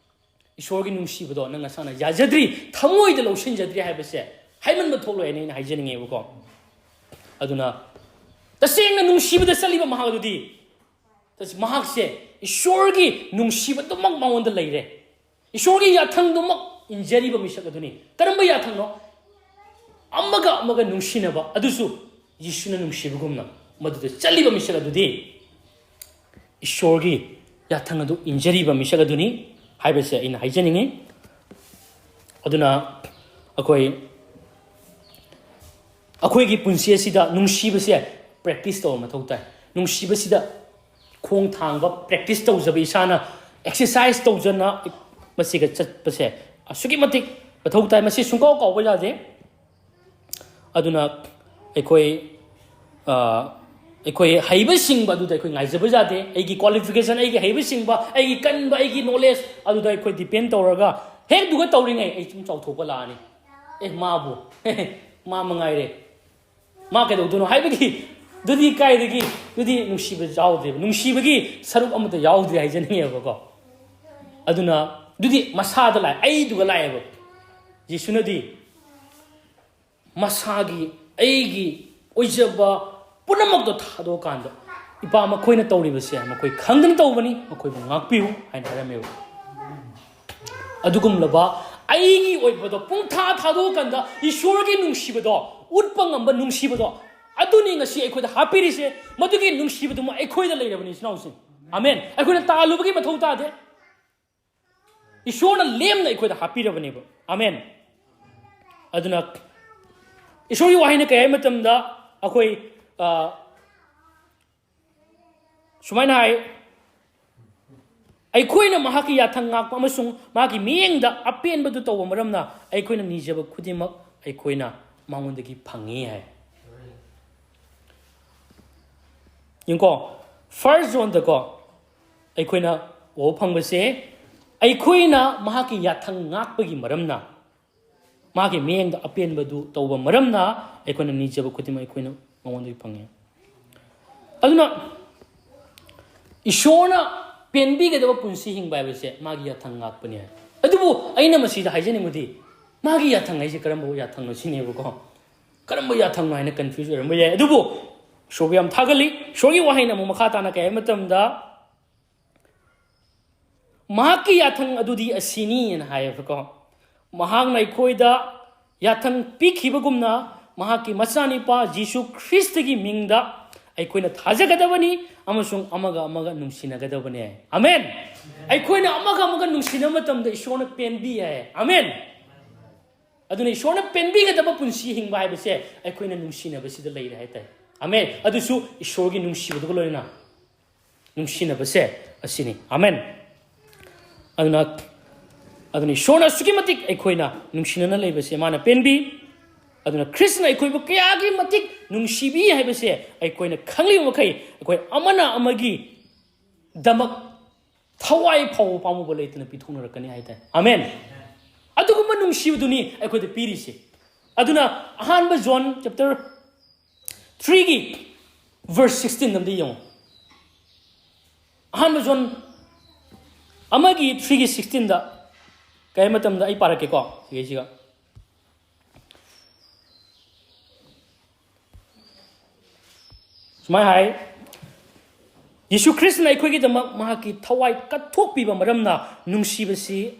ꯏꯁꯣꯔꯒꯤ ꯅꯨꯡꯁꯤꯕꯗꯣ ꯅꯪ ꯅꯁꯥꯅ ꯌꯥꯖꯗ꯭ꯔꯤ, ꯊꯃꯣꯏꯗ ꯂꯧꯁꯤꯟꯖꯗ꯭ꯔꯤ ꯍꯥꯏꯕꯁꯦ ꯍꯥꯏꯃꯟꯕ ꯊꯣꯛꯂꯣꯏ ꯍꯥꯏꯅ ꯑꯩꯅ ꯍꯥꯏꯖꯅꯤꯡꯉꯦꯕꯀꯣ꯫ ꯑꯗꯨꯅ ꯇꯁꯦꯡꯅ ꯅꯨꯡꯁꯤꯕꯗ ꯆꯠꯂꯤꯕ ꯃꯍꯥꯛ ꯑꯗꯨꯗꯤ, ꯃꯍꯥꯛꯁꯦ ꯏꯁꯣꯔꯒꯤ ꯅꯨꯡꯁꯤꯕꯗꯨꯃꯛ ꯃꯉꯣꯟꯗ ꯂꯩꯔꯦ꯫ ꯏꯁꯣꯔꯒꯤ ꯌꯥꯊꯪꯗꯨꯃꯛ ꯏꯟꯖꯔꯤꯕ ꯃꯤꯁꯛ ꯑꯗꯨꯅꯤ꯫ ꯀꯔꯝꯕ ꯌꯥꯊꯪꯅꯣ? ꯑꯃꯒ ꯑꯃꯒ ꯅꯨꯡꯁꯤꯅꯕ, ꯑꯗꯨꯁꯨ ꯌꯤꯁꯨꯅ ꯅꯨꯡꯁꯤꯕꯒꯨꯝꯅ ꯃꯗꯨꯗ ꯆꯠꯂꯤꯕ ꯃꯤꯁꯛ ꯑꯗꯨꯗꯤ ꯏꯁꯣꯔꯒꯤ ꯌꯥꯊꯪ ꯑꯗꯨ ꯏꯟꯖꯔꯤꯕ ꯃꯤꯁꯛ ꯑꯗꯨꯅꯤ ꯍꯥꯏꯕꯁꯦ ꯑꯩꯅ ꯍꯥꯏꯖꯅꯤꯡꯉꯤ꯫ ꯑꯗꯨꯅ ꯑꯩꯈꯣꯏ, ꯑꯩꯈꯣꯏꯒꯤ ꯄꯨꯟꯁꯤ ꯑꯁꯤꯗ ꯅꯨꯡꯁꯤꯕꯁꯦ ꯄ꯭ꯔꯦꯛꯇꯤꯁ ꯇꯧꯕ ꯃꯊꯧ ꯇꯥꯏ꯫ ꯅꯨꯡꯁꯤꯕꯁꯤꯗ ꯈꯣꯡ ꯊꯥꯡꯕ ꯄ꯭ꯔꯦꯛꯇꯤꯁ ꯇꯧꯖꯕ, ꯏꯁꯥꯅ ꯑꯦꯛꯁꯔꯁꯥꯏꯁ ꯇꯧꯖꯅ ꯃꯁꯤꯒ ꯆꯠꯄꯁꯦ ꯑꯁꯨꯛꯀꯤ ꯃꯇꯤꯛ ꯃꯊꯧ ꯇꯥꯏ꯫ ꯃꯁꯤ ꯁꯨꯡꯀꯥꯎ ꯀꯥꯎꯕ ꯌꯥꯗꯦ꯫ ꯑꯗꯨꯅ ꯑꯩꯈꯣꯏ, ꯑ, ꯑꯩꯈꯣꯏ ꯍꯩꯕ ꯁꯤꯡꯕ ꯑꯗꯨꯗ ꯑꯩꯈꯣꯏ ꯉꯥꯏꯖꯕ ꯌꯥꯗꯦ꯫ ꯑꯩꯒꯤ ꯀ꯭ꯋꯥꯂꯤꯐꯤꯀꯦꯁꯟ, ꯑꯩꯒꯤ ꯍꯩꯕ ꯁꯤꯡꯕ, ꯑꯩꯒꯤ ꯀꯟꯕ, ꯑꯩꯒꯤ ꯅꯣꯂꯦꯖ ꯑꯗꯨꯗ ꯑꯩꯈꯣꯏ ꯗꯤꯄꯦꯟ ꯇꯧꯔꯒ ꯍꯦꯛ ꯑꯗꯨꯒ ꯇꯧꯔꯤꯉꯩ ꯑꯩ ꯁꯨꯝ ꯆꯥꯎꯊꯣꯛꯄ ꯂꯥꯛꯑꯅꯤ꯫ ꯑꯦ, ꯃꯥꯕꯨ, ꯃꯥ ꯃꯉꯥꯏꯔꯦ, ꯃꯥ ꯀꯩꯗꯧꯗꯣꯏꯅꯣ ꯍꯥꯏꯕꯒꯤ, ꯑꯗꯨꯗꯤ ꯀꯥꯏꯗꯒꯤ, ꯑꯗꯨꯗꯤ ꯅꯨꯡꯁꯤꯕ ꯌꯥꯎꯗ꯭ꯔꯦꯕ, ꯅꯨꯡꯁꯤꯕꯒꯤ ꯁꯔꯨꯛ ꯑꯃꯠꯇ ꯌꯥꯎꯗ꯭ꯔꯦ ꯍꯥꯏꯖꯅꯤꯡꯉꯦꯕꯀꯣ꯫ ꯑꯗꯨꯅ ꯑꯗꯨꯗꯤ ꯃꯁꯥꯗ ꯂꯥꯛꯑꯦ, ꯑꯩꯗꯨꯒ ꯂꯥꯛꯑꯦꯕ꯫ ꯌꯤꯁꯨꯅꯗꯤ ꯃꯁꯥꯒꯤ, ꯑꯩꯒꯤ ꯑꯣꯏꯖꯕ ꯄꯨꯝꯅꯃꯛꯇꯣ ꯊꯥꯗꯣꯛꯑꯀꯥꯟꯗ, "ꯏꯄꯥ, ꯃꯈꯣꯏꯅ ꯇꯧꯔꯤꯕꯁꯦ ꯃꯈꯣꯏ ꯈꯪꯗꯅ ꯇꯧꯕꯅꯤ, ꯃꯈꯣꯏꯕꯨ ꯉꯥꯛꯄꯤꯌꯨ" ꯍꯥꯏꯅ ꯍꯥꯏꯔꯝꯃꯦꯕ꯫ ꯑꯗꯨꯒꯨꯝꯂꯕ ꯑꯩꯒꯤ ꯑꯣꯏꯕꯗꯣ ꯄꯨꯡꯊꯥ ꯊꯥꯗꯣꯛꯑꯀꯥꯟꯗ ꯏꯁꯣꯔꯒꯤ ꯅꯨꯡꯁꯤꯕꯗꯣ ꯎꯠꯄ ꯉꯝꯕ ꯅꯨꯡꯁꯤꯕꯗꯣ, ꯑꯗꯨꯅꯤ ꯉꯁꯤ ꯑꯩꯈꯣꯏꯗ ꯍꯥꯞꯄꯤꯔꯤꯁꯦ꯫ ꯃꯗꯨꯒꯤ ꯅꯨꯡꯁꯤꯕꯗꯨꯃ ꯑꯩꯈꯣꯏꯗ ꯂꯩꯔꯕꯅꯤ, ꯏꯆꯤꯟ ꯏꯅꯥꯎꯁꯤꯡ꯫ ꯑꯃꯦꯟ꯫ ꯑꯩꯈꯣꯏꯅ ꯇꯥꯜꯂꯨꯕꯒꯤ ꯃꯊꯧ ꯇꯥꯗꯦ꯫ ꯏꯁꯣꯔꯅ ꯂꯦꯝꯅ ꯑꯩꯈꯣꯏꯗ ꯍꯥꯞꯄꯤꯔꯕꯅꯦꯕ꯫ ꯑꯃꯦꯟ꯫ ꯑꯗꯨꯅ ꯏꯁꯣꯔꯒꯤ ꯋꯥꯍꯩꯅ ꯀꯩ ꯍꯥꯏ ꯃꯇꯝꯗ, ꯑꯩꯈꯣꯏ, ꯑ, ꯁꯨꯃꯥꯏꯅ ꯍꯥꯏ, "ꯑꯩꯈꯣꯏꯅ ꯃꯍꯥꯛꯀꯤ ꯌꯥꯊꯪ ꯉꯥꯛꯄ ꯑꯃꯁꯨꯡ ꯃꯍꯥꯛꯀꯤ ꯃꯤꯠꯌꯦꯡꯗ ꯑꯄꯦꯟꯕꯗꯨ ꯇꯧꯕ ꯃꯔꯝꯅ ꯑꯩꯈꯣꯏꯅ ꯅꯤꯖꯕ ꯈꯨꯗꯤꯡꯃꯛ ꯑꯩꯈꯣꯏꯅ ꯃꯉꯣꯟꯗꯒꯤ ꯐꯪꯉꯤ" ꯍꯥꯏ꯫ ꯌꯦꯡꯀꯣ, ꯐꯥꯔꯁ ꯖꯣꯟꯗꯀꯣ ꯑꯩꯈꯣꯏꯅ ꯎꯕ ꯐꯪꯕꯁꯦ, ꯑꯩꯈꯣꯏꯅ ꯃꯍꯥꯛꯀꯤ ꯌꯥꯊꯪ ꯉꯥꯛꯄꯒꯤ ꯃꯔꯝꯅ ꯃꯥꯒꯤ ꯃꯤꯠꯌꯦꯡꯗ ꯑꯄꯦꯟꯕꯗꯨ ꯇꯧꯕ ꯃꯔꯝꯅ ꯑꯩꯈꯣꯏꯅ ꯅꯤꯖꯕ ꯈꯨꯗꯤꯡꯃꯛ ꯑꯩꯈꯣꯏꯅ ꯃꯉꯣꯟꯗꯒꯤ ꯐꯪꯉꯤ꯫ ꯑꯗꯨꯅ ꯏꯁꯣꯔꯅ ꯄꯦꯟꯕꯤꯒꯗꯕ ꯄꯨꯟꯁꯤ ꯍꯤꯡꯕ ꯍꯥꯏꯕꯁꯦ ꯃꯥꯒꯤ ꯌꯥꯊꯪ ꯉꯥꯛꯄꯅꯦ꯫ ꯑꯗꯨꯕꯨ ꯑꯩꯅ ꯃꯁꯤꯗ ꯍꯥꯏꯖꯅꯤꯡꯕꯗꯤ, ꯃꯥꯒꯤ ꯌꯥꯊꯪ ꯍꯥꯏꯁꯦ ꯀꯔꯝꯕ ꯌꯥꯊꯪꯅꯣ ꯁꯤꯅꯦꯕꯀꯣ꯫ ꯀꯔꯝꯕ ꯌꯥꯊꯪꯅꯣ ꯍꯥꯏꯅ confuse ꯑꯣꯏꯔꯝꯕ ꯌꯥꯏ꯫ ꯑꯗꯨꯕꯨ ꯏꯁꯣꯔꯕꯨ ꯌꯥꯝ ꯊꯥꯒꯠꯂꯤ꯫ ꯏꯁꯣꯔꯒꯤ ꯋꯥꯍꯩꯅ ꯑꯃꯨꯛ ꯃꯈꯥ ꯇꯥꯅ ꯀꯩ ꯍꯥꯏ ꯃꯇꯝꯗ, ꯃꯍꯥꯛꯀꯤ ꯌꯥꯊꯪ ꯑꯗꯨꯗꯤ ꯑꯁꯤꯅꯤꯅ ꯍꯥꯏꯌꯦꯕꯀꯣ꯫ ꯃꯍꯥꯛꯅ ꯑꯩꯈꯣꯏꯗ ꯌꯥꯊꯪ ꯄꯤꯈꯤꯕꯒꯨꯝꯅ, ꯃꯍꯥꯛꯀꯤ ꯃꯆꯥꯅꯤꯄꯥ ꯖꯤꯁꯨ ꯈ꯭ꯔꯤꯁꯇꯒꯤ ꯃꯤꯡꯗ ꯑꯩꯈꯣꯏꯅ ꯊꯥꯖꯒꯗꯕꯅꯤ ꯑꯃꯁꯨꯡ ꯑꯃꯒ ꯑꯃꯒ ꯅꯨꯡꯁꯤꯅꯒꯗꯕꯅꯦ꯫ ꯑꯃꯦꯟ꯫ ꯑꯩꯈꯣꯏꯅ ꯑꯃꯒ ꯑꯃꯒ ꯅꯨꯡꯁꯤꯅꯕ ꯃꯇꯝꯗ ꯏꯁꯣꯔꯅ ꯄꯦꯟꯕꯤ ꯍꯥꯏ꯫ ꯑꯃꯦꯟ꯫ ꯑꯗꯨꯅ ꯏꯁꯣꯔꯅ ꯄꯦꯟꯕꯤꯒꯗꯕ ꯄꯨꯟꯁꯤ ꯍꯤꯡꯕ ꯍꯥꯏꯕꯁꯦ ꯑꯩꯈꯣꯏꯅ ꯅꯨꯡꯁꯤꯅꯕꯁꯤꯗ ꯂꯩꯔꯦ ꯍꯥꯏꯇꯥꯔꯦ꯫ ꯑꯃꯦꯟ꯫ ꯑꯗꯨꯁꯨ ꯏꯁꯣꯔꯒꯤ ꯅꯨꯡꯁꯤꯕꯗꯨꯒ ꯂꯣꯏꯅꯅ ꯅꯨꯡꯁꯤꯅꯕꯁꯦ ꯑꯁꯤꯅꯤ꯫ ꯑꯃꯦꯟ꯫ ꯑꯗꯨꯅ, ꯑꯗꯨꯅ ꯏꯁꯣꯔꯅ ꯑꯁꯨꯛꯀꯤ ꯃꯇꯤꯛ ꯑꯩꯈꯣꯏꯅ ꯅꯨꯡꯁꯤꯅꯅ ꯂꯩꯕꯁꯦ ꯃꯥꯅ ꯄꯦꯟꯕꯤ꯫ ꯑꯗꯨꯅ ꯈ꯭ꯔꯤꯁꯅ ꯑꯩꯈꯣꯏꯕꯨ ꯀꯌꯥꯒꯤ ꯃꯇꯤꯛ ꯅꯨꯡꯁꯤꯕꯤ ꯍꯥꯏꯕꯁꯦ ꯑꯩꯈꯣꯏꯅ ꯈꯪꯂꯤꯕ ꯃꯈꯩ, ꯑꯩꯈꯣꯏ ꯑꯃꯅ ꯑꯃꯒꯤꯗꯃꯛ ꯊꯋꯥꯏ ꯐꯥꯎꯕ ꯄꯥꯝꯃꯨꯕ ꯂꯩꯇꯅ ꯄꯤꯊꯣꯛꯅꯔꯛꯀꯅꯤ ꯍꯥꯏꯇꯥꯔꯦ꯫ ꯑꯃꯦꯟ꯫ ꯑꯗꯨꯒꯨꯝꯕ ꯅꯨꯡꯁꯤꯕꯗꯨꯅꯤ ꯑꯩꯈꯣꯏꯗ ꯄꯤꯔꯤꯁꯦ꯫ ꯑꯗꯨꯅ ꯑꯍꯥꯟꯕ ꯖꯣꯟ chapter threeꯒꯤ verse sixteen ꯑꯝꯇ ꯌꯦꯡꯉꯨ꯫ ꯑꯍꯥꯟꯕ ꯖꯣꯟ ꯑꯃꯒꯤ threeꯒꯤ sixteenꯗ ꯀꯩ ꯍꯥꯏ ꯃꯇꯝꯗ, ꯑꯩ ꯄꯥꯔꯛꯀꯦꯀꯣ, ꯁꯤꯒꯩꯁꯤꯒ꯫ ꯁꯨꯃꯥꯏꯅ ꯍꯥꯏ, "ꯌꯤꯁꯨ ꯈ꯭ꯔꯤꯁꯇꯅ ꯑꯩꯈꯣꯏꯒꯤꯗꯃꯛ ꯃꯍꯥꯛꯀꯤ ꯊꯋꯥꯏ ꯀꯠꯊꯣꯛꯄꯤꯕ ꯃꯔꯝꯅ ꯅꯨꯡꯁꯤꯕꯁꯤ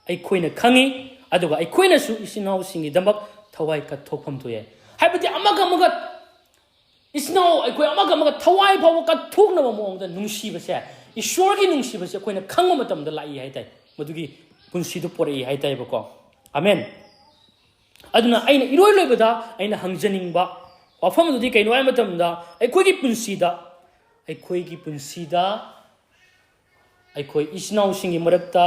ꯑꯩꯈꯣꯏꯅ ꯈꯪꯉꯤ, ꯑꯗꯨꯒ ꯑꯩꯈꯣꯏꯅꯁꯨ ꯏꯆꯤꯟ ꯏꯅꯥꯎꯁꯤꯡꯒꯤꯗꯃꯛ ꯊꯋꯥꯏ ꯀꯠꯊꯣꯛꯐꯝ ꯊꯣꯛꯑꯦ"꯫ ꯍꯥꯏꯕꯗꯤ ꯑꯃꯒ ꯑꯃꯒ, ꯏꯆꯤꯟ ꯏꯅꯥꯎ ꯑꯩꯈꯣꯏ ꯑꯃꯒ ꯑꯃꯒ ꯊꯋꯥꯏ ꯐꯥꯎꯕ ꯀꯠꯊꯣꯛꯅꯕ ꯃꯑꯣꯡꯗ ꯅꯨꯡꯁꯤꯕꯁꯦ, ꯏꯁꯣꯔꯒꯤ ꯅꯨꯡꯁꯤꯕꯁꯦ ꯑꯩꯈꯣꯏꯅ ꯈꯪꯕ ꯃꯇꯝꯗ ꯂꯥꯛꯏ ꯍꯥꯏꯇꯥꯏ, ꯃꯗꯨꯒꯤ ꯄꯨꯟꯁꯤꯗꯨ ꯄꯣꯔꯛꯏ ꯍꯥꯏꯇꯥꯏꯕꯀꯣ꯫ ꯑꯃꯦꯟ꯫ ꯑꯗꯨꯅ ꯑꯩꯅ ꯏꯔꯣꯏ ꯂꯣꯏꯕꯗ ꯑꯩꯅ ꯍꯪꯖꯅꯤꯡꯕ ꯋꯥꯐꯝ ꯑꯗꯨꯗꯤ ꯀꯩꯅꯣ ꯍꯥꯏꯕ ꯃꯇꯝꯗ, ꯑꯩꯈꯣꯏꯒꯤ ꯄꯨꯟꯁꯤꯗ, ꯑꯩꯈꯣꯏꯒꯤ ꯄꯨꯟꯁꯤꯗ ꯑꯩꯈꯣꯏ ꯏꯆꯤꯟ ꯏꯅꯥꯎꯁꯤꯡꯒꯤ ꯃꯔꯛꯇ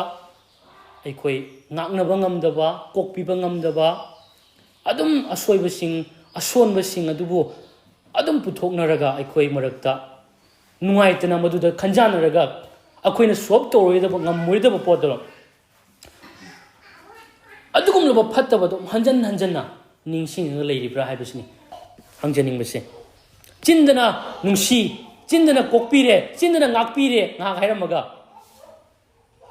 ꯑꯩꯈꯣꯏ ꯉꯥꯛꯅꯕ ꯉꯝꯗꯕ, ꯀꯣꯛꯄꯤꯕ ꯉꯝꯗꯕ, ꯑꯗꯨꯝ ꯑꯁꯣꯏꯕꯁꯤꯡ, ꯑꯁꯣꯟꯕꯁꯤꯡ ꯑꯗꯨꯕꯨ ꯑꯗꯨꯝ ꯄꯨꯊꯣꯛꯅꯔꯒ ꯑꯩꯈꯣꯏ ꯃꯔꯛꯇ ꯅꯨꯡꯉꯥꯏꯇꯅ ꯃꯗꯨꯗ ꯈꯟꯖꯥꯟꯅꯔꯒ ꯑꯩꯈꯣꯏꯅ solve ꯇꯧꯔꯣꯏꯗꯕ, ꯉꯝꯃꯣꯏꯗꯕ ꯄꯣꯠꯇꯣ ꯑꯗꯨꯒꯨꯝꯂꯕ ꯐꯠꯇꯕꯗꯣ ꯍꯟꯖꯟ ꯍꯟꯖꯟꯅ ꯅꯤꯡꯁꯤꯡꯉꯒ ꯂꯩꯔꯤꯕ꯭ꯔꯥ ꯍꯥꯏꯕꯁꯤꯅꯤ ꯍꯪꯖꯅꯤꯡꯕꯁꯦ꯫ ꯆꯤꯟꯗꯅ ꯅꯨꯡꯁꯤ, ꯆꯤꯟꯗꯅ ꯀꯣꯛꯄꯤꯔꯦ, ꯆꯤꯟꯗꯅ ꯉꯥꯛꯄꯤꯔꯦ ꯉꯥꯏꯍꯥꯛ ꯍꯥꯏꯔꯝꯃꯒ,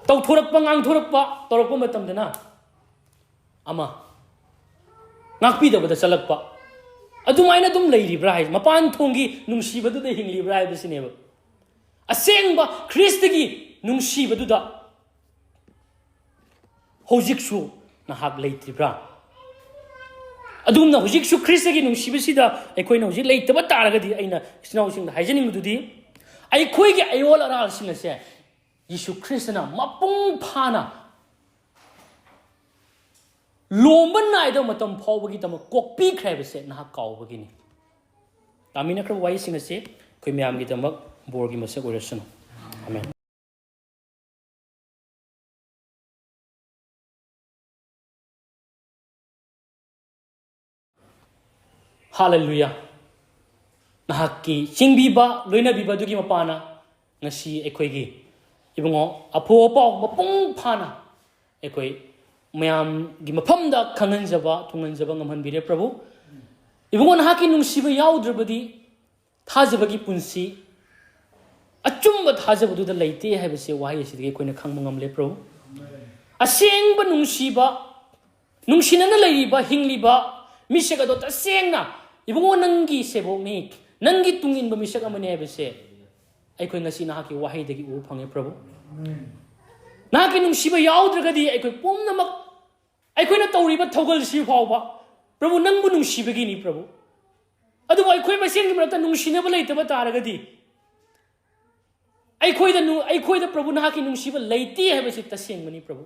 ꯇꯧꯊꯣꯔꯛꯄ, ꯉꯥꯡꯊꯣꯔꯛꯄ, ꯇꯧꯔꯛꯄ ꯃꯇꯝꯗꯅ ꯑꯃ, ꯉꯥꯛꯄꯤꯗꯕꯗ ꯆꯠꯂꯛꯄ, ꯑꯗꯨꯃꯥꯏꯅ ꯑꯗꯨꯝ ꯂꯩꯔꯤꯕ꯭ꯔꯥ ꯍꯥꯏ, ꯃꯄꯥꯟ ꯊꯣꯡꯒꯤ ꯅꯨꯡꯁꯤꯕꯗꯨꯗ ꯍꯤꯡꯂꯤꯕ꯭ꯔꯥ ꯍꯥꯏꯕꯁꯤꯅꯦꯕ꯫ ꯑꯁꯦꯡꯕ ꯈ꯭ꯔꯤꯁꯇꯒꯤ ꯅꯨꯡꯁꯤꯕꯗꯨꯗ ꯍꯧꯖꯤꯛꯁꯨ ꯅꯍꯥꯛ ꯂꯩꯇ꯭ꯔꯤꯕ꯭ꯔꯥ? ꯑꯗꯨꯒꯨꯝꯅ ꯍꯧꯖꯤꯛꯁꯨ ꯈ꯭ꯔꯤꯁꯇꯒꯤ ꯅꯨꯡꯁꯤꯕꯁꯤꯗ ꯑꯩꯈꯣꯏꯅ ꯍꯧꯖꯤꯛ ꯂꯩꯇꯕ ꯇꯥꯔꯒꯗꯤ, ꯑꯩꯅ ꯏꯆꯤꯟ ꯏꯅꯥꯎꯁꯤꯡꯗ ꯍꯥꯏꯖꯅꯤꯡꯕꯗꯨꯗꯤ, ꯑꯩꯈꯣꯏꯒꯤ ꯑꯌꯣꯜ ꯑꯔꯥꯜꯁꯤꯡ ꯑꯁꯦ ꯌꯤꯁꯨ ꯈ꯭ꯔꯤꯁꯇꯅ ꯃꯄꯨꯡ ꯐꯥꯅ ꯂꯣꯝꯕ ꯅꯥꯏꯗꯕ ꯃꯇꯝ ꯐꯥꯎꯕꯒꯤꯗꯃꯛ ꯀꯣꯛꯄꯤꯈ꯭ꯔꯦ ꯍꯥꯏꯕꯁꯦ ꯅꯍꯥꯛ ꯀꯥꯎꯕꯒꯤꯅꯤ꯫ ꯇꯥꯃꯤꯟꯅꯈ꯭ꯔꯕ ꯋꯥꯍꯩꯁꯤꯡ ꯑꯁꯤ ꯑꯩꯈꯣꯏ ꯃꯌꯥꯝꯒꯤꯗꯃꯛ ꯕꯣꯔꯒꯤ ꯃꯁꯛ ꯑꯣꯏꯔꯁꯅꯨ꯫ ꯑꯃꯦꯟ꯫ ꯍꯥꯂꯦꯂꯨꯌꯥ꯫ ꯅꯍꯥꯛꯀꯤ ꯆꯤꯡꯕꯤꯕ, ꯂꯣꯏꯅꯕꯤꯕ ꯑꯗꯨꯒꯤ ꯃꯄꯥꯅ ꯉꯁꯤ ꯑꯩꯈꯣꯏꯒꯤ, ꯏꯕꯨꯡꯉꯣ, ꯑꯐꯨ ꯑꯄꯥꯎ ꯃꯄꯨꯡ ꯐꯥꯅ ꯑꯩꯈꯣꯏ ꯃꯌꯥꯝꯒꯤ ꯃꯐꯝꯗ ꯈꯪꯍꯟꯖꯕ, ꯊꯨꯡꯍꯟꯖꯕ ꯉꯝꯍꯟꯕꯤꯔꯦ, ꯄ꯭ꯔꯚꯨ꯫ ꯏꯕꯨꯡꯉꯣ, ꯅꯍꯥꯛꯀꯤ ꯅꯨꯡꯁꯤꯕ ꯌꯥꯎꯗ꯭ꯔꯕꯗꯤ ꯊꯥꯖꯕꯒꯤ ꯄꯨꯟꯁꯤ, ꯑꯆꯨꯝꯕ ꯊꯥꯖꯕꯗꯨꯗ ꯂꯩꯇꯦ ꯍꯥꯏꯕꯁꯦ ꯋꯥꯍꯩ ꯑꯁꯤꯗꯒꯤ ꯑꯩꯈꯣꯏꯅ ꯈꯪꯕ ꯉꯝꯂꯦ, ꯄ꯭ꯔꯚꯨ꯫ ꯑꯁꯦꯡꯕ ꯅꯨꯡꯁꯤꯕ, ꯅꯨꯡꯁꯤꯅꯅ ꯂꯩꯔꯤꯕ, ꯍꯤꯡꯂꯤꯕ ꯃꯤꯁꯛ ꯑꯗꯣ ꯇꯁꯦꯡꯅ, "ꯏꯕꯨꯡꯉꯣ, ꯅꯪꯒꯤ ꯁꯦꯕꯣꯛꯅꯤ, ꯅꯪꯒꯤ ꯇꯨꯡ ꯏꯟꯕ ꯃꯤꯁꯛ ꯑꯃꯅꯤ" ꯍꯥꯏꯕꯁꯦ ꯑꯩꯈꯣꯏ ꯉꯁꯤ ꯅꯍꯥꯛꯀꯤ ꯋꯥꯍꯩꯗꯒꯤ ꯎꯕ ꯐꯪꯉꯦ, ꯄ꯭ꯔꯚꯨ꯫ ꯅꯍꯥꯛꯀꯤ ꯅꯨꯡꯁꯤꯕ ꯌꯥꯎꯗ꯭ꯔꯒꯗꯤ ꯑꯩꯈꯣꯏ ꯄꯨꯝꯅꯃꯛ, ꯑꯩꯈꯣꯏꯅ ꯇꯧꯔꯤꯕ ꯊꯧꯒꯜꯁꯤ ꯐꯥꯎꯕ, ꯄ꯭ꯔꯚꯨ, ꯅꯪꯕꯨ ꯅꯨꯡꯁꯤꯕꯒꯤꯅꯤ, ꯄ꯭ꯔꯚꯨ꯫ ꯑꯗꯨꯕꯨ ꯑꯩꯈꯣꯏ ꯃꯁꯦꯟꯒꯤ ꯃꯔꯛꯇ ꯅꯨꯡꯁꯤꯅꯕ ꯂꯩꯇꯕ ꯇꯥꯔꯒꯗꯤ, ꯑꯩꯈꯣꯏꯗ ꯅꯨ-, ꯑꯩꯈꯣꯏꯗ, ꯄ꯭ꯔꯚꯨ, ꯅꯍꯥꯛꯀꯤ ꯅꯨꯡꯁꯤꯕ ꯂꯩꯇꯦ ꯍꯥꯏꯕꯁꯤ ꯇꯁꯦꯡꯕꯅꯤ, ꯄ꯭ꯔꯚꯨ꯫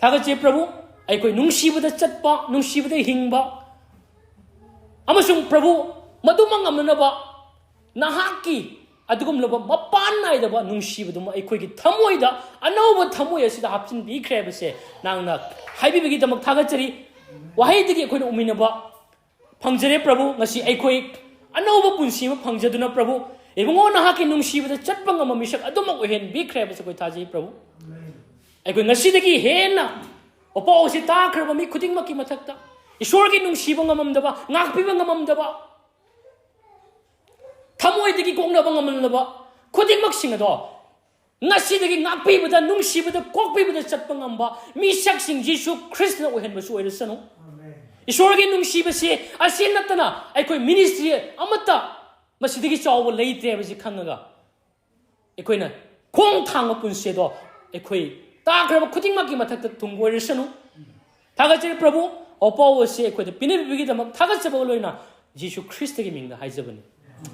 ꯊꯥꯒꯠꯆꯩ, ꯄ꯭ꯔꯚꯨ꯫ ꯑꯩꯈꯣꯏ ꯅꯨꯡꯁꯤꯕꯗ ꯆꯠꯄ, ꯅꯨꯡꯁꯤꯕꯗ ꯍꯤꯡꯕ, ꯑꯃꯁꯨꯡ, ꯄ꯭ꯔꯚꯨ, ꯃꯗꯨꯃꯛ ꯉꯝꯅꯅꯕ ꯅꯍꯥꯛꯀꯤ ꯑꯗꯨꯒꯨꯝꯂꯕ ꯃꯄꯥꯟ ꯅꯥꯏꯗꯕ ꯅꯨꯡꯁꯤꯕꯗꯨꯃ ꯑꯩꯈꯣꯏꯒꯤ ꯊꯃꯣꯏꯗ, ꯑꯅꯧꯕ ꯊꯃꯣꯏ ꯑꯁꯤꯗ ꯍꯥꯞꯆꯤꯟꯕꯤꯈ꯭ꯔꯦ ꯍꯥꯏꯕꯁꯦ ꯅꯍꯥꯛꯅ ꯍꯥꯏꯕꯤꯕꯒꯤꯗꯃꯛ ꯊꯥꯒꯠꯆꯔꯤ꯫ ꯋꯥꯍꯩꯗꯒꯤ ꯑꯩꯈꯣꯏꯅ ꯎꯃꯤꯟꯅꯕ ꯐꯪꯖꯔꯦ, ꯄ꯭ꯔꯚꯨ꯫ ꯉꯁꯤ ꯑꯩꯈꯣꯏ ꯑꯅꯧꯕ ꯄꯨꯟꯁꯤ ꯑꯃ ꯐꯪꯖꯗꯨꯅ, ꯄ꯭ꯔꯚꯨ, ꯏꯕꯨꯡꯉꯣ, ꯅꯍꯥꯛꯀꯤ ꯅꯨꯡꯁꯤꯕꯗ ꯆꯠꯄ ꯉꯝꯕ ꯃꯤꯁꯛ ꯑꯗꯨꯃꯛ ꯑꯣꯏꯍꯟꯕꯤꯈ꯭ꯔꯦ ꯍꯥꯏꯕꯁꯤ ꯑꯩꯈꯣꯏ ꯊꯥꯖꯩ, ꯄ꯭ꯔꯚꯨ꯫ ꯑꯩꯈꯣꯏ ꯉꯁꯤꯗꯒꯤ ꯍꯦꯟꯅ ꯄꯥꯎ ꯑꯁꯤ ꯇꯥꯈ꯭ꯔꯕ ꯃꯤ ꯈꯨꯗꯤꯡꯃꯛꯀꯤ ꯃꯊꯛꯇ ꯏꯁꯣꯔꯒꯤ ꯅꯨꯡꯁꯤꯕ ꯉꯝꯃꯝꯗꯕ, ꯉꯥꯛꯄꯤꯕ ꯉꯝꯃꯝꯗꯕ, ꯊꯃꯣꯏꯗꯒꯤ ꯀꯣꯛꯅꯕ ꯉꯝꯂꯝꯗꯕ ꯈꯨꯗꯤꯡꯃꯛꯁꯤꯡ ꯑꯗꯣ ꯉꯁꯤꯗꯒꯤ ꯉꯥꯛꯄꯤꯕꯗ, ꯅꯨꯡꯁꯤꯕꯗ, ꯀꯣꯛꯄꯤꯕꯗ ꯆꯠꯄ ꯉꯝꯕ ꯃꯤꯁꯛꯁꯤꯡ ꯖꯤꯁꯨ ꯈ꯭ꯔꯤꯁꯇꯅ ꯑꯣꯏꯍꯟꯕꯁꯨ ꯑꯣꯏꯔꯁꯅꯨ꯫ ꯏꯁꯣꯔꯒꯤ ꯅꯨꯡꯁꯤꯕꯁꯤ ꯑꯁꯤ ꯅꯠꯇꯅ ꯑꯩꯈꯣꯏ ꯃꯤꯅꯤꯁꯇ꯭ꯔꯤ ꯑꯃꯠꯇ ꯃꯁꯤꯗꯒꯤ ꯆꯥꯎꯕ ꯂꯩꯇ꯭ꯔꯦ ꯍꯥꯏꯕꯁꯤ ꯈꯪꯉꯒ ꯑꯩꯈꯣꯏꯅ ꯈꯣꯡ ꯊꯥꯡꯕ ꯄꯨꯟꯁꯤ ꯑꯗꯣ ꯑꯩꯈꯣꯏ ꯇꯥꯈ꯭ꯔꯕ ꯈꯨꯗꯤꯡꯃꯛꯀꯤ ꯃꯊꯛꯇ ꯊꯨꯡꯕ ꯑꯣꯏꯔꯁꯅꯨ꯫ ꯊꯥꯒꯠꯆꯔꯤ ꯄ꯭ꯔꯚꯨ, ꯄꯥꯎ ꯑꯁꯤ ꯑꯩꯈꯣꯏꯗ ꯄꯤꯅꯕꯤꯕꯒꯤꯗꯃꯛ ꯊꯥꯒꯠꯆꯕꯒ ꯂꯣꯏꯅ ꯖꯤꯁꯨ ꯈ꯭ꯔꯤꯁꯇꯒꯤ ꯃꯤꯡꯗ ꯍꯥꯏꯖꯕꯅꯤ꯫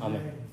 ꯑꯥꯃꯦꯟ꯫